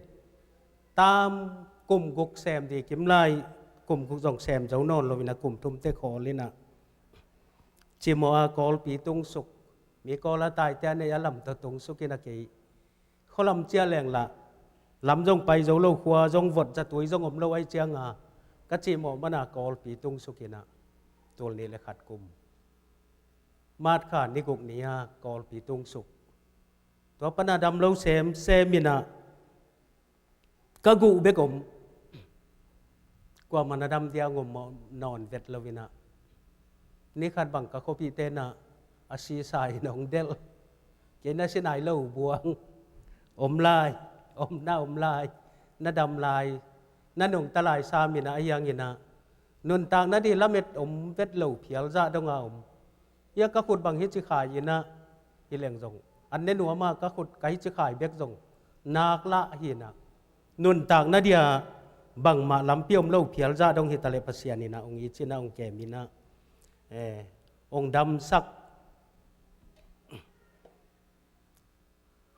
tam kum guk sem di kim lai, kum guk zong sem zo nawn lo inah kum thumte khawl inah, cimawh a Kawlpi tungsuk, mi Kawl a taite a nei a lam tawh tungsuk inah kei khualam ciah lenglah, lam zong pai zo lo, khua zong vot, zatui zong om lo ahi cianga ka cimawh mana Kawlpi tungsuk inah, tul nih le khat kum, March kha ni guk ni-a Kawlpi tungsuk. Tua pana damlo semsem inah ka guh bek om. Kuamah na dam dia ngom mawh nawn vet lo inah, ni khat bang ka khuapihte inah a sisa in hong delh. Kei na si nai lo buang. Om lai, om na om lai, na dam lai, na nungta lai sam inah a hiang inah, nuntakna di lamet om vet lo phial zah donga om. Hia ka khut bang hici khai inah, hi leng zong an ne nuam a, ka khut ka hici khai bek zong nak lah hi inah, nuntakna dia bangmah lampi om lo phial zah dong hi taleh Pasian inah hong it ci inah hong kem inah, eh, hong damsak,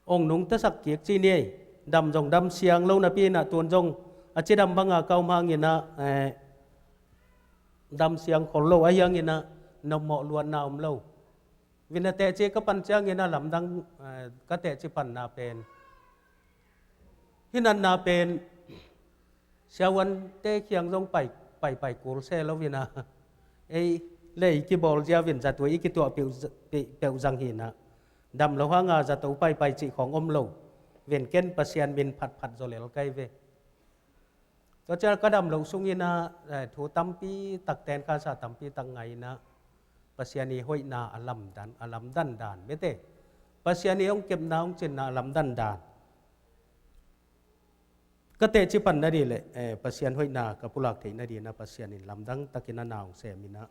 hong nungtasak kik ci ni ei. Dam zong dam siang lo napi inah tun zong a cidam banga ka om hang inah, eh, dam siang khol lo ahi hang inah, nopmawh luatna om lo. Vina tehci ka pan ciang inah lamdang, eh, ka tehci panna pen, hi natna pen siavuante khiang zong pai, pai, pai kul se lo inah, ei, le i kibawl ziau in zatui i kituah peuh, peuh, peuh zang hi na. Dam lo hanga zato paipai cih khawng om lo. Ven ken Pasian min phatphat zaw lel kai ve. Tua ciang ka dam loh sungin ah, eh, thu tampi tak ten khansa tampi tak ngai in ah Pasian i hoihna a lamdan, a lamdan dan mete. Pasian i hong kepna hong cinna a lamdan dan. Ka teci pan nadih le, eh, Pasian hoihna ka pulak theih nadih na Pasian in lamdang takin a na hong sem in ah.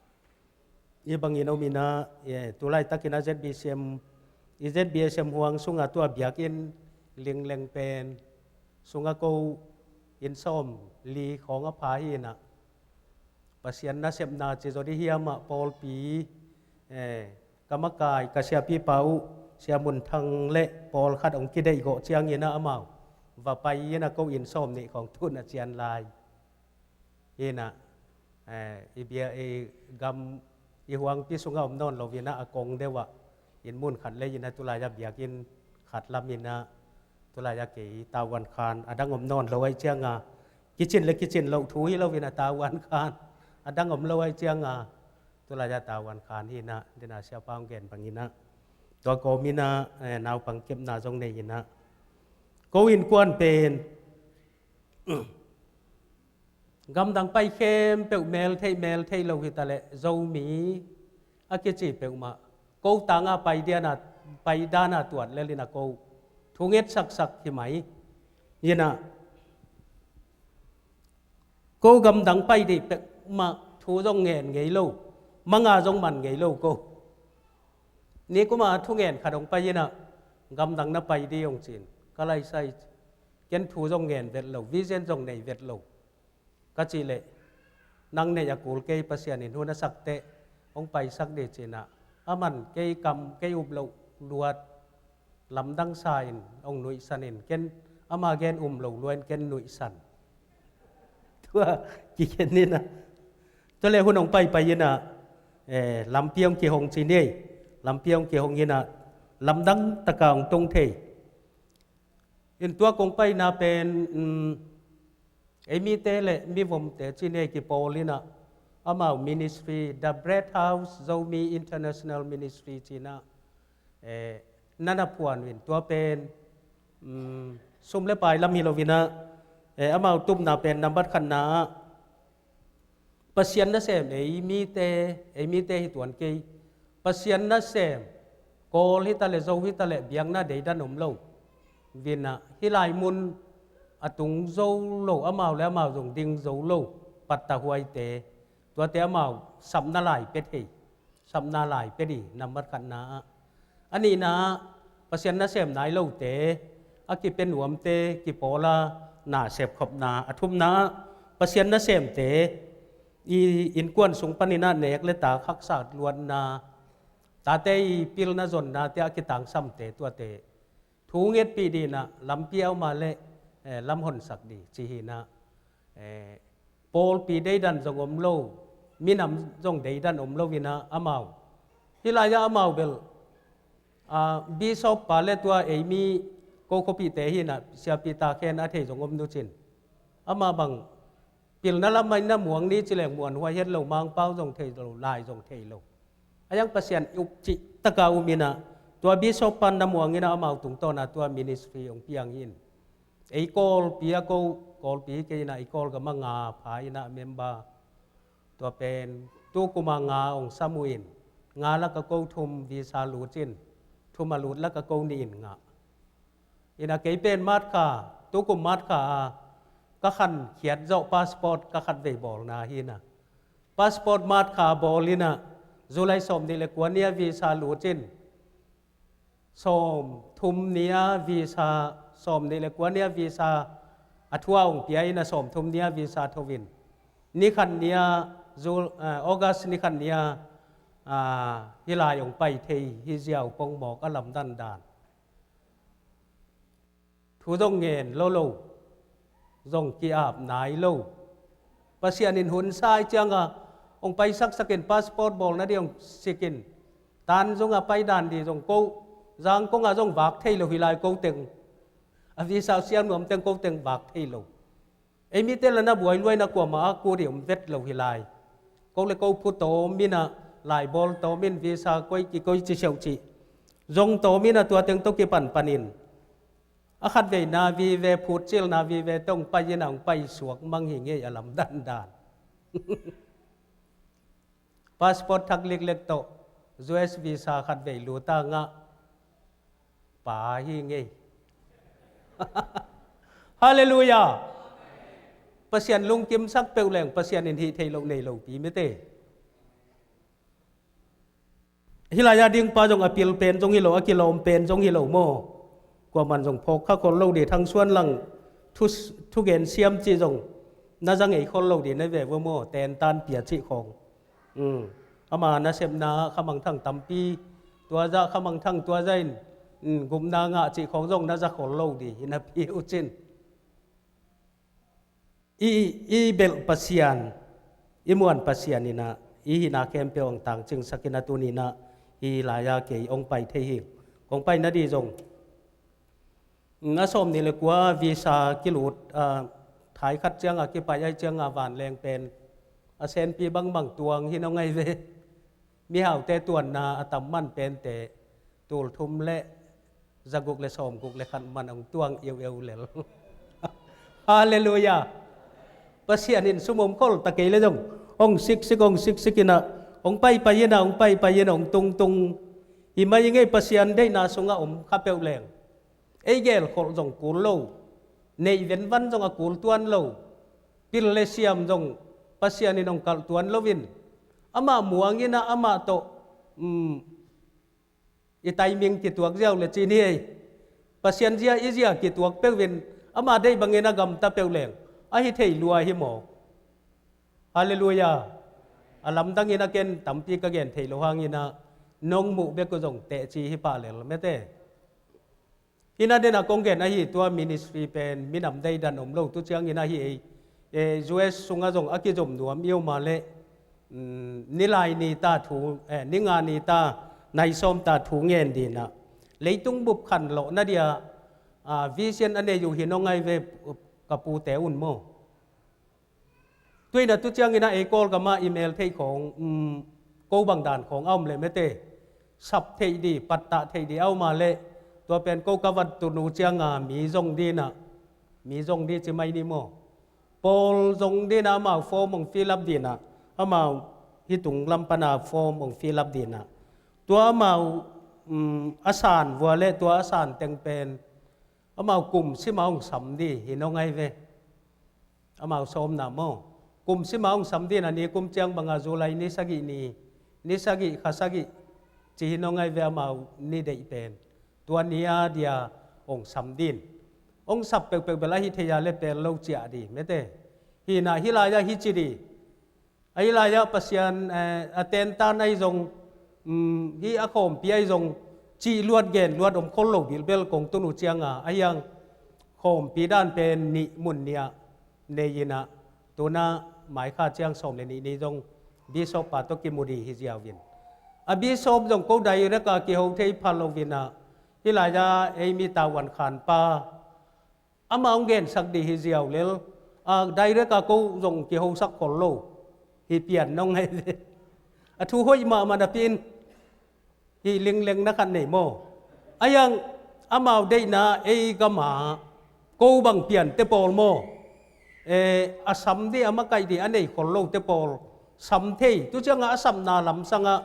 I bangin om in ah, eh, tulai takin a Z B C M, i Z B S M huang sunga tua biakinn lingleng pen sunga ko inn sawm li khawng a pha hi in ah. Pasian nasepna ci zaw dih hiam ah pawlpi, eh, ka makai, ka siapipa uh, Sia Mun Thang le pawlkhat hong kideih gawh ciangin ah amau va pai in ah ko inn sawm nih khawng tun a cian lai. Hi in ah, eh, i bia, i gam, i huangpi sungah om nawn lo in ah a kong deuh ah inn mun khat lei in ah tulai ah biakinn khat lam in ah tulai ah kei tavuan khan a dang om nawn lo ahih cianga kicin le kicin loh thu hi lo in ah tavuan khan a dang om lo ahih cianga tulai ah tavuan khan hi in ah dena siapa hong gen bang in ah tua kawm in ah, eh, naupang kepna zong nei in ah ko innkuan pen gamdang pai khempeuh mel theih mel theih lo hi ta leh Zomi a kici peuhmah ko tanga pai diana, pai dana tuat lel in ah ko thu nget saksak hi mai. In ah ko gamdang pai dih peuhmah thu zong ngen ngei lo, manga zong man ngei lo ko. Ni kuma thu ngen khat hong pai in ah gamdang na pai dih hong cin ka laisai, ken thu zong ngen vet lo, vision zong nei vet lo. Ka cih leh nang neih a kul kei, Pasian in hun a sak teh hong paisak dih ci in ah a man kei kam kei up loh luat lamdang sa in hong nuihsan in ken ama gen um lo lua in ken nuihsan. Tua kikhen in ah tua leh hun hong paipai in ah, eh, lampi hong kihong ci ni ei, lampi hong kihong in ah lamdang taka hong tung thei. In tua kong paina pen, um, ei mite le mivomte ci ni ei kipawl in ah amau ministry, The Bread House Zomi International Ministry ci in ah, eh, nana phuan uh in tua pen, um, sum le pai lam hi lo in ah, eh, amau tupna pen nambat khatna ah Pasian nasem ei mite, ei mite hi tuan kei. Pasian nasem, Kawl hi ta leh, Zo hi ta leh, biakna deidan om lo. Vin ah, hih lai mun a tung zo lo, amau le amau zong ding zo lo, pattahuaite. Tuate amau sapna lai pia thei. Sapna lai pia dih, nambat khatna ah. A nihna ah, Pasian nasem nai lote, a kipia nuamte, kipawla, na sepkhopna, a thumna ah, Pasian nasemte, i innkuan sung panin ah nek le tak haksa luatna, tate i pilna zonnate a kitangsamte tuate. Thu ngetpih dih in ah, lampi a om a leh, eh, lam honsak dih, ci hi in ah, eh, pawlpi deidan zong om lo, minam zong deidan om lo in ah amau. Hih lai ah amau bel, ah, Bishop pa le tua ei mi ko khuapihte hi in ah, Sia Peter Khen a thei zong om nu cin. Ama bang, pilna lam ah in na muang ni ci leng muanhuai het lo, Mangpau zong thei lo, lai zong thei lo. A yang Pasian up cih taka um in ah, tua Bishop pan na muang in ah amau tungtawn ah tua ministry hong piang hi in. Ei Kawlpi a ko, Kawlpi hi kei in ah, ei Kawlgam a nga pha in ah member. Tua pen, tu kum a nga hong sam uh in, nga lak a ko thum visa lut in, thum a lut lak a ko nih in ngah. In ah kei pen March kha, tu kum March kha a, ka khan khiat zawh passport ka khatvei bawlna hi in ah. Passport March kha bawl in ah, July sawm nih le kua ni a visa lut in, sawm thum ni a visa, sawm nih le kua ni a visa a thu a hong pia in ah sawm thum ni a visa tho in. Ni khat ni a, Jul-, eh, August ni khat ni a, ah, hih lai hong pai thei hi ziau pongmawk a lamdan dan. Thu zong ngen lo lo, zong ki-ap nai lo. Pasian in hun sa ahih cianga hong paisaksak in passport bawlna dih hong sik in. Tan zong a pai dan dih zong ko, Zangkong a zong vak thei lo hih lai ko teng. A visa siang nuam teng ko teng vak thei lo. Ei mite la na buai luai na kuamah a kut dih om vet lo hih lai. Ko le ko phu tawm in ah Laibawl tawmin visa koi kikoi ci siauh cih zong tawmin a tua teng tawh kipanpanin a khatveina vive phutcilna vive tawh hong pai in a hong pai suak mang hi ngei a lamdandan. Passport thak liklek tawh U S visa khatvei luta ngah pa hi ngei. Halleluiah. Pasian lungkimsak peuh leng Pasian in hih theih loh nei lopi mete. Hih lai-a ding pa zong a pil pen zong hi lo, a kilawm pen zong hi lo maw? Kuaman zong phawk kha khol lo dih, thangsuan lang thu, thugen siam cih zong na za ngei khol lo dih na ve vua maw? Tentan pia cih khawng. Ama nasepna khamangthang tampi tua zah, khamangthang tua zah in gupna ngah cih khawng zong na za khol lo dih hi napi uh cin. I, i belh Pasian, i muan Pasian inah i hihna khempeuh hong tangcingsak inah tuni inah hih lai-a kei hong pai thei hi. Kong pai nadih zong a sawm nih le kua visa kilut, thai khat cianga kipai ai cianga vanleng pen a senpi bangbang tuang hi nong ai ve. Mihaute tuanna a tam man pente tul thum le zaguk le sawmguk le khat man hong tuang eueu lel. Halleluiah. Pasian in sum om khol ta kei le zong hong siksik, hong siksik inah hong paipai inah hong paipai inah hong tungtung hi mai ngei. Pasian deihna sungah om kha peuh leng ei gelkholh zong kul lo, neih venvan zong a kul tuan lo, pil le siam zong Pasian in hong kalh tuan loin amah muang inah amah tawh i timing kituak ziau le cin hi ei. Pasian zia i zia kituak peuhin ama deih bangin a gamta peuh leng ahi thei lua hi maw? Halleluiah. A lamdangin a ken tampi ka gen thei lo hangin ah nong muh bek uh zong tehci hi pah lel mete. Hina dena kong gen ahi tua ministry pen minam deidan om lo tu ciangin ahi ei. U S sungah zong a kizom nuam i om a le nilai ni ta thu, ninga ni ta nai sawm ta thu ngen dinah leitung bup khan lawh nadia vision a nei uh hi nong ai ve ka pute un maw? Tuina tu ciangin a ei Kawlgam ah i mel theih khawng ko bang dan khawng a om le mete. Sap theih di, pattah theih di a om a le tua pen ko ka vat tunu cianga mi zong dinah, mi zong di ci mai ni maw? Pawl zong dinah amau form hong fill up dinah, amau hih tung lam pana form hong fill up dinah tua amau a san vua le tua a san teng pen amau kum sima hong sam di hi nong ai ve. Amau sawmna maw? Kum sima hong sam dinah ni kum ciang banga July ni sagih ni, ni sagih kha sagih ci hi nong ai ve amau ni deih pen. Tua ni a dia hong sam din. Hong sap peuhpeuh bel ahi thei a le pel lo ciah di mete. Hinah hih lai-ah hi ci di. Ahi lai-ah Pasian a tentan ahi zong, hih a khawmpi ahi zong cih luat gen luat om khol lo bilbel kong tunu cianga ahiang khawmpi dan pen nih mun nih ah nei inah tuna maikha ciang sawm le nih ni zong bishop pa tawh kimu di hi ziau in. A bishop zong ko direct a kiho thei pha lo inah hih lai-ah ei mi tavuan khan pa amah hong gensak di hi ziau lel. A direct a ko zong kihosak khol lo hi pian nong ai ve. A thu hoih mahmah napi in hih lingleng na khat nei maw? Ahiang amau deihna ei gama ko bang piante pawl maw? A sam di a makaih di a nei khol lote pawl sam thei tu cianga a sapna lamsangah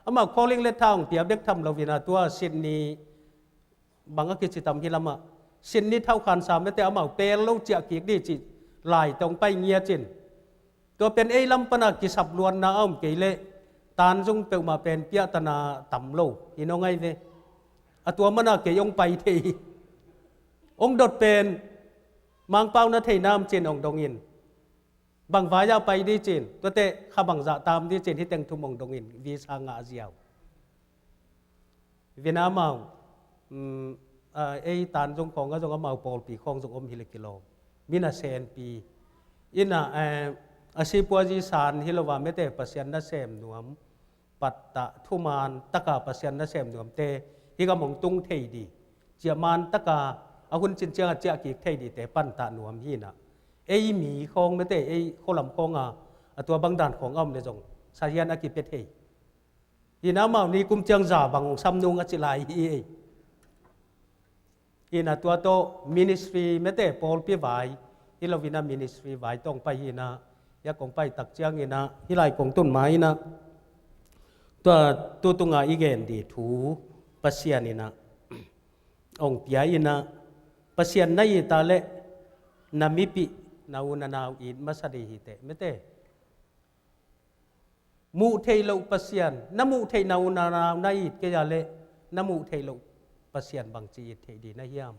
amau calling le tha hong pia bek tham lo inah tua Sydney bang a kici tam hi lamah Sydney thau khansa mete amau pel lo ciah kik di cih lai tawh hong pai ngiat cin. Tua pen ei lam pana kisap luanna a om kei le tanzung peuhmah pen piahtana tam lo hi nong ai ve. A tua mana kei hong pai thei hi. Hong dot pen Mangpau na thei nam cin hong dongin bang vai-ah pai di cin tuate kha bangzah tam di cin hih teng thum hong dongin visa ngah ziau. Vina amau ei tanzung khawngah zong amau pawlpi khawng zong om hi le kilawm. Mina senpi inah a sipuazi san hi lo a mete Pasian nasem nuam pattah thuman taka Pasian nasem nuamte hih gam hong tung thei di ciah man taka a hun cin cianga ciah kik thei dite pantah nuam hinah ei mi khawng mete ei khualam khawnga a tua bangdan khawng a om le zong sahian a kipia thei. Hi na, amau ni kum ciang za bang hong sam nung a ci lai hi ei. Hi na, tua tawh ministry mete, pawlpi vai hi lo hi na, ministry vai tawh hong pai hi na. Hia kong pai tak ciang hi na, hih lai kong tun ma hi na, tua tu tunga i gen ding thu Pasian hi na hong pia hi na, Pasian na it a leh na mipih, na u na nau it masa ding hi teh mete. Muh theih loh Pasian, na muh theih na u na nau na it kei a leh na muh theih loh Pasian bangci it theih ding na hiam?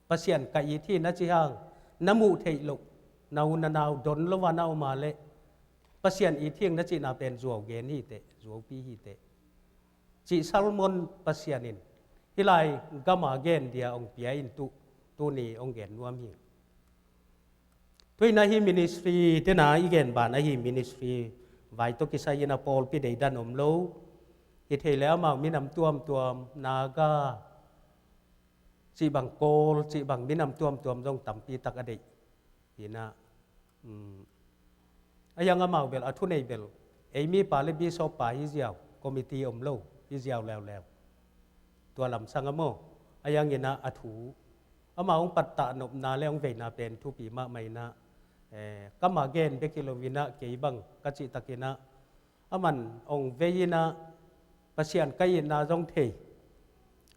Pasian ka it hi na ci hang, na muh theih loh na u na nau don lo a na om a leh Pasian it hing na cihna pen zuau gen hi teh, zuaupi hi teh, cih sermon Pasian in hih lai gam a gen ding a hong pia in tu, tuni hong gen nuam hi. Tu hi na, hih ministry te na i gen ban a, hih ministry vai tawh kisai hi na pawlpi deidan om lo. Hi thei leh amau minam tuamtuam, Naga cih bang, Kawl cih bang, minam tuamtuam zong tampi tak a deih hi na. Um, a hiang amau bel, a thunei bel, ei mipa leh bishop pa hi ziau, committee om lo hi ziau leuleu. Tua lamsang a maw, a hiang hi na a thu, amau hong pattah nopna leh hong veina pen thupi mahmah hi na. Eh, ka ma gen bek hi lo hi na, kei bang ka cih tak hi na, aman hong vei hi na, Pasian ka itna zong thei,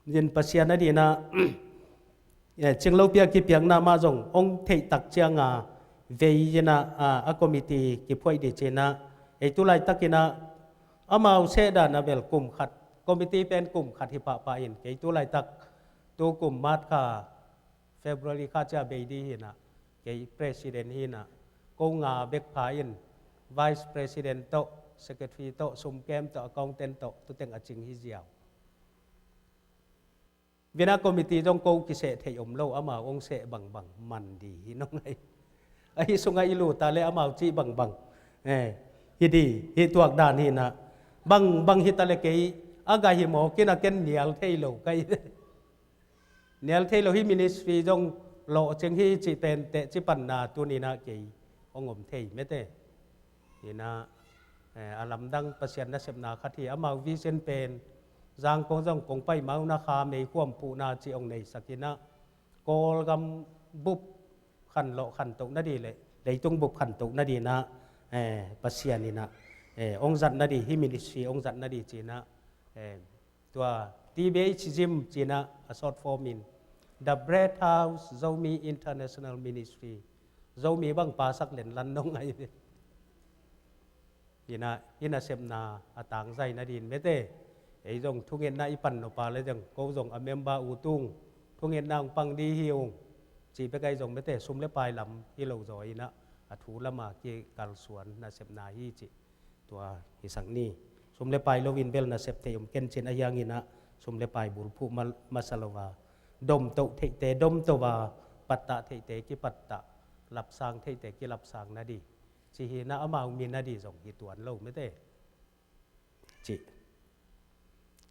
zin Pasian a ding hi na, eh, cinglopi a kipiakna mah zong hong theih tak ciang a vei hi na, a, a committee kiphuaih ding ci hi na. Ei tu laitak hi na, amau sehdan a bel kum khat, committee pen kum khat hi pahpah in, kei tu laitak tu kum March kha, February kha ciang bei ding hi na, kei president hi na, ko nga bek pha in, vice president tawh, secretary tawh, sumkem tawh, accountant tawh, tu teng a cing hi ziau. Vina committee zong ko kiseh theih om lo, amau hong seh bangbang man ding hi nong ai. Ahi sungah i lut a leh amau cih bangbang, eh, hi ding, hi tuak dan hi na. Bangbang hi ta leh kei a gah hi mawk in a, ken nial thei lo ka hi. Nial thei lo, hih ministry zong lawhcing hi cih pen teh, ci panna tuni na kei hong om thei mete. Hi na, eh, a lamdang Pasian nasepna khat hi, amau vision pen, Zangkong zong kong pai ma uh na, kha meikuang phuhna cih hong neisak hi na, Kawlgam bup khanlawh khantoh na ding leh leitung bup khantoh na ding na, eh, Pasian hi na, eh, hong zat na ding, hih ministry hong zat na ding ci hi na, eh, tua T B H Zim ci hi na, a short form in The Bread House Zomi International Ministry. Zomi bang pa sak lenlan nong ai. Hi na, hih nasepna a tangzai na ding mete. Ei zong thungetna i pan nop a leh zong, ko zong a member ut ung, thungetna hong pang ding hi ung, cih bek ahi zong mete, sum leh pai lam hi lo zaw hi na, a thu lam a kikalsuan nasepna hi cih tua hisak ni. Sum leh pai lo in bel nasep thei om ken cin, a hiang hi na, sum leh pai bulphuh ma-, masa lo a, domtoh theihte domtoh a, pattah theihte kipattah, lapsang theihte kilapsang na ding, ci hi na, amau min a ding zong hi tuan lo mete. Cih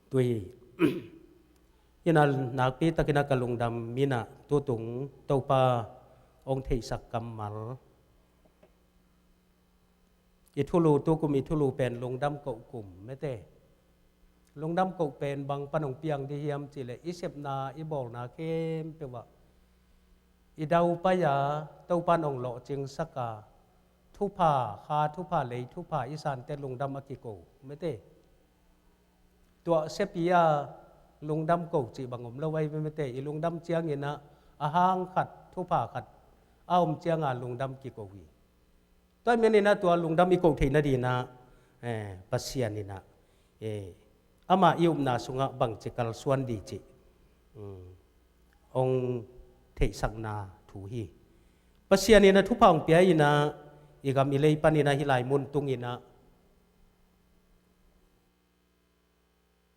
tu hi. Hi na, nakpi tak hi na ka lungdam hi na, tutung Topa hong theihsak kammal. I thulu, tukum i thulu pen lungdam koh kum mete. Lungdam koh pen bang pan hong piang ding hiam cih leh, i sepna, i bawlna khempeuh ah i dau pai a, Topan hong lawhcingsak a, thupha, kha thupha, lei thupha i sante lungdam a kiko mete. Tuahsia pi a lungdam ko cih bang om lo ahi ve mete. I lungdam ciangin ah, a hang khat, thupha khat a om ciang a lungdam kiko hi. Tua ahih manin ah tua lungdam i koh theih nadingin ah, eh, Pasian in ah, eh, amah i upna sungah bangci kalsuan ding cih, um, hong theihsakna thu hi. Pasian in ah thupha hong pia in ah, i gam i lei panin ah hih lai mun tungin ah,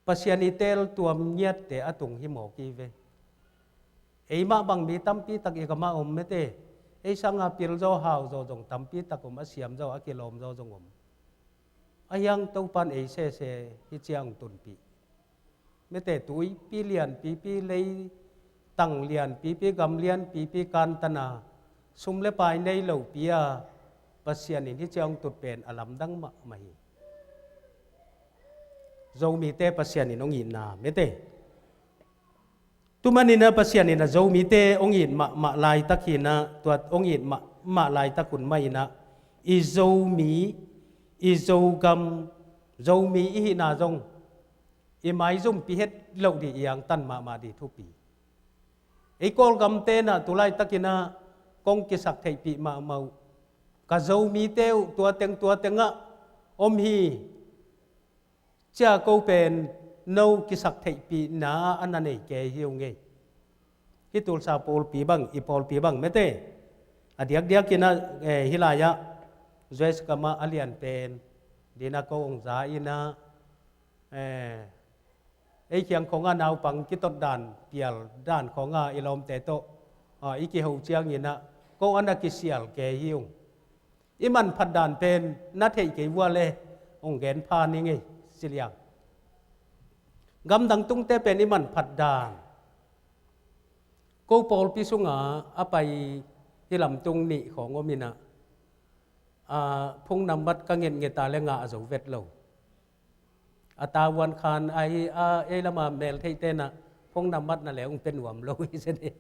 Pasian i teel tuam ngiatte a tung hi mawk hi ve. Eimah bang mi tampi tak i gamah om mete. Ei sanga pil zaw hau zaw zong tampi tak om, a siam zaw, a kilawm zaw zong om. A hiang Topan ei sese hih ciang tunpih. Mete, tuipi lianpipi, leitang lianpipi, gam lianpipi kantana, sum le pai nei lopi a, Pasian in hih ciang tut pen a lamdang mahmah hi. Zomite Pasian in hong itna mete. Tu manin ah Pasian in ah Zomite hong it mahmah laitak hi in ah, tua hong it mahmah laitak hun mah in ah, i Zomi, i Zogam, Zomi i hihna zong i maizumpi het loh ding, i angtan mahmah ding thupi. Ei Kawlgamte in ah tu laitakin ah kong kisaktheihpih mahmah uh, ka Zomite uh tua teng tua tengah om hi, ci-a ko pen no kisaktheihpihna a na nei kei hi ung ei. Hih Tulsa pawlpi bang, i pawlpi bang mete, a diakdiakin ah, eh, hih lai-ah U S gam ah a lian pen ding ah ko hong za in ah, eh, ei kiang khawngah naupang kitot dan, pial dan khawngah i lawmte tawh, ah, i kiho ciangin ah ko a na kisial kei hi ung. I manphat dan pen na theih kei vua le hong gen pha ning ei, ci liang. Gamdang tungte pen i manphat dan, ko pawlpi sungah a pai hih lam tung nih khawng om in ah, ah, phone number ka ngetnget a le ngah zo vet lo. A tavuan khan ahi a, ei lam a meltheihte in ah phone number na leng hong pia nuam lo hi zen hi.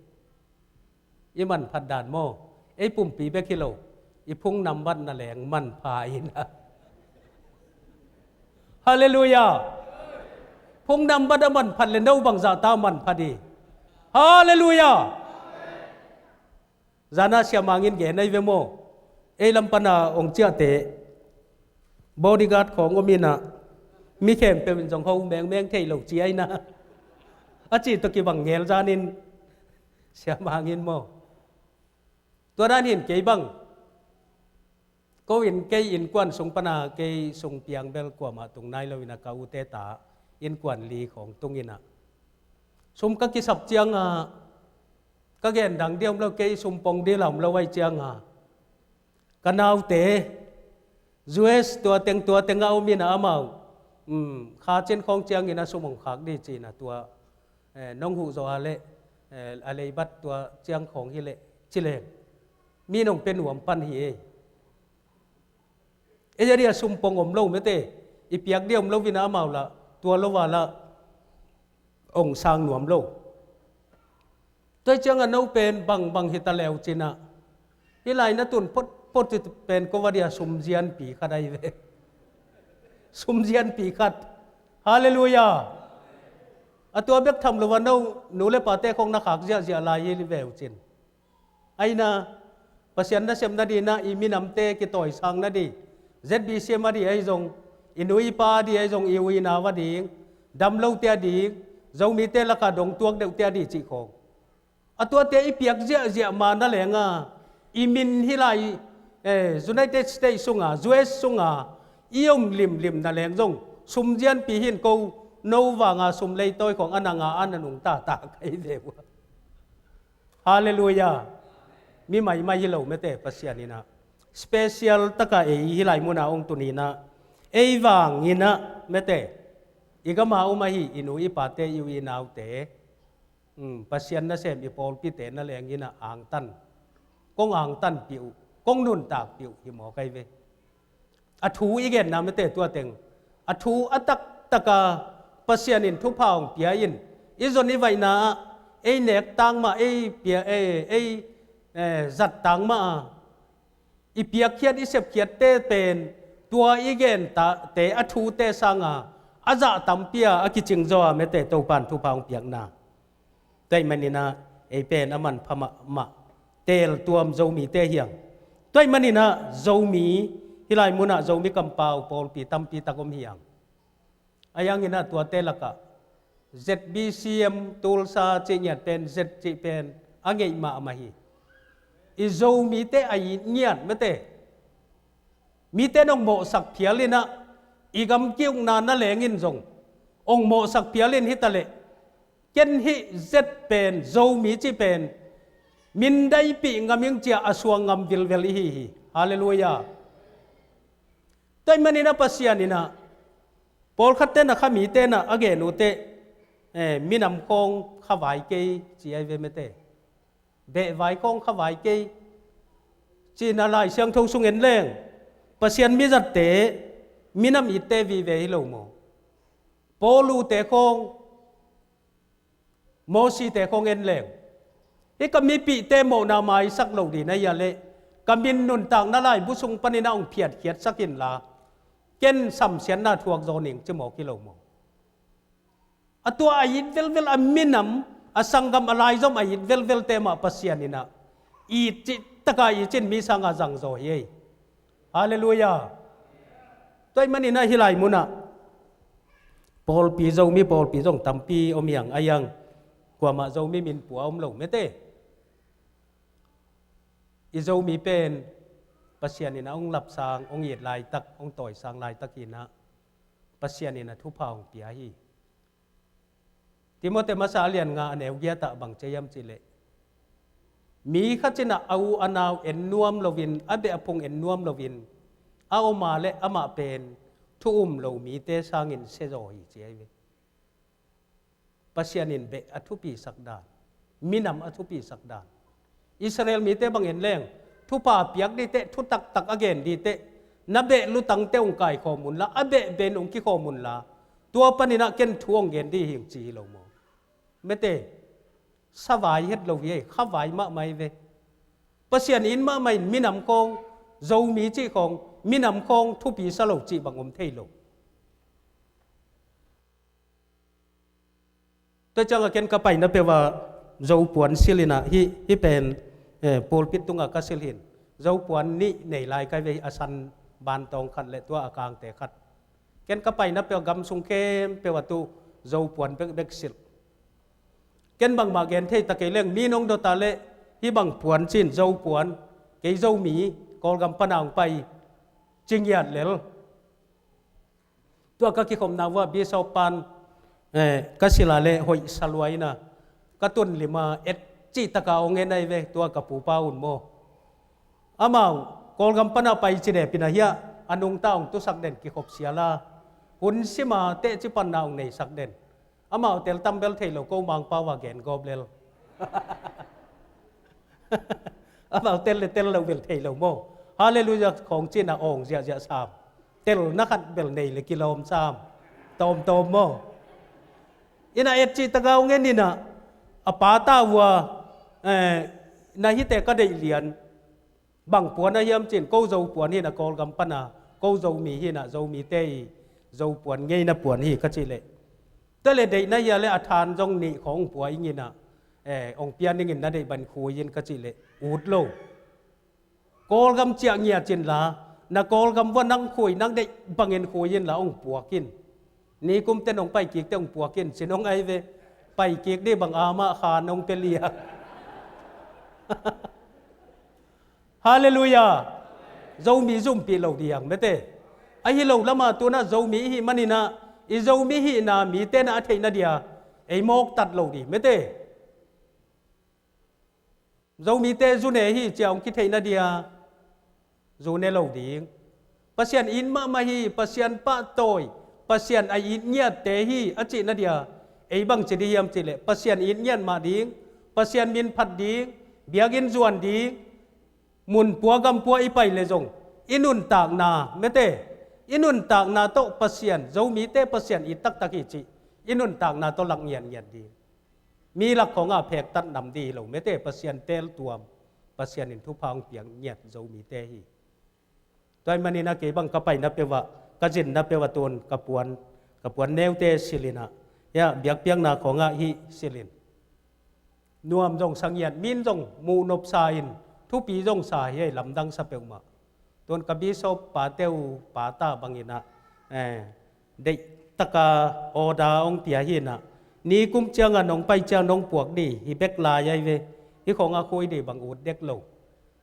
I manphat dan maw, ei pumpi bek hi lo, i phone number na leng manpha in ah. Halleluiah. Phone number a manphat le no bangzah ta manphat hi. Halleluiah. Zan ah Sia Mang in gen ahi ve maw. Ei lam pan a hong ciahte, bodyguard khawng om in ah, mi khempeuh in zong ho mengmeng thei lo ci ahi na, a cih tawh kibang ngel zan in, Sia Mang in maw. Tua dan hin kei bang, ko in kei innkuan sung pan a kei sung piang bel kuamah tung nai lo in ah, ka ute ta innkuan li khawng tung in ah, sum ka kisap ciang a, ka gen dang ding om lo, kei sum pong ding lam lo ahih ciang a, ka naute U S tua teng tua teng a om in ah amau, um, kha cin khawng ciangin a sum hong khak ding ci in ah tua, eh, nong huh zawh a le, eh, a leibat tua ciang khawng hi leh ci leng, mi nong pia nuam pan hi ei. Ei a dia sum pong om lo mete, i piak dia om lo in ah amau lah, tua lo a lah hong sang nuam lo. Tua ciang a no pen bangbang hi ta leu cin ah, hih lai na tun photphot pen ko va dia sumzianpi khat ahi ve. Sumzianpi khat. Halleluiah. A tua bek tham lo a no nu le pate khawng na khak ziahziah lai hi ve uh cin. Ahi na, Pasian nasem nading in ah i minamte kitawisang nading, Z B C M a ding ahi zong, i nu i pa a ding ahi zong, i u i nau a ding, dam lote a ding, Zomite lakah dong tuak deuhte a ding cih khawng, a tuate i piak ziahziah ma na leng a, i min hih lai, eh, United States sungah, U S sungah i om limlim na leng zong, sumzianpi hi in ko, no vang a sum leitawi khawng a na ngah a na nungta ta ka hi ve uh. Halleluiah. Mi maimai hi lo mete, Pasian in ah special tak a ei hih lai mun a hong tun in ah, ei vang in ah mete, i gam a om ahi i nu i pate, i u i naute, um, Pasian nasem i pawlpite na leng in ah angtan, kong angtanpih uh, kong nuntakpih uh hi mawk ahi ve. A thu i genna mete tua teng, a thu a taktak a Pasian in thupha hong pia in, i zon i vaihna ah ei nek tang mah, ei pia, ei, ei, eh, zat tang mah a, i piakkhiat i sepkhiatte pen tua i gentehte a thute sang a, a zah tampi a a kicing zaw a mete, Topan thupha hong piakna. Tua ahih manin ah ei pen a manpha mahmah, teeltuam Zomite hi hang. Tua ahih manin ah Zomi, hih lai mun ah Zomi kampau pawlpi tampi tak om hi hang. Ahi hangin ah tuate lakah Z B C M Tulsa cih ngiat pen, Z cih pen a ngeih mahmah hi. I Zomite a it ngiat mete, mite in hong mawhsak phial in ah, i gam ki-ukna na leng in zong hong mawhsak phial in hi ta leh, ken hih Z pen, Zomi cih pen mindaipih ngam ing ci a a suang ngam vilvel i hi hi. Halleluiah. Tua ahih manin ah Pasian in ah, pawlkhatte in ah, kha mite in ah a gen uh teh, eh, minam khawng kha vai kei ci ahi ve mete. Beh vai khawng kha vai kei ci in ah Lai Siangtho sung en leng, Pasian mizatte minam itte vive hi lo maw. Paulu te khawng, Mosi te khawng en leng, hih ka mipihte mawhna maisak lo ding na hia leh, ka min nuntakna laibu sung panin a hong phiatkhiatsak inla, ken samsiatna thuak zaw ning ci mawk hi lo maw? A tua a it velvel a minam, a sanggam a laizom a it velvelte mah Pasian in ah it cih taka it cin mi sangah zangzaw hi ei. Halleluiah. Tua ahih manin ah hih lai munah pawlpi, Zomi pawlpi zong tampi om hi hang, a hiang kuamah Zomi min pua om lo mete. I Zomi pen Pasian in ah hong lapsang, hong it laitak, hong tawisang laitak hi in ah Pasian in ah thupha hong pia hi. Timote masa a lian nga a neu giat ah bang ci hiam cih leh, mi khat in ah a u a nau en nuam loin, a beh a phung en nuam loin a om a leh amah pen thu um lo mite sangin sia zaw hi ci ahi ve. Pasian in beh a thupisak dan, minam a thupisak dan. Israel mite bang en leng, thupha piak ding teh, thu taktak a gen ding teh, na beh lutangte hong kaikhawm unla, a beh ben hong kikhawm unla, tua panin ah ken thu hong gen ding hi ing ci hi lo maw? Mete, savai het lo hi ei, khavai mahmah hi ve. Pasian in mahmah in minam khawng, Zomi cih khawng, minam khawng thupi sa lo cih bang om thei lo. Tua ciangah ken ka paina peuh ah Zopuan sil in ah, hih, hih pen, eh, pulpit tungah ka sil hi in. Zopuan nih nei lai ka hi ve, a san bantawng khat le tua a kangte khat. Ken ka paina peuh ah gam sung khempeuh ah tu Zopuan bekbek sil. Ken bangmah gen thei ta kei leng, mi nong dot a leh hih bang puan ci in, Zopuan, kei Zomi, Kawlgam pan a hong pai ci ngiat lel. Tua ka kikhopna uah Bishop pan, eh, ka sil a leh hoih sa lua in ah, ka tun lim a et cih taka hong en ahi ve, tua ka pupa un maw. Amau Kawlgam pan a pai ci dep in ah hiah a nungta hong tusak den kikhop sial a, hun sim a teci panna hong neisak den. Amau tel tam bel thei lo, ko Mangpau a gen gawp lel. Amau tel le tel lo bel thei lo maw. Halleluiah khawng ci in ah awng ziahziah sam. Telna khat bel nei le kilawm sam. Tawmtawm maw. In ah et cih taka hong en in ah, a pa ta uh a, eh, na hite ka deih lian. Bang puan a hiam ci in, ko Zopuan hi in ah Kawlgam pan a, ko Zomi hi in ah, Zomite i Zopuan ngeina puan hi ka cih leh, tua leh deih na hia leh a than zong nih khawng hong pua ing in ah, eh, hong pia ning in, na deih bangin khui in ka cih leh ut lo. Kawlgam ciah ngiat ci inla, na Kawlgam uah nang khui, nang deih bangin khui inla hong puak in. Nikum teh nong pai kik teh hong puak in, ci in hong ahi ve. Pai kik ding bang a mah khan hong pia liang. Halleluiah. Zomi zumpih lo ding mete. Ahi lo lamah tu in ah Zomi i hih manin ah, i Zomi hihna mite in ah a theih nadia ei mawktat lo ding mete. Zomite zu ne hi ci a hong kitheih nadia zu ne lo ding. Pasian it mahmah hi, Pasian pahtawi, Pasian a it ngiatte hi a cih nadia ei bang ci ding hiam cih leh, Pasian it ngiat mah ding, Pasian min phat ding, biakinn zuan ding, mun pua gam pua i pai leh zong i nuntakna mete, i nuntakna tawh Pasian, Zomite Pasian it taktak hi cih i nuntakna tawh lak ngiatngiat ding. Mi lak khawngah phektat nam ding hi lo mete, Pasian teltuam, Pasian in thupha hong piak ngiat Zomite hi. Tua ahih manin ah kei bang ka paina peuh ah, ka zinna peuh ah tun ka puan, ka puan neute sil in ah, ya, biakpiakna khawngah hih sil in. Nuam zong sa ngiat, min zong muh nop sa in, thupi zong sa hi ei, lamdang sa peuhmah. Tun ka bishop pate uh pa ta bangin ah, eh, deih taka order hong pia hi in ah, nikum ciangah nong pai ciang nong puak ding hi bek lai ahi ve. Hih khawngah khui ding bang ut dek lo.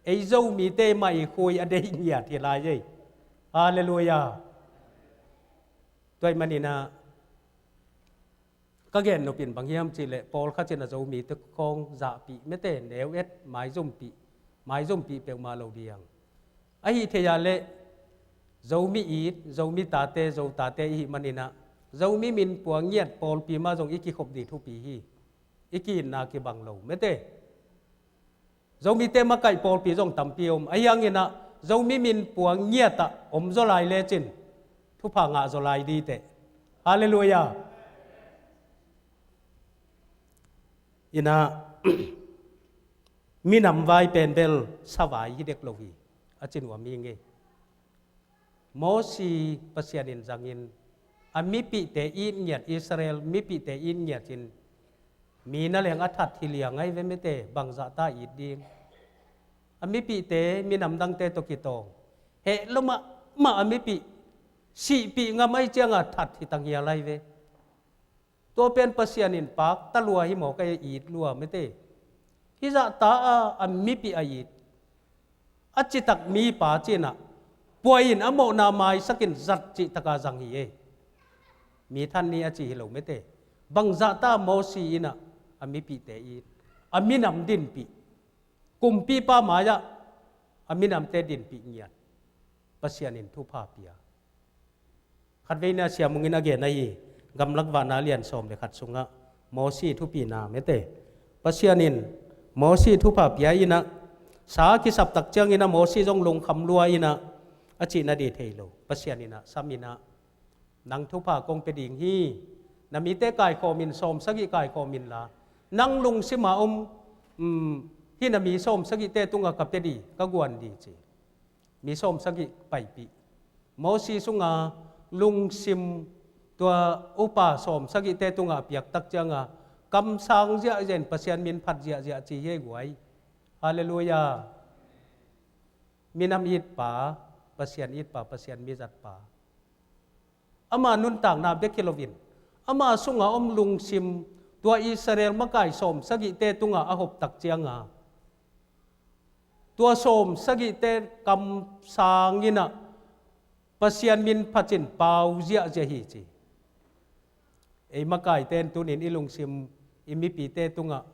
Ei Zomite mah i khui a deih ngiat hi lai ei. Halleluiah. Tua ahih manin ah ka gen nop in bang hiam cih leh, pawlkhat in ah Zomite khawng zahpih mete, neu et, maizumpih, maizumpih peuhmah lo ding. Ahih theih a leh Zomi it, Zomi tate, Zo tate i hih manin ah Zomi min pua ngiat pawlpi mah zong i kikhop ding thupi hi. I ki-itna kibang lo mete. Zomite makaih pawlpi zong tampi om. Ahi hangin ah Zomi min pua ngiat ah om zaw lai lecin thupha ngah zaw lai ding teh. Halleluiah. Inah minam vai pen bel savai hi dek lo hi, a ci nuam hi ngei. Mosi Pasian in zangin a mipihte it ngiat, Israel mipihte it ngiat in mi na leng a that hi liang ai ve mete, bangzah ta it ding. A mipihte minam dangte tawh kitawng heh lo mahmah a mipih sihpih ngam ai cianga that hi tang hial ai ve. Tua pen Pasian in pak ta lua hi maw, ka it lua mete. Hizah ta a, a mipih a it a citak mipa cinah puai in a mawhna maisakin zat cihtaka zang hi e. Mi than ni a ci hi lo mete. Bangzah ta Mosi inah a mipihte it, a minam dinpih, kumpipa mai-ah a minamte dinpih ngiat Pasian in thupha pia. Khatvei na siamungin a gen ahi, Gamlak Vahna lian sawm le khat sungah Mosi thupina mete. Pasian in Mosi thupha pia inah sa kisap tak cianginah Mosi zong lungkham lua inah a cihna di thei lo. Pasian inah sam inah, nang thupha kong pia ding hi. Na mite kaikhawm in, sawm sagih kaikhawm inla, nang lungsima om, um, hih na mi sawm sagihte tungah ka pia di, ka guan di ci. Mi sawm sagih paipih. Mosi sunga lungsim tua upa sawm sagihte tungah a piaktak cianga kamsang ziahziah in Pasian min phat ziahziah ci hi ei guai. Halleluiah. Minam itpa, Pasian itpa, Pasian mizatpa. Ama nuntakna bek hi loin ama sunga om lungsim, tua Israel makai sawm sagihte tungah a hoptak cianga tua sawm sagihte kamsang inah Pasian min phat in pau ziahziah hi ci. Ei makaite in tunin i lungsim, i mipite tungah,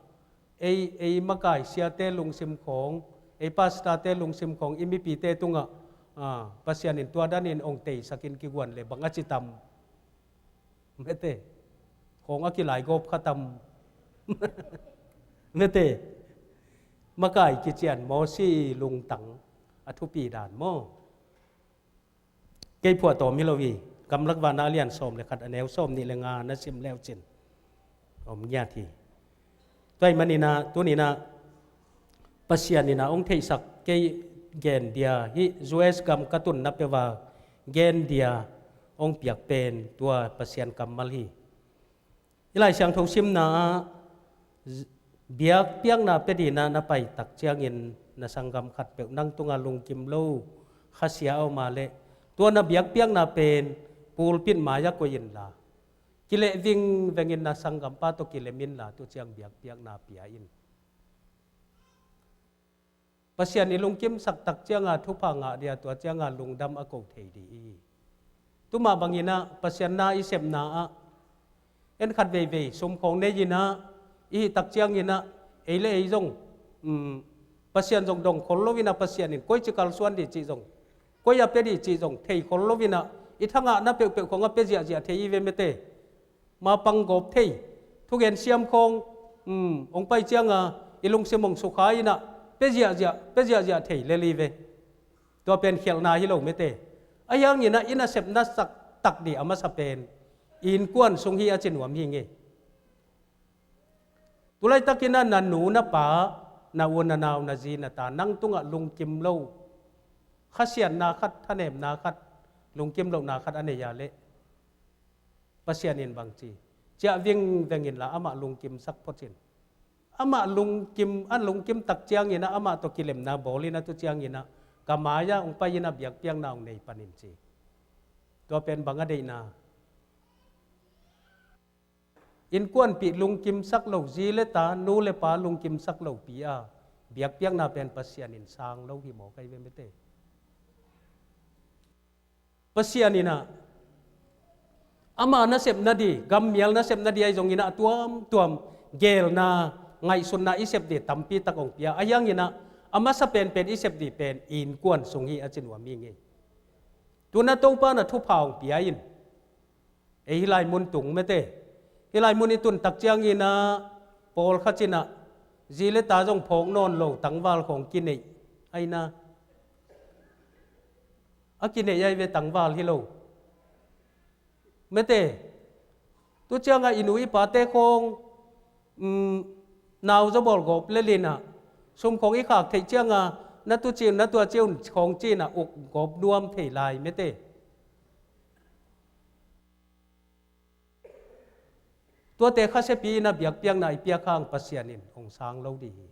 ei, ei makai siate lungsim khawng, ei pastorte lungsim khawng i mipite tungah, a, Pasian in tua danin ong teisakin kiguan le bang a ci tam? Mete. Khawng a kilaigawp kha tam? Mete. Makai kician Mosi lungtang a thupi dan maw? Kei phuahtawm hi lo hi. Gamlak Vahna lian sawm le khat, a neu sawm nih le nga na sim leucin om ngiat hi. Tua ahih maninah tuninah Pasian inah ong theihsak kei gen dia, hih U S gam ka tunna peuh a gen dia ong piak pen tua Pasian kammal hi. I Lai Siangtho simna ah, biakpiakna pia dinah na paitak ciangin na sanggam khatpeuh nang tungah lungkim lo khasia a om a leh, tua na biakpiakna pen pulpit mai-ah koih inla, kileh vingvengin na sanggampa tawh kilem inla, tua ciang biakpiakna pia in. Pasian i lungkimsak tak cianga thupha ngah dia, tua cianga lungdam a ko thei dih i hi. Tumah banginah Pasian na i sepna ah en khat veivei sum khawng nei inah i hih tak cianginah ei le ei zong, um, Pasian zong dong khol loinah Pasian in koi ci kalsuan dih cih zong, koi a pia dih cih zong thei khol loinah i thangahna peuhpeuh khawng a pia ziahziah thei i ve mete. Ma panggawp thei, thugen siam khawng, um, ong pai cianga i lungsim ong sukha inah pia ziahziah, pia ziahziah thei lel i ve. Tua pen khialhna hi lo mete. Ahi hanginah i nasepna sak tak dih a masa pen i innkuan sung hi a ci nuam hi ngei. Tulaitakinah na nu na pa, na u na nau, na zi na ta nang tungah lungkim lo, khasiatna khat, thanemna khat, lungkim lohna khat a nei a leh, Pasian in bang ci, ciah vingveng inla amah lungkimsak phot in. Amah lungkim, a lungkim tak cianginah amah tawh kilemna bawl inah tu cianginah ka mai-ah ong pai inah biakpiakna ong nei pan in ci. Tua pen bang a deihna? Innkuanpih lungkimsak lo, zi le ta, nu le pa lungkimsak lopi a biakpiakna pen Pasian in sang lo hi maw, kai ve mete. Pasian inah ama nasepna di, gammial nasepna di ahi zonginah a tuamtuam gelna, ngaihsutna i sep di tampi tak ong pia. Ahi hanginah a masa penpen i sep di pen i innkuan sung hi a ci nuam hi ngei. Tuna Topa na thupha ong pia in. Ei hih lai mun tung mete. Hih lai mun i tun tak cianginah pawlkhat inah zi le ta zong phawk nawn lo tangval khawng kineih ahi na. A kineih ahi ve, tangval hi lo mete. Tu ciangah i nu i pate khawng, um, Nau zawbawl gawp lel in ah, sum khawng i khak theih ciang a, na tu ci un, na tua ci un khawng ci in ah uk gawp nuam thei lai mete. Tuate khasiapi in a biakpiakna i piak hang Pasian in hong sang lo ding hi.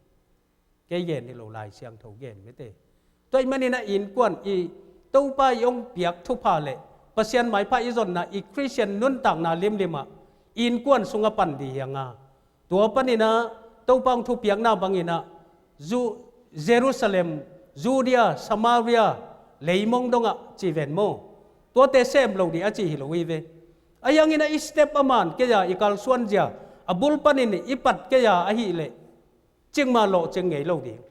Kei gen hi lo, Lai Siangtho gen mete. Tua ahih manin a innkuan i Topa i hong piak thupha le Pasian maipha i zonna i Khristian nuntakna limlim ah innkuan sung a pan ding hi hang a, tua panin ah Topa hong thupiakna bangin ah Ju-, Jerusalem, Judea, Samaria, leimong dong ah ci ven maw. Tuate sem lo ding a ci hi lo hi ve. Ahi hangin ah i step a man kei a i kalsuan zia, a bul panin i pat kei a ahih leh, cikmah lawhcing ngei lo ding.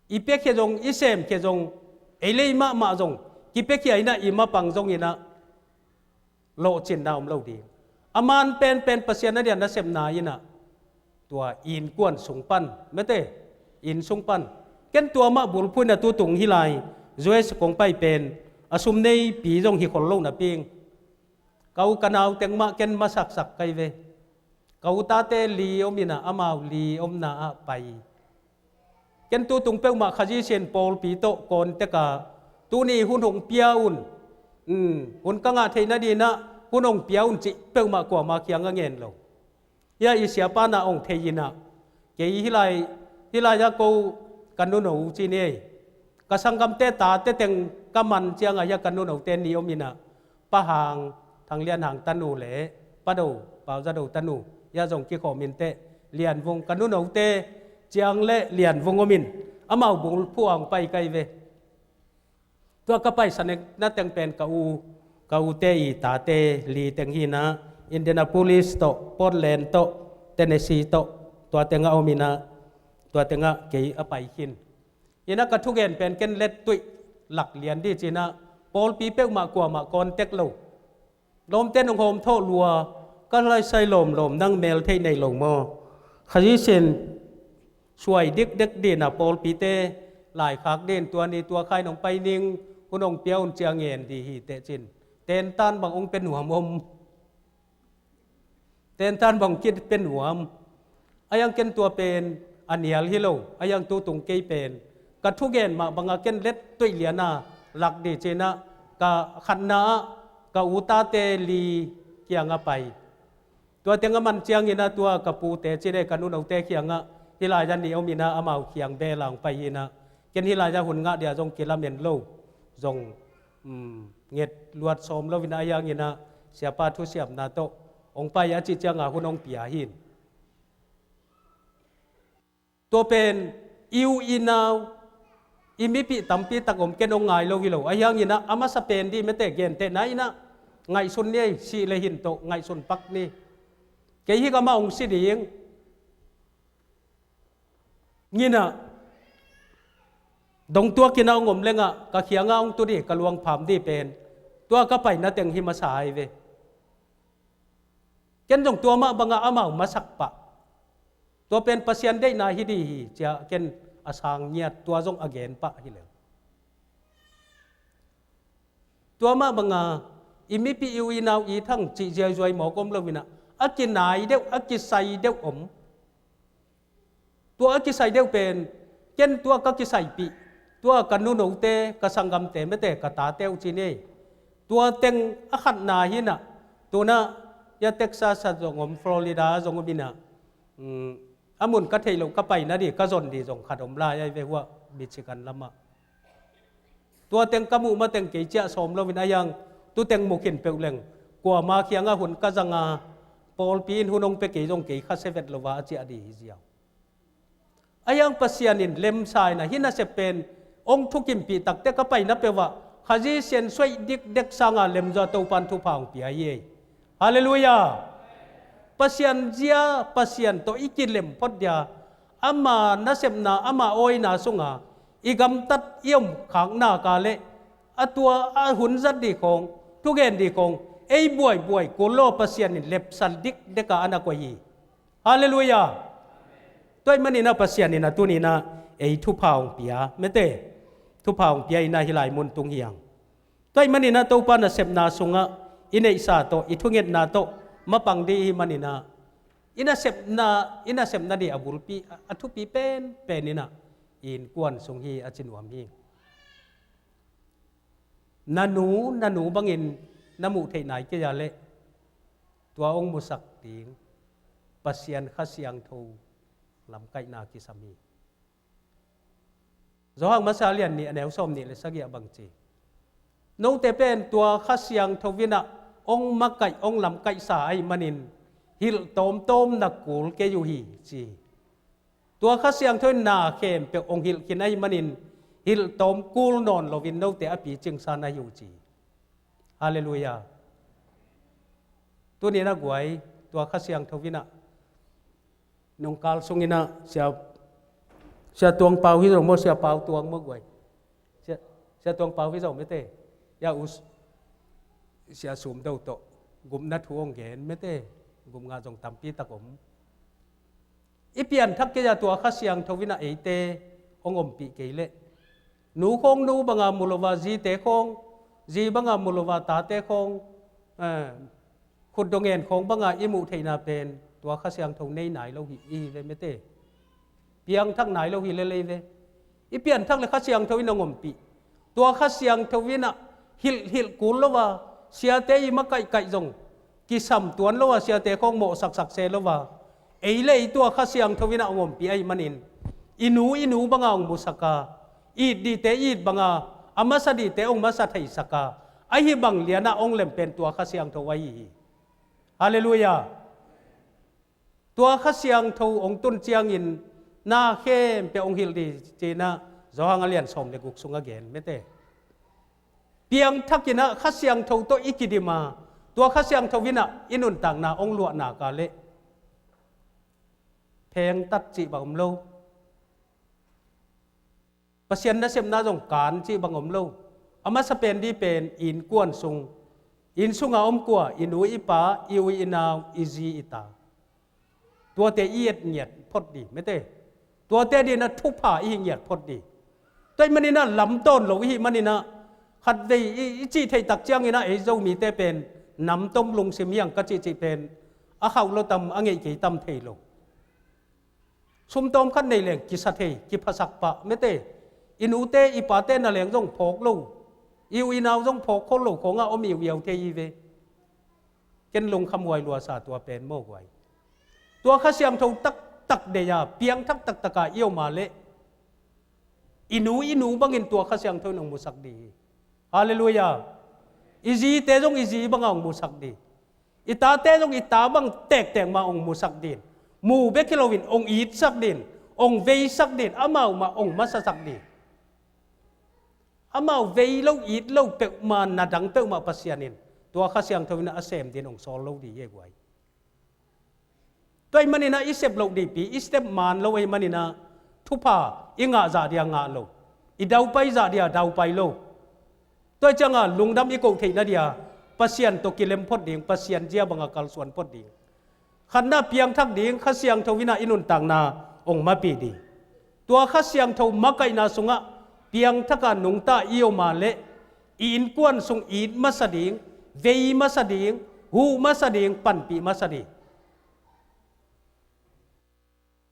I piakhia zong, i semkhia zong, ei le ei mahmah zong, kipiakhia in ah i mapang zongin ah lawhcinna om lo ding. A man penpen Pasian a dian nasepna in ah, tua innkuan sung pan mete, inn sung pan. Ken tua mah bulphuh in ah tutung hih lai U S kong pai pen, a sum neipi zong hi khol lo napi-in, ka u ka nau teng mah ken masaksak ka hi ve. Ka u tate li om in ah, amau li omna ah pai. Ken tutung peuhmah Khazih Sian pawlpi tawh contact a, tuni hun hong pia un, um, hun ka ngah theih nading ah hun hong pia un cih peuhmah kuama kiang a ngen lo. Hia i siapa na hong thei in ah, kei hih lai, hih lai ah ko ka nuno ci ni ei. Ka sanggamte tate teng ka man ciang a, hia ka nunote nih om in ah, Pa Hang, Thang Lian Hang tanu le Pa Do, Pau Za Do tanu, hia zong kikhawm in teh, Lian Vung, ka nunote Ciang le Lian Vung om in, amau bulphuh ah hong pai ka hi ve. Tua ka paisan na teng pen ka u, ka ute i tate li teng hi in ah, Indianapolis tawh, Portland tawh, Tennessee tawh, tua teng ah om in ah, tua teng ah kei a pai khin. In ah ka thugen pen ken lettuih lak lian ding ci in ah, pawlpi peuhmah kuamah contact lo. Lawmte nong hawm thawh lua, ka laisai lawmlawm, nang mel theih nei lo maw? Khazih Sian suai dikdek ding in ah pawlpite laikhak ding in, tua ni tua khai nong pai ning, hun hong pia un ci a ngen ding hi teh cin. Tentan bang hong pia nuam om. Tentan bang kit pia nuam. Ahi hang ken tua pen a nial hi lo, ahi hang tutung kei pen ka thugen mah bang a ken lettuih lian a lak ding ci in ah, ka khatna ah ka u tate li kiang a pai. Tua teng a man ciangin ah tua ka pute ci in ah, ka nunote kiang ah hih lai ah nih om in ah, amau kiang bel ah hong pai in ah, ken hih lai ah hun ngah ding a zong kilamen lo, zong, um, nget luat sawm lo in ah, ahi hangin ah siapa thusiamna tawh hong pai a cih ciang a hun hong pia hi. Tua pen i u i nau, i mipih tampi tak om, ken hong ngai lo hi lo. Ahi hangin ah a masa pen ding mete, gentehna in ah ngaihsun ni ei, sih le hin tawh ngaihsun pak ni. Kei hih gam ah hong si ding, nginah dong tuak in ah hong om leng ah ka kiang ah hong tu ding, ka luang pham ding pen tua ka paina teng hi masa hi ve. Ken zong tua mah bang ah amau masak pah, tua pen Pasian deihna hi ding hi ci-a ken a sang ngiat, tua zong a gen pah hi leng. Tua mah bang a i mipih, i u i nau, i thang cih ziaizuai mawk om lo in ah, a kinai deuh, a kisai deuh om. Tua a kisai deuh pen ken tua ka kisaipih, tua ka nunote, ka sanggamte mete, ka tate uh ci ni. Tua teng a khatna hi in ah, tu-in ah hia Texas ah zong om, Florida ah zong om in ah, um, a mun ka theih loh, ka paina ding, ka zon ding zong khat om lai ahi ve, hua Michigan lamah. Tua teng ka muh mateng kei ciah sawm lo in, ahi hang tu teng mu khin peuh leng, kuama kiangah hun ka zang a, pawlpi in hun hong pia kei zong kei khasia vet lo a, a ciah ding hi ziau. Ahi hang Pasian in lemsa in ah hih nasep pen hong thukimpih tak teh, ka paina peuh ah Khazih Sian suaih dikdek sang a lemzaw Topa'n thupha hong pia hi ei. Halleluiah. Pasian zia, Pasian tawh i kilem phot ding a, ama nasepna, ama awina sungah i gamtat, i omkhakna ka leh, a tua a hun zat ding khawng, thugen ding khawng, ei buaibuai kul lo, Pasian in lepsa dikdek a na koih hi. Halleluiah. Tua ahih manin ah Pasian in ah tuni in ah ei thupha hong pia mete, thupha hong pia in ah hih lai mun tung hi hang. Tua ahih manin ah Topa nasepna sungah i neihsa tawh, i thungetna tawh mapang ding i hih manin ah, i nasepna, i nasepna ding a bulpi, a, a thupi penpen in ah innkuan sung hi a ci nuam hi. Na nu, na nu bangin na muh theih nai kei a leh tua hong musak ding Pasian Kha Siangtho lamkaihna kisam hi. Johan Masa a lian nih a neu sawm nih le sagih ah bang ci? Note pen tua Kha Siangtho in ah hong makaih, hong lamkaihsa ahih manin hilh tawmtawm na kul kei uh hi ci. Tua Kha Siangtho in na khempeuh hong hilh khin ahih manin hilh tawm kul nawn loin note a picingsa na hi uh ci. Halleluiah. Tuni-in a guai, tua Kha Siangtho in ah nungkal sungin ah Sia, Sia Tuang Pau hi zo maw, Sia Pau Tuang maw guai? Sia, Sia Tuang Pau hi zo mete. Ya u Sia Sum Do tawh gupna thu hong gen mete. Gup ngah zong tampi tak om. I pianthak kei a tua Kha Siangtho in ah eite hong ompih kei leh, nu khawng nu banga mu lo a, zite khawng zi banga mu lo a, tate khawng, eh, khut dong en khawng banga i muh theihna pen tua Kha Siangtho nei nai lo hi, i hi ve mete. Piangthak nai lo hi lel ei ve. I pianthak le Kha Siangtho in hong ompih. Tua Kha Siangtho in ah hilh, hilh kul lo a, siate i makaihkaih zong kisam tuan lo a, siate khawng mawhsaksak se lo a, ei le ei tua Kha Siangtho in ah hong ompih ahih manin i nu, i nu banga hong musak a, it dingte it banga, a masa dingte hong masa theisak a, ahi bang lian ah hong lem pen tua Kha Siangtho ahi hi. Halleluiah. Tua Kha Siangtho hong tun ciangin na khempeuh hong hilh ding ci-in ah Johan a lian sawm le guk sungah gen mete. Piangthak in ah Kha Siangtho tawh i kidim a, tua Kha Siangtho in ah i nuntakna hong luah nak leh phengtat cih bang om lo. Pasian nasepna zong kan cih bang om lo. A masa pen ding pen innkuan sung, inn sunga om kua, i nu i pa, i u i nau, i zi i ta, tuate i et ngiat phot ding mete. Tuate dingin ah thupha i hi ngiat phot ding. Tua ahih manin ah lamtawn lo i hih manin ah khatvei i, i cih theih tak ciangin ah ei Zomite pen namtom lungsim hi hang ka cihcih pen a khauh lo tam, a ngeih kei tam thei lo. Sum tawm khat nei leng kisa thei, kiphasak pah mete. I nute i pate na leng zong phawk lo, i u i nau zong phawk khol lo khawngah om i u i au thei i ve. Ken lungkham huai luasa tua pen maw guai. Tua Kha Siangtho taktak deih a, piangthak taktak a i om a leh i nu, i nu bangin tua Kha Siangtho in hong musak ding hi. Halleluiah. I zite zong i zi banga hong musak ding. I tate zong i ta bang tektek mah hong musak ding. Mu bek hi loin hong itsak ding, hong veisak ding, amau mah hong masasak ding. Amau vei lo, it lo peuhmah, na dang peuhmah Pasian in tua Kha Siangtho in a sem dingin hong sawl lo ding hi guai. Tua ahih manin ah i sep loh dingpi, i sep man lo ahih manin ah thupha i ngah zah ding a ngah lo, i daupai zah ding a daupai lo. Tua ahih ciangin lungdam i koh theihna ding a Pasian tawh kilem phot ding, Pasian zia banga kalsuan phot ding. Khatna piangthak ding, Kha Siangtho in ah i nuntakna hong mapih ding. Tua Kha Siangtho makaihna sungah piangthak a nungta i om a leh i innkuan sung it masa ding, vei masa ding, huh masa ding, panpih masa ding.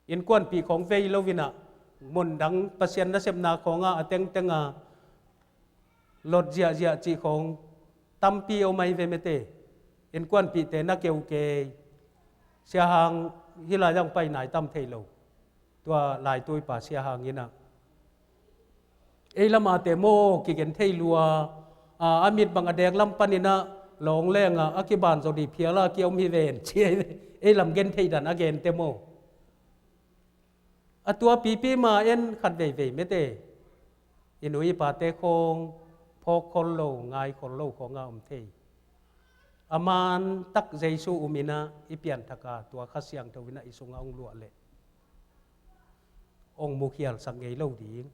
Innkuanpih khawng vei lo in ah, mundang Pasian nasepna khawngah a tengteng a lot ziahziah cih khawng tampi om ahi ve mete. Innkuanpihte na keu kei. Sia Hang hih lai-ah hong pai nai tam thei lo. Tua laituipa Sia Hang in ah, ei lam a te maw kigen thei lua, a, a mit bang a dek lam panin ah lawng leng a, a kiban zaw ding phial a kiom hi ven ci ei, ei lam gen thei dan a gen te maw. A tua pipi ma en khat veivei mete. I nu i pate khawng phawk khol lo, ngai khol lo khawngah om thei. A man tak Jesu um in ah i pianthak a, tua Kha Siangtho in ah i sungah hong luah leh hong mukhialsak ngei lo ding.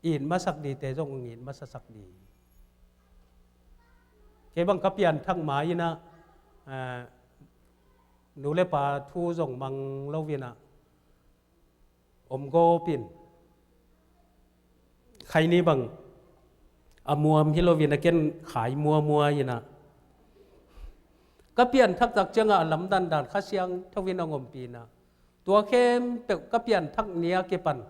It masak dingte zong hong it masasak ding. Kei bang ka pianthak ma in ah, eh, nu le pa thu zong mang lo in ah, om gawp in, khaini bang a muam hi lo in ah, ken khai muamua in ah, Ka pianthak tak ciangah a lamdandan Kha Siangtho in hong ompih in ah, tua khempeuh ka pianthak ni a kipan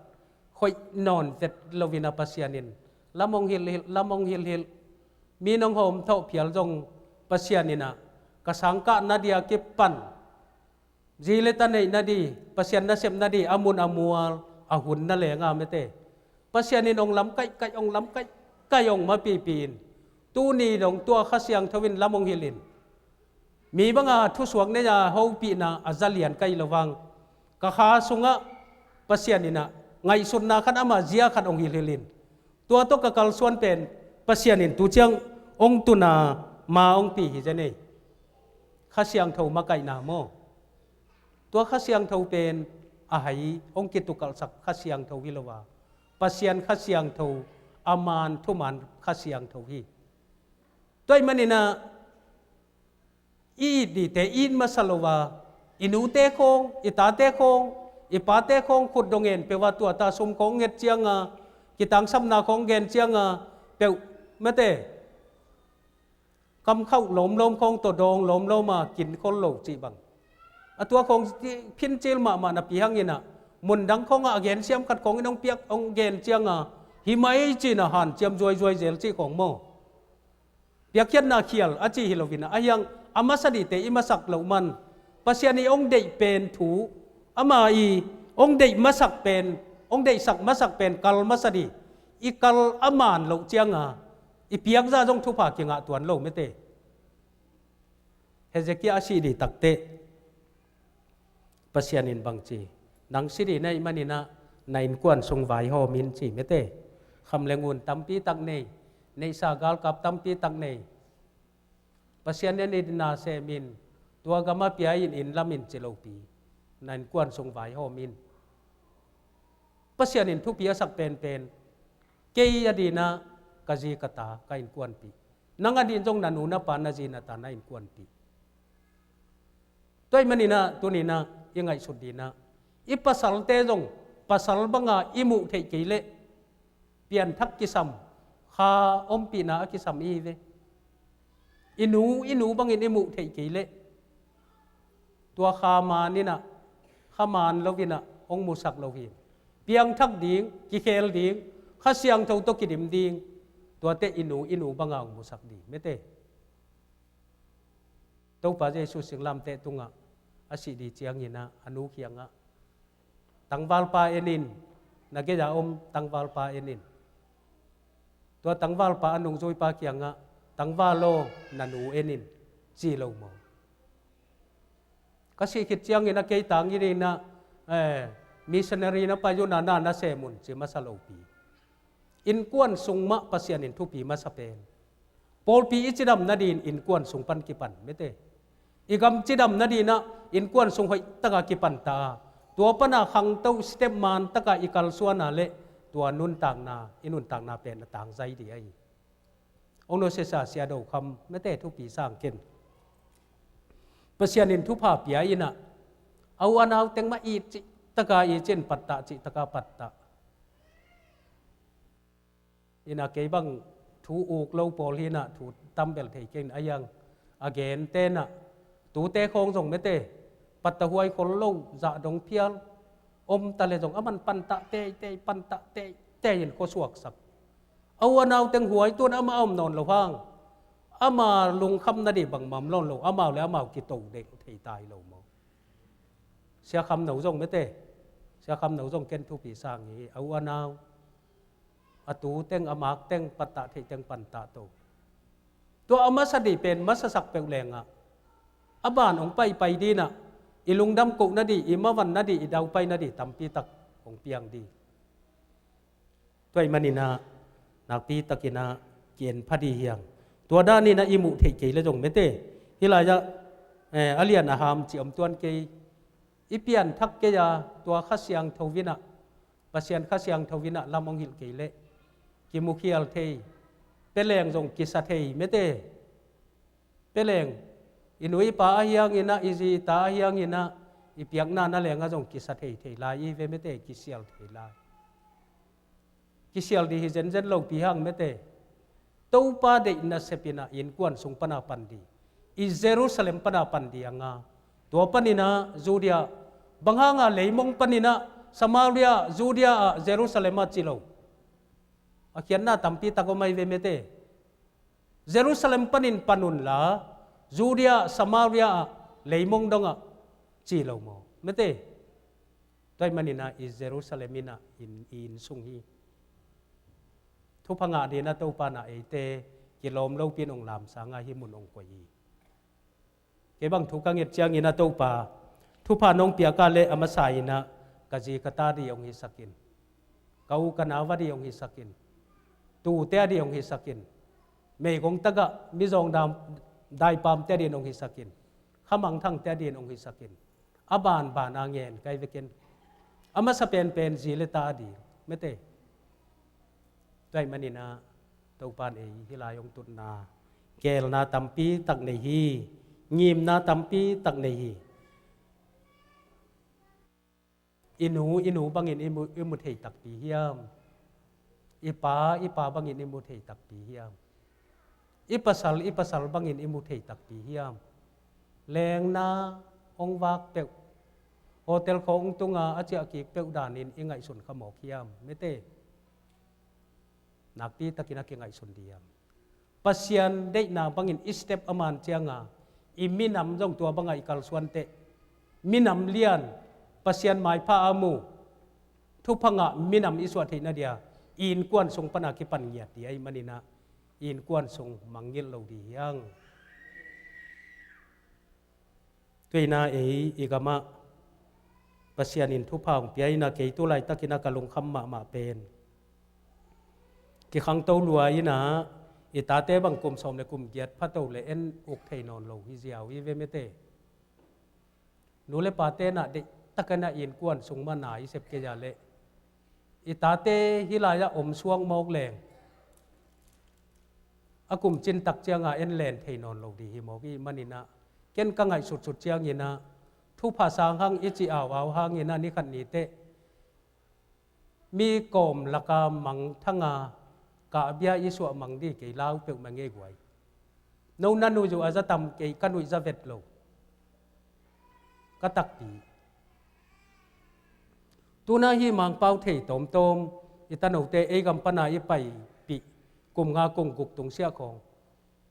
khoih nawn vet lo in ah Pasian in lam hong hilhhilh, lam hong hilhhilh. Mi nong hawm thawh phial zong Pasian in ah ka sangkah na di a kipan zi le ta neih na di, Pasian nasep na di a mun a mual a hun na leng a mete, Pasian in hong lam kaihkaih, hong lam kaihkaih, hong mapihpih in, tuni dong tua Kha Siangtho in lam hong hilh in, mi banga thusuak nei a hopihna a za lian ka hih lo vang, ka kha sungah Pasian in ah ngaihsutna khat, ama zia khat hong hilhhilh in, tua tawh ka kalsuan pen Pasian in tu ciang hong tun a, ma hong pi hi zen ei. Kha Siangtho makaihna maw? Tua Kha Siangtho pen a hai hong kitukalhsak Kha Siangtho hi lo a, Pasian Kha Siangtho, a man thuman Kha Siangtho hi. Tua ahih manin ah i it dihte it masa lo a, i nute khawng, i tate khawng, i pate khawng khut dong en peuh a, tua ta sum khawng nget ciang a, kitangsapna khawng gen ciang a peuh mete, kam khauh lawmlawm khawng tawh dawng lawmlawm a kin khol lo cih bang. A tua khawng phincil mahmah napi hangin ah, mun dang khawngah a gensiam khat khawngin hong piak, hong gen ciang a, hi mai ci-in ah hanciam zuaizuai zel cih khawng maw? Piakkhiatna khial a cih hi lo in ah, a hiang a masa dihte i masak loh man, Pasian i hong deih pen thu, ama i hong deih masak pen, hong deihsak masak pen kal masa dih. I kal a man loh ciang a, i piakzah zong thupha kingah tuan lo mete. Hezekiah a sih dih takteh Pasian in bang ci, nang si dih na hih manin ah na innkuan sung vaihawm in ci mete. Kham le ngun tampi tak nei, neihsa galkap tampi tak nei. Pasian in i na sem in, tua gam a pia in, inn lam in ci lopi, na innkuan sung vaihawm in. Pasian in thupi a sak penpen, kei a dih in ah ka zi ka ta ka innkuanpih, nang a dih in zong na nu na pa, na zi na ta na innkuanpih. Tua ahih manin ah tuni in ah i ngaihsut dih in ah, i pasalte zong pasal banga i muh theih kei leh, pianthak kisam, kha ompihna a kisam i hi ve. I nu, i nu bangin i muh theih kei leh, tua kha man in ah, kha man lo in ah hong musak lo hi. Piangthak ding, kikhel ding, Kha Siangtho tawh kidim ding, tuate i nu, i nu banga hong musak ding mete. Topa Jesu singlamteh tungah a sih dih ciangin ah, a nu kiangah, tangvalpa en in, na gei-a om tangvalpa en in. Tua tangvalpa a nungzuipa kiangah, tangval aw, na nu en in, ci lo maw? Ka sih khit ciangin ah kei tang in ah, eh, missionary na pai un ah, na na sem un ci masa lopi. Innkuan sung mah Pasian in thupi masa pen. Pawlpi i cidam nadin innkuan sung pan kipan mete. I gam cidam nadin ah innkuan sung hoih taka kipan ta a, tua pana khangto step man taka i kalsuan a leh, tua nuntakna, i nuntakna pen a tangzai ding ahi. Ong no sesa sia do kham mete, thupi sang ken. Pasian in thupha pia in ah, a u a nau teng mah it cih taka it cin, pattah cih taka pattah. In ah kei bang thu uk lo pawl hi in ah, thu tambel thei keng a, hiang a gen ten ah, tute khawng zong mete, pattah huai khol lo, zah dong phial om ta le zong, a man pantah teitei, pantah teitei in khuasuaksak. A u a nau teng huai tuan amah a om nawn lo hang, ama lungkham nadih bangmah om nawn lo, amau le amau kito dek thei ta hi lo maw? Sia Kham No zong mete, Sia Kham No zong ken thupi sang hi, a u a nau, a tu teng, a mak teng, pattah theih teng pantah to. Tua a masa dih pen masasak peuh lengah, a ban hong paipai dih in ah, i lungdam koh nadih, i mavan nadih, i daupai nadih tampi tak hong piang dih. Tua ahih manin ah, nakpi takin ah ki-en pha dih hiang. Tua danin ah i muh theih kei le zong mete, hih lai-ah, eh, a lian a ham cih om tuan kei. I pianthak kei a, tua Kha Siangtho in ah, Pasian Kha Siangtho in ah lam hong hilh kei leh, kimukhial thei, peleng zong kisa thei mete. Peleng, i nu i pa a hiangin ah, i zi i ta a hiangin ah, i piakna na lengah zong kisa thei thei lai i hi ve mete, kisial thei lai. Kisial dih hi zenzen lopi hang mete. Topa deih nasep in ah innkuan sung pana pan dih. i Jerusalem pana pan ding a, tua paninah Judea, bang hanga leimong paninah Samaria, Judea ah, Jerusalem ah ci lo? A khiatna tampi tak om ahi ve mete. Jerusalem panin pan unla, Judea, Samaria ah, leimong dongah ci lo maw mete? Tua ahih maninah i Jerusalem inah i inn sung hi. Thupha ngah dinah Topa nah eite kilawm lopin hong lamsanga hih mun hong koih hi. Kei bang thu ka nget ciangin a Topa, thupha nong piaka le a masa inah ka zi ka ta ding hong hisakin, ka u ka nau a ding hong hisakin, tuute a ding hong hisakin, meigong tagah mizawng dam, daipamte a ding hong hisakin, khamangthangte a ding hong hisakin, a banbana ngen kai vekin. A masa penpen zi le ta a ding mete. Tua ahih maninah Topan ei hih lai hong tutna, keelna tampi tak nei hi. Ngimna tampi tak nei hi. I nu, i nu bangin i mu, i mu thei takpi hiam? I pa, i pa bangin i mu thei takpi hiam? I pasal, i pasal bangin i mu thei takpi hiam? Lengna hong vak peuh, hotel khawng tunga a ciah kik peuh danin i ngaihsun kha mawk hiam mete? Nakpi takin a kingaihsun ding hiam? Pasian deihna bangin i step a man cianga i minam zong tua banga i kalsuan teh, minam lian, Pasian maipha a mu, thupha ngah minam i suah theihna dia i innkuan sung pana kipan ngiat ding ahih maninah i innkuan sung mangngilh lo ding hi hang. Tuina ei i gamah Pasian in thupha hong pia inah kei tu laitakinah ka lungkham mahmah pen, kikhangto lua inah i tate bang kum sawm le kum giat phato le en uk thei nawn lo hi ziau hi ve mete. Nu le pate nah deihtakinah i innkuan sung mana i sep kei a leh i tate hih lai-ah om suak mawk leng a kum cintak cianga en len thei nawn lo ding hi mawk i hih maninah ken ka ngaihsutsut cianginah thupha sang hang i cih au au hanginah ni khat ni teh mi kawm laka mangthanga kahbia i suah mang ding kei lau peuhmah ngei guai. No na nuih uh a za tam, kei ka nuih za vet lo. Ka takpi. Tuna hi Mangpau thei tawmtawm i tanote ei gam pana i paipih kum nga kum guk tungsiah khawng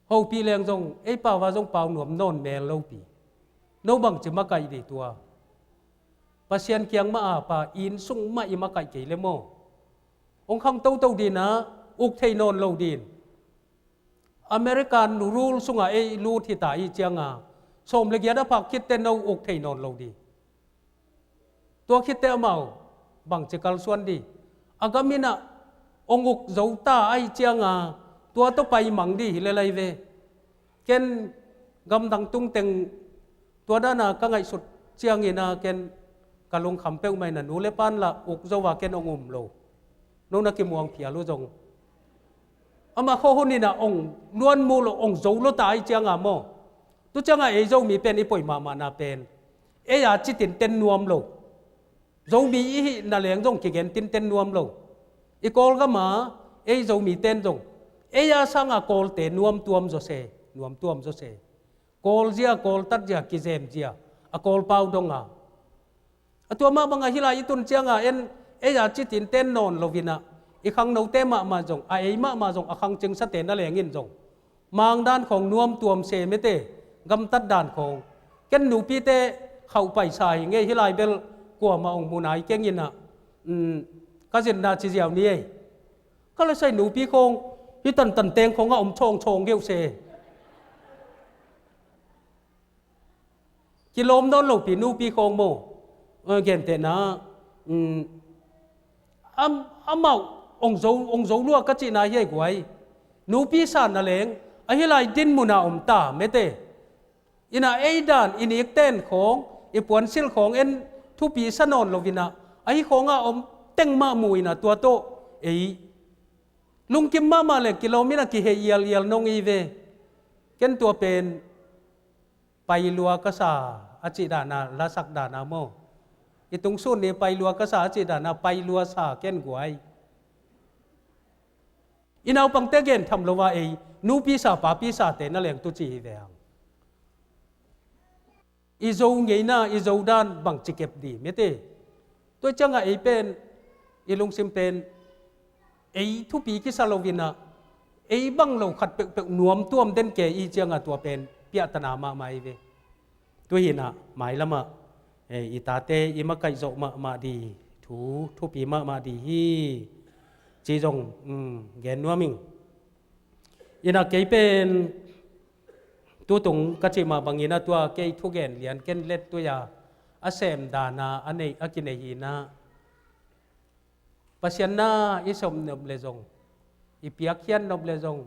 hopih leng zong ei pau a zong pau nuam nawn mel lopi. No bangci makaih ding tua? Pasian kiang mah a pa inn sung mah i makaih kei le maw? Hong khang toto dinah uk thei nawn lo din. American rule sungah ei lut hita i cianga sawm le giat a phak khitte no uk thei nawn lo di. Tua khitte amau bangci kalsuan di? A gam inah hong uk zo ta ahi cianga tua tawh pai mang di hi le lai ve. Ken gamdang tungteng tua dana ka ngaihsut ciangina ken ka lungkham peuhmah ina nu le pan la uk zo a ken hong um lo. No na kimuang phial uh zong ama khua huninah hong luan mu lo, hong zo lo ta ahi cianga maw? Tu cianga ei Zomi pen i poih mahmahna pen ei a citin ten nuam lo. Zomi i hih naleng zong kigen tinten nuam lo. I Kawlgama ei Zomi ten zong ei a sanga Kawlte nuam tuam zawse, nuam tuam zawse. Kawlzia, Kawltatzia, kizemzia a Kawlpau donga. A tua mahmah a hih lai i tun cianga en ei a citin ten nawn loinah i khangnote mahmah zong, a ei mahmah zong, a khangcingsate nalengin zong mangdan khawng nuam tuam se mete, gamtat dan khawng. Ken nupite khauh paisa hi ngei hih lai bel kuamah hong mu nai kenginah ka zinna ci ziau ni ei. Ka lasai nupi khawng hih tantan teng khawngah om chawngchawng geuh se. Kilawm nawn lopi nupi khawng maw? Gentehna amauh hong zo, hong zo lua ka cihna hi ei guai. Nupi sa naleng a hih lai din muna om ta mete. Ina ei dan i nikten khawng, i puansilh khawng en thupi sa nawn loinah ahi khawnga om teng mah mu inah tua tawh ei lungkim mahmah le kilawm inah kihei ialial nong i ve. Ken tua pen pailua ka sa a cih dana, lasak dana maw? I tungsun ni pailua ka sa a cih dana pailua sa ken guai. I naupangte gen tham lo a ei nupi sa papi sate naleng tu ci hi ve hang. I zo ngeina, i zo dan bang ci kep di mete. Tua ciangah ei pen, i lungsim pen, ei thupi kisa lo inah, ei bang lo khat peuhpeuh nuam tuam den ke i ciangah tua pen piahtana mahmah ei ve. Tuhinah mailamah, eh, i tate i makaih zawh mahmah di, thu thupi mahmah di hi. Ci zong, um, gen nuam ing. Inah kei pen, tutung ka cih mah banginah tua kei thugen lian ken let tuia, a sem dana a nei, a kinei hinah. Pasian na i sawm nop le zong, i piakkhiat nop le zong,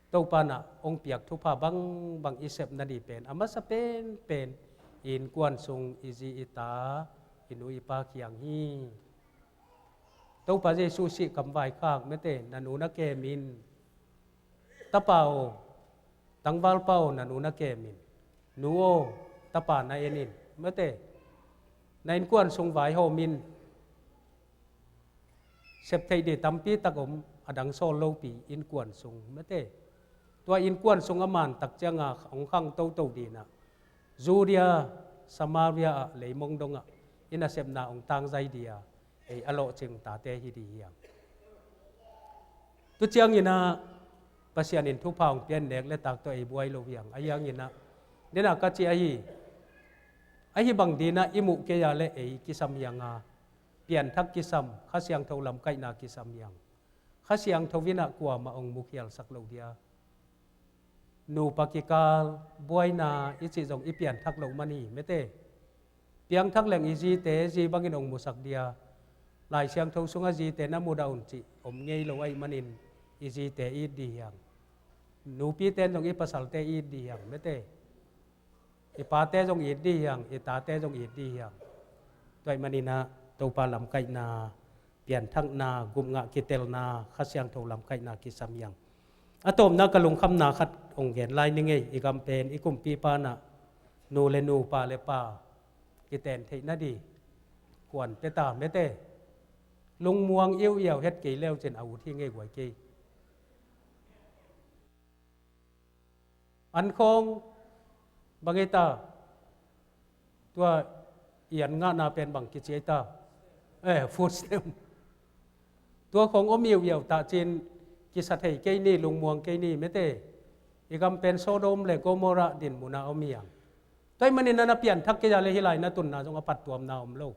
Topa na hong piak thupha bangbang i sep nadih pen a masa penpen i innkuan sung i zi i ta, i nu i pa kiang hi. Topa Jesu sih kam vaikhak mete, na nu na kem in. Tapa aw, tangvalpa aw, na nu na kem in. Nu aw, tapa na en in mete. Na innkuan sung vaihawm in. Sep theih dih tampi tak om, a dang sawl lopi innkuan sung mete. Tua innkuan sung a man tak cianga hong khang toto dinah, Judea, Samaria ah, leimong dongah i nasepna hong tangzai dia, ei a lawhcing tate hi di hiang. Tu cianginah Pasian in thupha hong pian nek le tak tawh ei buai lo hiang. A hianginah, dena ka ci ahi, ahi bang dinah i muh kei a le ei kisam hianga, pianthak kisam, Kha Siangtho lamkaihna kisam hiang. Kha Siangtho inah kuamah hong mukhialsak lo dia. Nupa kikal buaina i cih zong i pianthak loh man hi mete. Piangthak leng i zite zi bangin hong musak dia. Lai Siangtho sungah zite na mudah un cih om ngei lo ahih manin i zite it di hiang. Nupite in zong i pasalte it di hiang mete. I pate zong it di hiang, i tate zong it di hiang. Tua ahih maninah Topa lamkaihna, pianthakna, gupngah kitelna, Kha Siangtho lamkaihna kisam hiang. A tawpna ka lungkhamna khat hong gen lai ni ngei, i gam pen i kumpipa nah, nu le nu, pa le pa kiten theih nadih kuan pia ta mete. Lungmuang iuiau het kei leucin a ut hi ngei guai kei. An khawng bang hi ta, tua i an ngahna pen bang kici hi ta, eh, food stamp. Tua khawng om iuiau tah cin kisa thei kei ni, lungmuang kei ni mete. I gam pen Sodom le Gomorrah din muna om hiang. Tua ahih manin na pianthak kei a le hih lai na tunna zong a phattuamna om lo.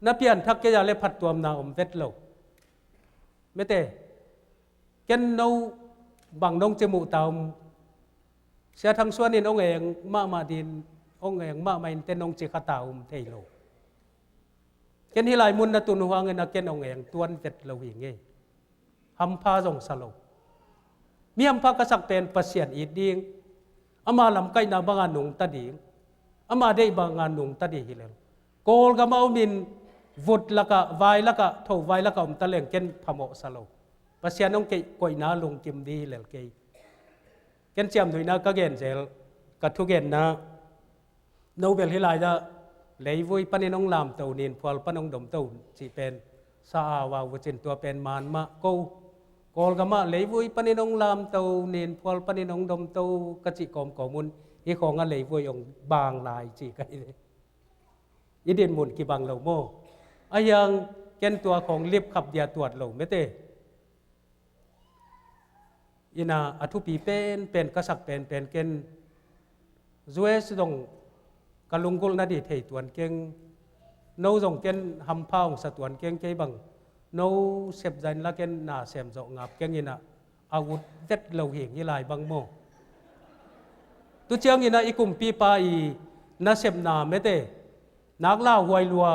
Na pianthak kei a le phattuamna om vet lo. Mete, ken no bang nong ci muh ta um. Sia Thang Suan in hong eng mahmah din, hong eng mahmah in te nong ci kha ta um thei lo. Ken hih lai mun na tun uh hangin a ken hong eng tuan vet lo hi ngei. Hampha zong sa lo. Mi hampha ka sak pen Pasian it ding, ama lamkaihna banga nungta ding, ama deih banga nungta ding hi lel. Kawlgam a omin vut lakah, vai lakah, tho vai lakah om ta leng ken phamawh sa lo. Pasian hong keih koihna lungkim ding hi lel kei. Ken ciamnuihna ka gen zel, ka thugenna, no bel hih lai-ah leivui panin hong lamto, ninphual pan hong domto cih pen sa au au vucin tua pen man mah ko. Kawlgamah leivui panin hong lamto, ninphual panin hong domto ka cih kawmkawm un, hih khawngah leivui hong bang lai ci ka hi ve. I dinmun kibang lo maw? A hiang ken tua khawng lipkhap dia tuat lo mete. Ina a thupi penpen ka sak penpen ken U S zong ka lunggulh nadih thei tuan keng. No zong ken hampha hong sa tuan keng, kei bang no sepzain la ken na sem zawh ngap keng ina a ut vet lo hi ngei lai bang maw? Tu ciangina i kumpipa i nasepna mete nak lauhuai lua.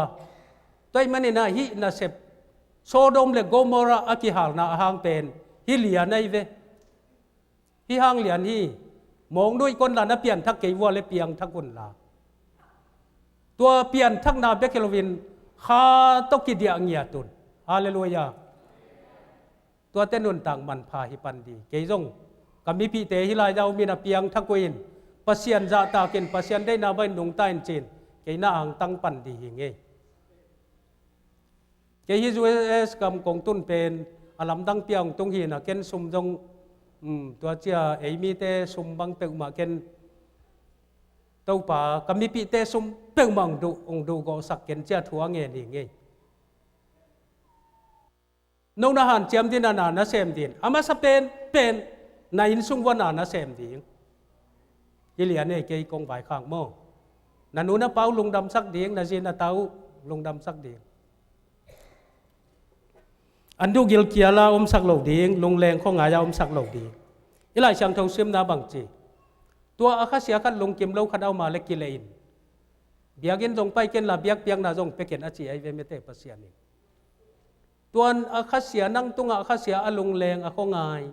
Tua ahih manina hih nasep Sodom le Gomorrah a kihalna a hang pen hih lian ahi ve. Hih hang lian hi. Mawngnuih kon la, na pianthak kei vua le piangthak un la. Tua pianthakna bek hi loin kha tawh kidiah ngiat un. Halleluiah. Tuate nuntak manpha hi pan di. Kei zong ka mipihte hih lai-ah om in a piangthak uh in, Pasian zahtakin, Pasian deihna bangin nungta in cin, kei na angtang pan di hi ngei. Kei hih U S gam kong tun pen a lamdang pia hong tung hi na, ken sum zong, um, tua cia ei mite sum bang peuhmah ken Topa, ka mipihte sum peuhmah hong duh, hong duh gawhsak ken, ci-a thu a ngen hi ngei. No na hanciam ding a, na nasem ding a masa penpen, na inn sung uah na nasem ding. Hi lian ei, kei kong vaikhak maw. Na nu na pa uh lungdamsak ding, na zi na ta uh lungdamsak ding. An duh gilkial a omsak lo ding, lungleng khuangai a omsak lo ding. I Lai Siangtho simna bang ci? Tua a khasia khat lungkim lo khat a om a leh kileh in. Biakinn zong pai ken la, biakpiakna zong pia ken, a ci ahi ve mete Pasian in. Tua a khasia, nang tungah a khasia, a lungleng, a khuangai,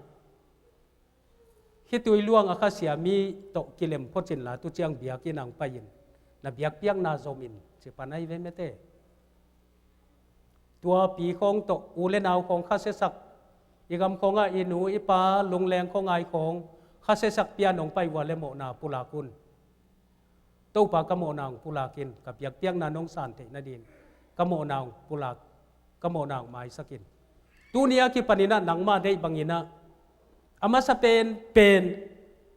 khitui luang a khasia mi tawh kilem phot in la, tu ciang biakinn ah hong pai in, na biakpiakna zom in, ci pan ahi ve mete. Tua pi khawng tawh, u le nau khawng khasiasak, i gam khawngah i nu i pa lungleng khuangai khawng khasiasak pian hong pai uh a leh mawhna pulak un. Topa, ka mawhna hong pulak in, ka biakpiakna nong san theih nading ka mawhna hong pulak, ka mawhna hong maisak in. Tuni a kipan in ah nangma deih bangin ah a masa penpen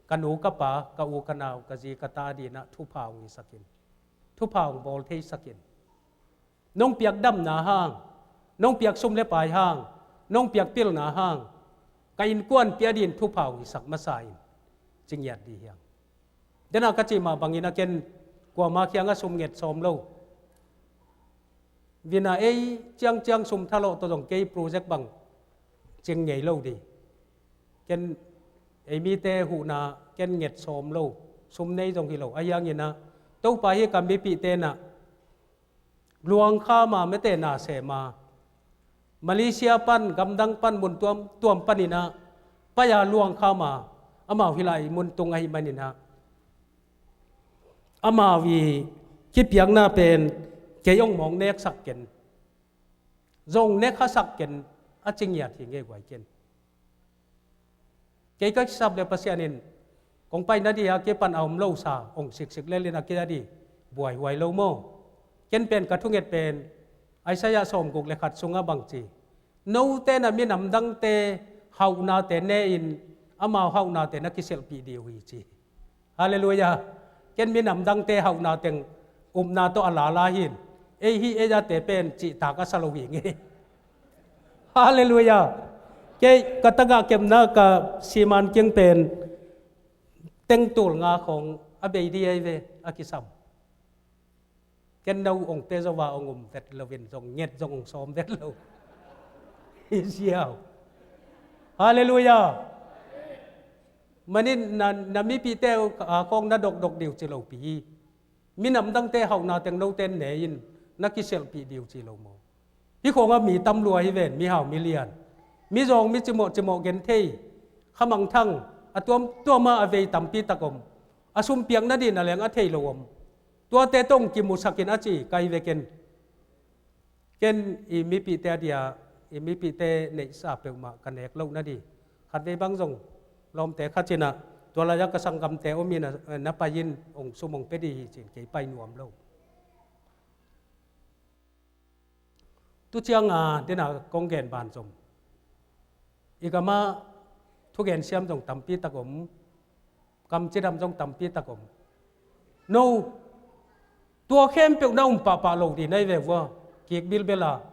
ka nu ka pa, ka u ka nau, ka zi ka ta ading ah thupha hong hisak in, thupha hong bawl theisak in. Nong piak damna hang, nong piak sum le pai hang, nong piak pilna hang, ka innkuanpih ading thupha hong hisak masa in, ci ngiat dih hi hang. Dena ka cih mah bangin ah ken kuama kiangah sum nget sawm lo. Vina ei ciangciang sum thalawh tawh zong kei project bang cing ngei lo dih. Ken ei mite huhna ken nget sawm lo, sum nei zong hi lo. Ahi hangin ah Topa, hi ka mipihte na luang kham a mete na sem a, Malaysia pan, gamdang pan, mun tuamtuam panin ah pai a luang kham a, amau hih lai mun tung ahih manin ah amau i kipiakna pen kei hong mawk neksak ken, zong nek khasak ken, a ci ngiat hi ngei guai ken. Kei ka kisap le Pasian in kong pai nading a kipan a om lo sa hong siksik lel in, a kei ading buaihuai lo maw. Ken pen ka thunget pen Isaiah sawmguk le khat sungah bang ci? Note na minam dangte hauhnate ne in, amau hauhnate na kiselhpih ding uh hi, ci. Halleluiah. Ken minam dangte hauhna teng upna tawh a lala hi in, ei hih ei ate pen cihtak a sa lo hi ngei. Halleluiah. Kei ka tagah kepna ka siman king pen tengtul nga khawng a bei ding ahi ve, a kisam. Ken no hong pia zo a hong um vet lo in, zong nget zong hong sawm vet lo. Hi siau. Halleluiah. Manin na, na mipihte uh, a, khawng na dokdok ding uh ci lopi hi. Minam dangte hauhna teng note ne in, na kiselhpih ding uh ci lo maw. Hih khawngah mi tam lua hi ven, mihau milian, mizawng micimawh, cimawh genthei, khamangthang, a tuamtuama a vei tampi tak om. A sumpiak nading a leng a thei lo om. Tuate tawh hong kimusak in, a ci ka hi ve ken. Ken i mipihte a dia, i mipihte neihsa peuhmah ka nek loh nading. Khatvei bang zong lawmte khat in ah, tua lai-ah ka sanggamte om in ah, na pai in, hong sum hong pia ding hi, ci-in kei pai nuam lo. Tu ciang a, dena kong gen banzom, i gamah thugen siam zong tampi tak om, kam cidam zong tampi tak om. No, tua khempeuh na um pahpah lo ding na hi ve vua, kik bilbel a.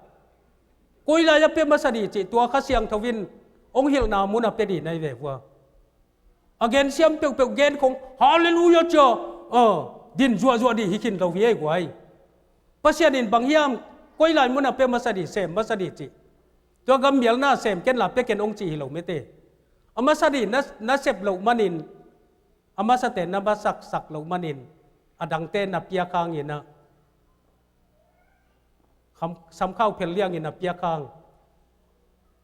Koi lai-ah pia masa ding cih, tua Kha Siangtho in hong hilhna mun a pia ding na hi ve vua. A gen siam peuhpeuh gen khong, halleluiah cia, a, din zuahzuah ding hi khin lo hi ei guai. Pasian in bang hiam, koi lai mun a pia masa ding, sem masa ding cih. Tua gammial na sem ken la pia ken hong cih hi lo mete. A masa ding na, na sep loh manin, a masate na masaksak loh manin, a dangte na piak hangin ah, kham-, samkhau phel liangin a piak hang,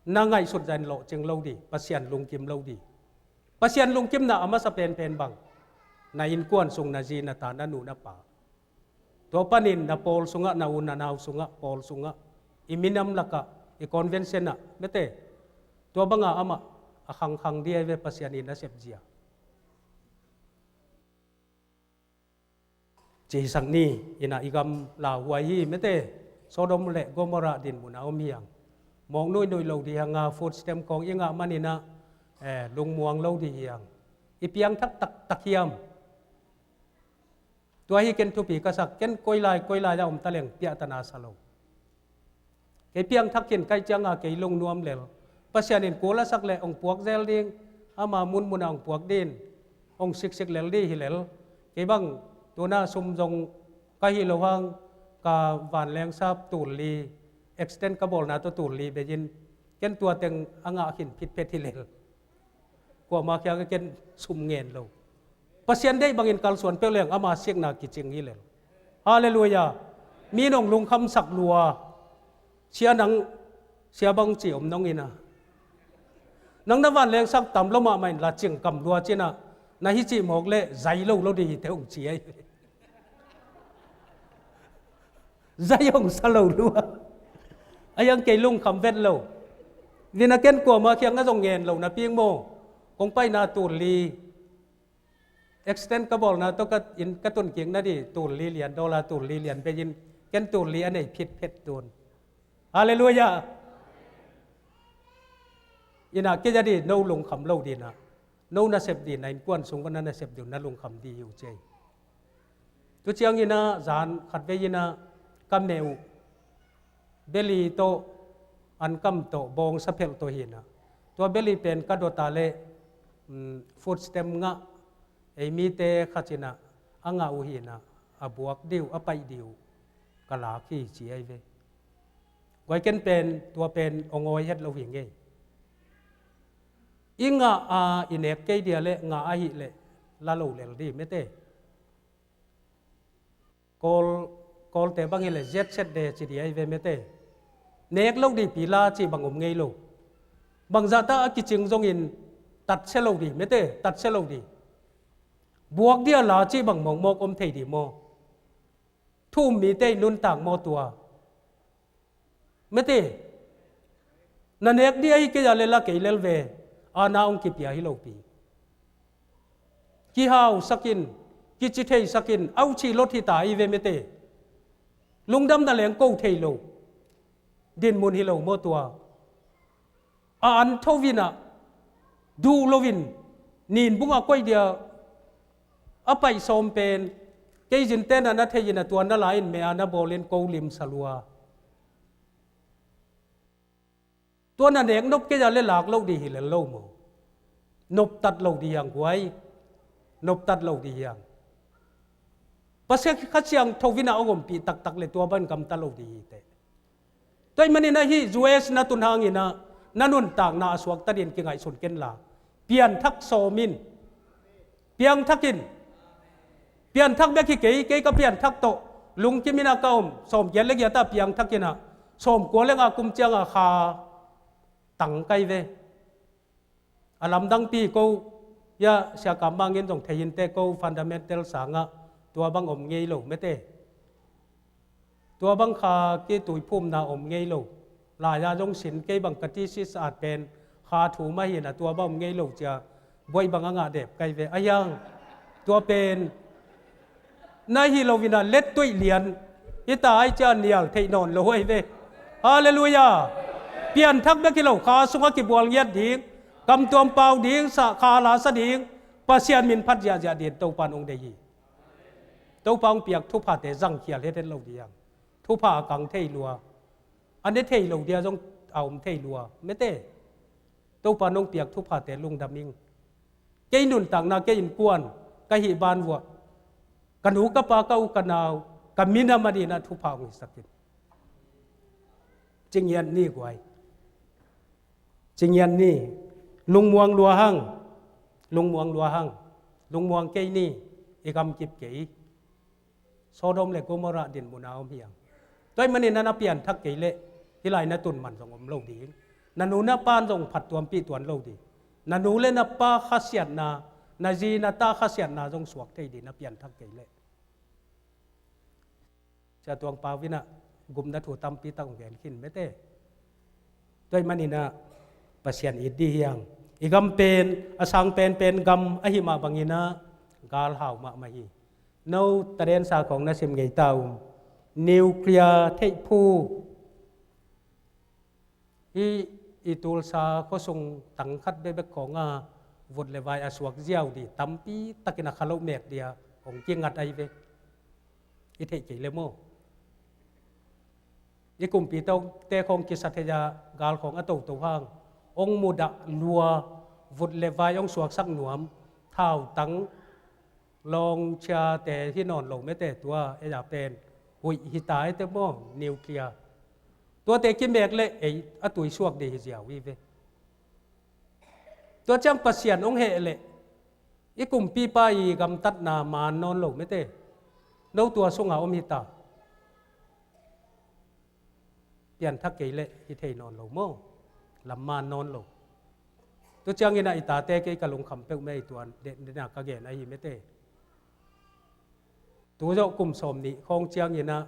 na ngaihsut zah in lawhcing lo ding, Pasian lungkim lo ding. Pasian lungkimna a masa penpen bang, na innkuan sung, na zi, na ta, na nu, na pa. Tua panin na pawl sungah, na u na nau sungah, pawl sungah, i minam lakah, i convention ah, mete. Tua banga amah a khangkhang ding ahi ve, Pasian in a sepzia. Ci hisak ni, in ah i gam lauhuai hi mete. Sodom le Gomorrah din mun a om hi hang. Mawk nuihnuih lo ding hi hang a, food stamp khawng i ngah manin ah, eh, lungmuang lo ding hi hang. I piangthak taktak hiam? Tua hi ken thupi ka sak, ken koi lai, koi lai a om ta leng piahtana sa lo. Kei piangthak khin ka hih cianga kei lungnuam lel. Pasian in kul a sak leh hong puak zel ding, ama munmuna hong puak ding, hong siksik lel ding hi lel. Kei bang tuna sum zong ka hih loh hang ka vanlengsap tul li, extend ka bawlna tawh tul li bei-in, ken tua teng a ngah khin phitphet hi lel. Kuama kiangah ken sum ngen lo. Pasian deih bangin kalsuan peuh leng ama sikna kicing hi lel. Halleluiah. Mi nong lungkhamsak lua. Sia nang, sia bang ci om nong ina. Nang na vanlengsap tam lo mahmah in la cing kam lua cina. Na hi cih mawk leh zai lo lo ding hi te hong ci ai. Zai hong sa lo lua. A yang kei lungkham vet lo. Vina ken kuama kiangah zong ngen lo na ping maw. Kong paina tul li. Extend ka bawlna tawh ka inn ka tun kik na ding tul li lian, dollar tul li lian bei-in ken tul li a nei phitphet tun. Halleluiah. Ina kei a ding no lungkham lo ding na. No nasep ding na innkuan sung kong na nasep ding na lungkham ding hi uh ci ei. Tu ciangin ah zan khat vei-in ah ka meh uh beli tawh, ankam tawh, bawngsa phelh tawh hi-in ah. Tua beli pen ka dawt a leh, um, food stamp ngah, ei mite khat in ah a ngah uh hi-in ah, a buak ding uh, a paih ding uh, ka lak hi ci ai ve. Guai ken pen, tua pen hong awi het lo hi ngei. I ngah a i nek kei ding a leh, ngah ahih leh, la lo lel ding, mete. Kawl, Kawlte bang hi leh, jet set de ci ding ai ve, mete. Nek lo ding pi la cih bang om ngei lo. Bangzah ta a kicing zongin tatsia lo ding, mete, tatsia lo ding. Buak ding a la cih bang mawkmawk om thei ding maw. Thu um mite i nuntak maw tua. Mete, na nek ding ahi kei a leh la kei lel ve, a na hong kipia hi lo pi. Kihausak in, kici theisak in, auci lot hi ta hi ve mete. Lungdamna leng ko thei lo. Dinmun hi lo maw tua. A an tho-in ah, duh loin, nin bungah koih ding a, a paih sawm pen, kei zin ten ah na thei-in ah tua na la-in meh a na bawlin ko limsa lua. Tua na nek nop kei a leh lak lo ding hi lel lo maw. Noptat lo ding hi hang guai. Noptat lo ding hi hang. Pasian Kha Siangtho in ah hong ompih taktak leh tua bang gamta lo ding hi teh. Tua ahih manin ah hih U S na tun hangin ah na nuntakna a suakta dingin kingaihsun ken la. Pianthak sawm in. Piangthak in. Pianthak bek hi kei, kei ka pianthak tawh lungkim in ah ka om. Sawmgiat leh giat ah piangthak in ah, sawmkua leh nga kum ciang ah kha tang kai ve. A lamdang pi ko, ya, Sia Kam Mang in zong thei inteh ko, fundamental sang ah tua bang om ngei lo mete. Tua bang kha kituiphumna om ngei lo. Lai-a zong sin kei bang ka thesis at pen kha thu mah hi-in ah tua bang om ngei lo ci a, buai bang a ngah dep kai ve. A hiang, tua pen na hi lo-in ah lettuih lian hi ta ai ci a, nial theih nawn lo ai ve. Halleluiah. Pianthak bek hi lo, kha sungah kibual ngiat ding, kamtuam pau ding, sa, kha la sa ding, Pasian min phat ziahziah dingin Topa in hong deih hi. Topa hong piak thuphate zangkhial hethet lo ding hi hang. Thupha a kang thei lua, a ne thei lo ding a zong a om thei lua mete. Topa in hong piak thuphate lungdam ing. Kei nuntakna, kei innkuan, ka hih ban vuah, ka nu ka pa, ka u ka nau, ka minam adingin ah thupha hong hisak in. Ci ngiat ni guai. Ci ngiat ni. Lungmuang lua hang. Lungmuang lua hang. Lungmuang kei ni. I gamkip kei. Sodom leh Gomorrah dinmun a om hi hang. Tua ahih manin ah na pianthak kei leh, hih lai na tun man zong om lo ding. Na nu na pa'n zong phattuampih tuan lo ding. Na nu leh na pa khasiatna, na zi na ta khasiatna zong suak thei ding, na pianthak kei leh. Sia Tuang Pau in ah gupna thu tampi tak hong gen khin mete. Tua ahih manin ah Pasian it ding hi hang. I gam pen, a sang penpen gam ahih mah bangin ah gal hau mahmah hi. No tadensa khawng na sim ngei ta uh. Nuclear theihphu. Hih i Tulsa khuasung tang khat bekbek khawng a vut leh vai a suak ziau ding, tampi takin a kha loh mek ding a hong kingat ai ve. I theih kei le maw? I kumpi to te khawng kisa thei a, gal khawng a toto hang, hong mudah lua, vut le vai hong suaksak nuam, thautang, lawngchiate hi nawn lo mete, tua ei a pen huih hi ta ei te maw, nuclear. Tuate kimek le ei a tui suak ding hi ziau hi ve. Tua ciang Pasian hong heh leh i kumpipa i gamtatna man nawn lo mete. No tua sunga om hi ta. Pianthak kei leh hi thei nawn lo maw? Lam man nawn lo. Tua ciangin ah i tate kei ka lungkham peuhmah hi, tua dena ka gen ahi mete. Tu zawh kum sawm nih khawng ciangin ah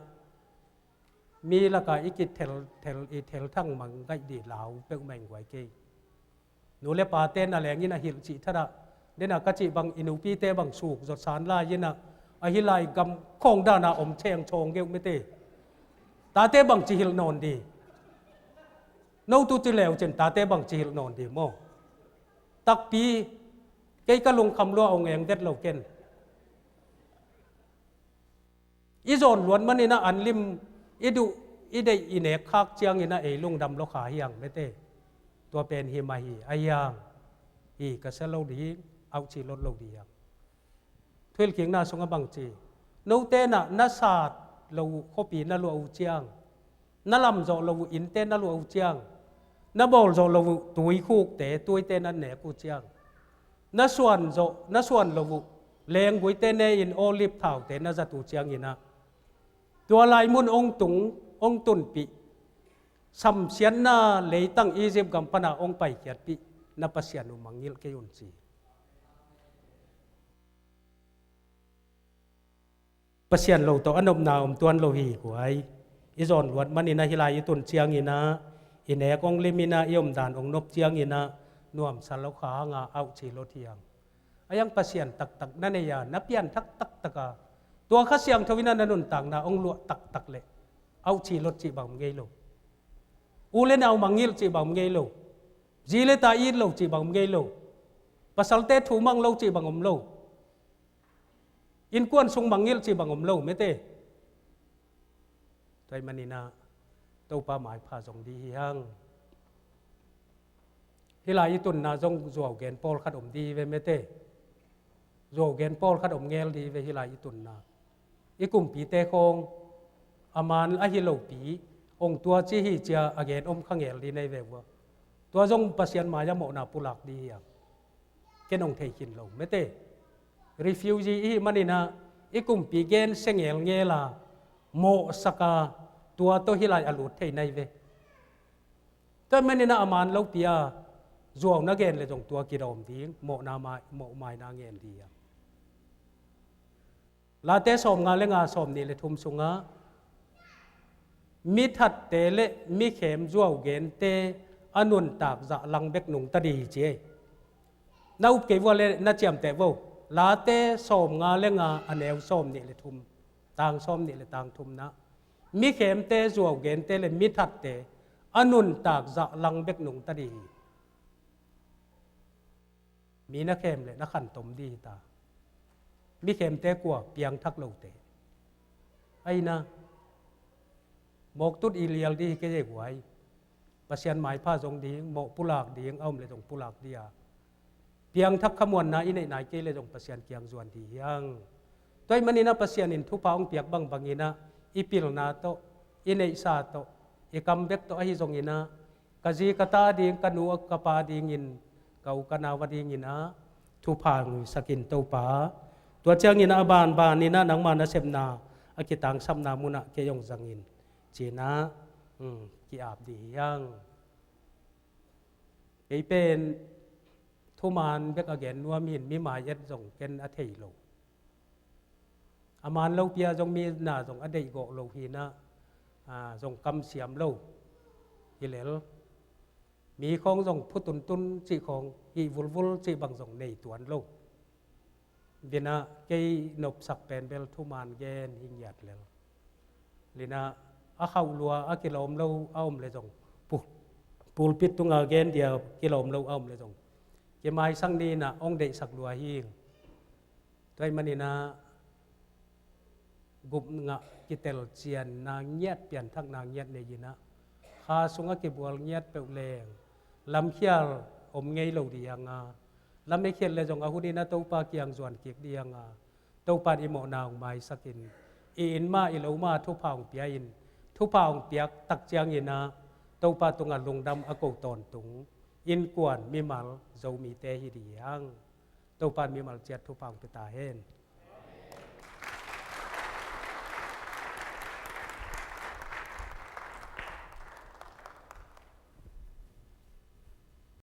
mi lakah i kithel, thel, i thelthang mang ngaih ding lau peuhmah in guai kei. Nu le pate na lengin a hilh cih thadah, dena ka cih bang i nupite bang suk zawh san lai-in ah, ahi lai gam khawng dana om cheng chawng geuh mete. Tate bang ci hilh nawn ding? No tu ci leu cin tate bang ci hilh nawn ding maw? Takpi, kei ka lungkham lua, hong eng vet lo ken. I zawn luat manin ah an lim, i duh, i deih, i nek khak ciangin ah ei lungdam lo kha hi hang mete. Tua pen hi mah hi, ahi hang hi ka sia lo ding, auh ci lot lo ding hi hang. Thuhilhkikna sungah bang ci? Note na, na sat lo uh khuapi na luah uh ciang, na lam zawh lo uh innte na luah uh ciang, na bawl zawh lo uh tuikhukte, tuite na nek uh ciang, na suan zawh, na suan lo uh lengguite ne-in olive thaute na zat uh ciangin ah, tua lai mun hong tung, hong tunpih, samsiatna leitang Egypt gam pana hong paikhiatpih na Pasian uh mangngilh kei un ci. Pasian lo tawh a nopna om tuan lo hi guai. I zawn luat manin ah hih lai i tun ciangin ah, i nek hong limin ah, i omdan hong nop ciangin ah, nuamsa lo kha hang a, auh ci lot hi hang. Ahi hang Pasian taktak na nei a, na pianthak taktak a, tua Kha Siangtho in ah na nuntakna hong luah taktak leh, auh ci lot cih bang om ngei lo. U le nau mangngilh cih bang om ngei lo. Zi le ta it lo cih bang om ngei lo. Pasalte thu mang lo cih bang om lo. Innkuan sung mangngilh cih bang om lo mete. Tua ahih manin ah Topa maipha zong ding hi hang. Hih lai i tunna zong zuau gen pawlkhat om ding hi ve mete. Zuau gen pawlkhat om ngel ding hi ve hih lai i tunna. I kumpite khawng a man ahi lopi, hong tua ci hi cia a gen om kha ngel ding nei ve ua. Tua zong Pasian mai-ah mawhna pulak ding hi hang. Ken hong thei khin lo mete. Refugee i hih manin ah i kumpi gen sia ngelngel a, mawhsak a, tua tawh hih lai a lut thei na hi ve. Tua manin ah a man lopi a zuau na gen leh zong tua kidawm ding, mawhna mai, mawh maina ngen ding hi hang. Late sawmnga le nga, sawmnih le thum sungah mi thatte le mi khem zuau gente a nuntak zahlang bek nungta ding hi ci ei. Na up kei vua le na ciamteh vo. Late sawmnga le nga, a neu sawmnih le thum, tang sawmnih le tang thumna. Mi khemte zuau gente le mi thatte a nuntak zahlang bek nungta ding hi. Mi na khem le na khantom ding hi ta. Mi khemte kua? Piangthak lote. Ahi na, mawk tut i lial ding hi kei ei guai. Pasian maipha zong ding, mawh pulak ding, a om le zong pulak ding a, piangthak khamuanna i neih nai kei le zong Pasian kiang zuan ding hi hang. Tua ahih manin ah Pasian in thupha hong piak bangbangin ah i pilna tawh, i neihsa tawh, i kam bek tawh ahi zongin ah, ka zi ka ta ding, ka nu ka pa dingin, ka u ka nau a dingin ah thupha hong hisak in Topa. Tua ciangin ah a banbanin ah nangma nasepna a kitangsapna munah kei hong zang in ci-in ah, um, ki-ap ding hi hang. Kei pen thuman bek a gen nuam hi-in mi mai-et zong ken a thei lo. A man lopi a zong mi na zong a deihgawh lo hi-in ah, a, zong kamsiam lo hi lel. Mi khawng zong phu tuntun cih khawng, hih vulvul cih bang zong nei tuan lo. Hi-in ah kei nopsak pen bel thuman gen hi ngiat lel. Hi-in ah a khauh lua a kilawm lo a om le zong, pu-, pulpit tunga gen dia kilawm lo a om le zong, kei maisang ni-in ah hong deihsak lua hi. Tua ahih manin ah gupna kitel cianna ngiat, pianthakna ngiat nei in ah, kha sungah kibual ngiat peuh leng lamkhial om ngei lo ding a, lamet khiat leh zong a hun in ah Topa kiang zuan kik ding a, Topa in i mawhna hong maisak in, i inn mah i lo mah thupha hong pia in, thupha hong piak tak ciangin ah Topa tungah lungdam a ko tawntung innkuan, mimal, Zomite hi ding. Topa in mimal ciat thupha hong pia ta hen.